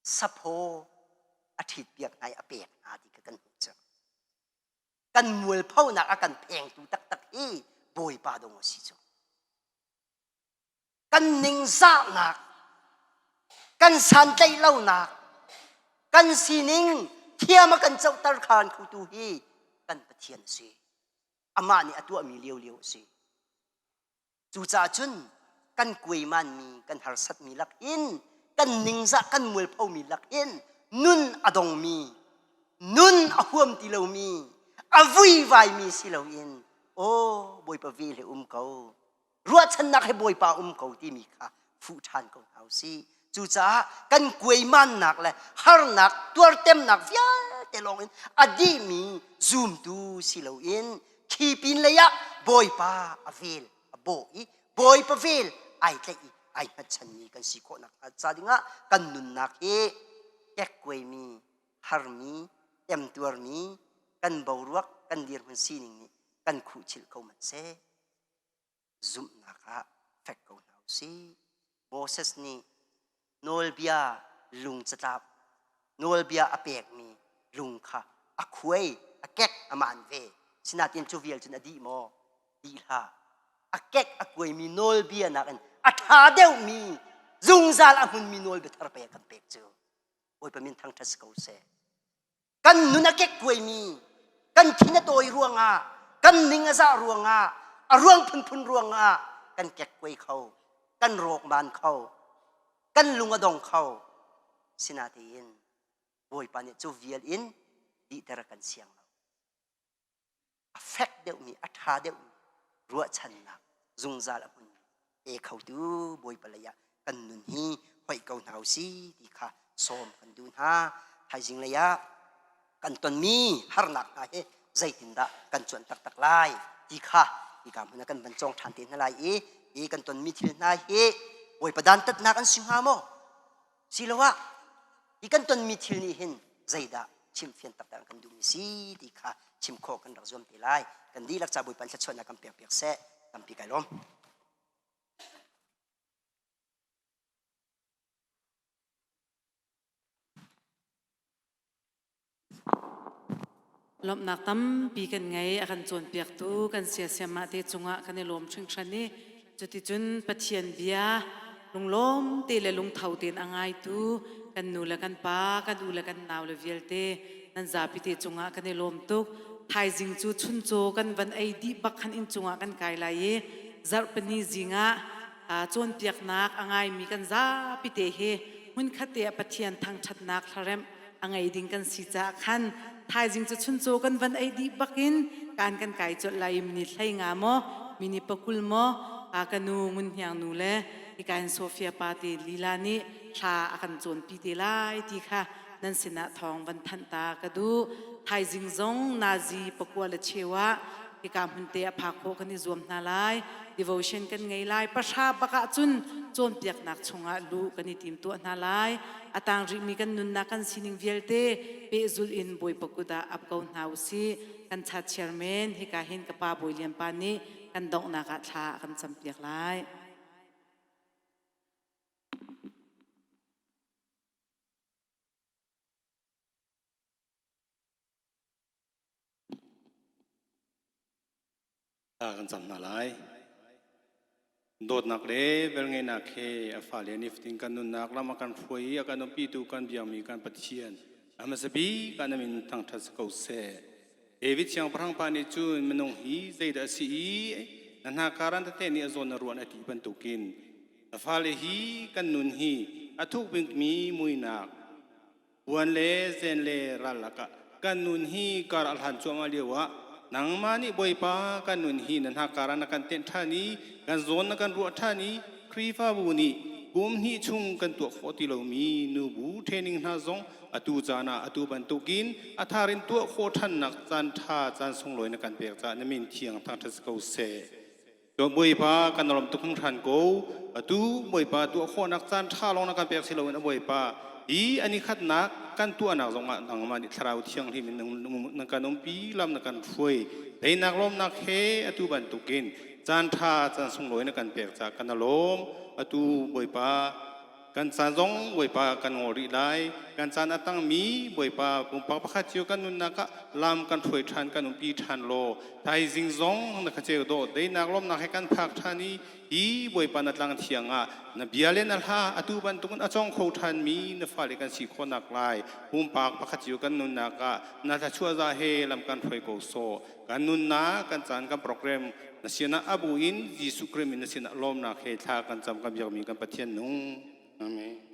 Saphaw a ṭhitpiak hna i a pek hna ti kha kan hmuh cu. Kan mualphonak a kan phengtu taktak hi Bawipa dong a si cu. Kan ningzahnak, kan santlaih lonak, kan sining thiam a kan cohter khan khotu hi kan Pathian a si. Amah nih a tuahmi lio a si. Cucaah cun kan kuaimanmi, kan harsatmi lak in, kan ningzah, kan mualphomi lak in nun a dongmi, nun a huam ti lomi, a vuivaimi si loin, aw Bawipa vel he um ko, ruahchannak he Bawipa um ko timi kha fuh ṭhan ko hna u sih. Cucaah kan kuaimannak le harnak, tuartemnak vialte lawng in a dihmi zumtu si loin khi pin lei ah Bawipa a vel a bawh i Bawipa vel ai tlaih i ai hngatchanmi kan si khawh nakhnga ca dingah kan nunnak hi kekkuaimi, harmi, temtuarmi, kan boruak, kan dirhmun sining nih kan khuhchilh ko hmanh seh. Zumhnak ah fek ko hna u sih. Moses nih nawlbia lung catlap, nawlbia a pekmi lung kha a khuai, a kek a maan ve. Sinain cu vial cun a dih maw? Dih hlah. A kek a kuaimi nawlbia nakin a ṭha deuhmi zungzal a hmunmi nawlbia thar pek kan pek cu. Bawipa min thangṭhat si ko seh. Kan nun a kekkuaimi, kan thin a tawi ruangah, kan ning a zah ruangah, a ruang phunphun ruangah kan kekkuai kho, kan rawkman kho, kan lung a dong kho. Sinatein Bawipa nih cu vial in dihter a kan siang lo. A fek deuhmi, a ṭha deuhmi ruahchannak zungzal a hmunmi pe khotu Bawipa lei ah kan nun hi hoih ko hna u si ti kha sawm kan duh hna. Thaizing lei ah kan tonmi harnak hna hi zeitindah kan cuanh taktak lai ti kha hika hmun ah kan van cawng ṭhan te hna lai i hi kan tonmi thil hna hi Bawipa dantatnak an si hnga maw? Siloah hi kan tonmi thil nih hin zeidah chimfian taktak kan duhmi si ti kha chim khawh kan rak zuam te lai. Kan dihlak ca Bawipa thluachuahnak kan pek piak seh. Tampi kai lawm. Lawmhnak tampi kan ngei. A kan cawnpiaktu kan siasiamah te cungah kan i lawm hringhran i cuticun Pathian bia lunglawm te le lungtho tein a ngaitu kan nu le kan pa, kan u le kan nau le vialte nan zapi te cungah kan i lawm tuk. Thaizing cu chuncaw kan van ei dih bak khan inn cungah kan kai lai i zarhpini zingah cawnpiaknak a ngaimi kan zapi te hi hmunkhat te ah Pathian thangṭhatnak hlaremh a ngei ding kan si caah khan thaizing cu chuncaw kan van ei dih bakin kan kan kai colh lai i mini 15 maw mini 20 maw ka nu Ngun Hniang nu le ikain Sofia pa te lila nih thla a kan cawnpi te lai ti kha nan sinah thawng van thanh ta ka duh. Thaizing zong nazi 9 le cheu ah hika hmun te a phak khawh kan i zuam hna lai. Devotion kan ngei lai. 9 bak ah cun cawnpiaknak chungah luh kan i tim tuah hna lai. A tang rihmi kan nunnak kan sining vialte pehzulh in Bawipa kut ah ap ko hna u sih. Kan chat chairman hika hin ka pa Bawi Lian pa nih kan donghnak ah thla a kan campiak lai. Thla kan cam hna lai. Dawtnak le velngeihnak he a fale nifatin kan nunnak lam a kan hruai i a kan umpitu kan biakmi kan Pathian a hmasa bik ah na min thangṭhat si ko seh. David siangpahrang pa nih cun minung hi zeidah a si i na hna karan tete nih a zawn a ruan a ti bantukin na fale hi kan nun hi a thuk bikmi muinak Puan le zen le ral lakah kan nun hi kar a hlan cuahmah lio ah nangmah nih Bawipa kan nun hi na hnakar ah na kan tenh ṭhan i kan zawn na kan ruah ṭhan i Khrihfabu nih kum hnih chung kan tuah khawh ti lomi nubu training hna zong atu caan ah atu bantukin a thar in tuah khawh ṭhannak caan ṭha caan sunglawi na kan pek caah na min thiang thangṭhat si ko seh. Cun Bawipa kan lawm tuk hringhran ko. Atu Bawipa tuah khawhnak caan ṭha lawng na kan pek si loin a Bawipa hi an i khatnak kan tuahnak zongah nangmah nih Thlarau Thianghlim in na kan umpi lam na kan hruai. Teinak lawmnak he atu bantukin caan ṭha caan sunglawi na kan pek caah kan lawm. Atu Bawipa Kan caan zong Bawipa kan ngol rih lai. Kan caan a tangmi Bawipa pumpak pakhat cio kan nunnak ah lam kan hruai ṭhan kan umpi ṭhan law thaizing zong na ka ceu dawh deinak lawmnak he kan phak ṭhan i hi Bawipa na tlang thiang ah na bia le na hla atu bantukin a cawng kho ṭhanmi na fale kan si khawhnak lai pumpak pakhat cio kan nunnak ah na thluachuah za he lam kan hruai ko sawh. Kan nunnak, kan caan, kan program na sinah abu in Jesuh Khrih min na sinah lawmnak he thla kan cam kan biakmi kan Pathian nung. Amen.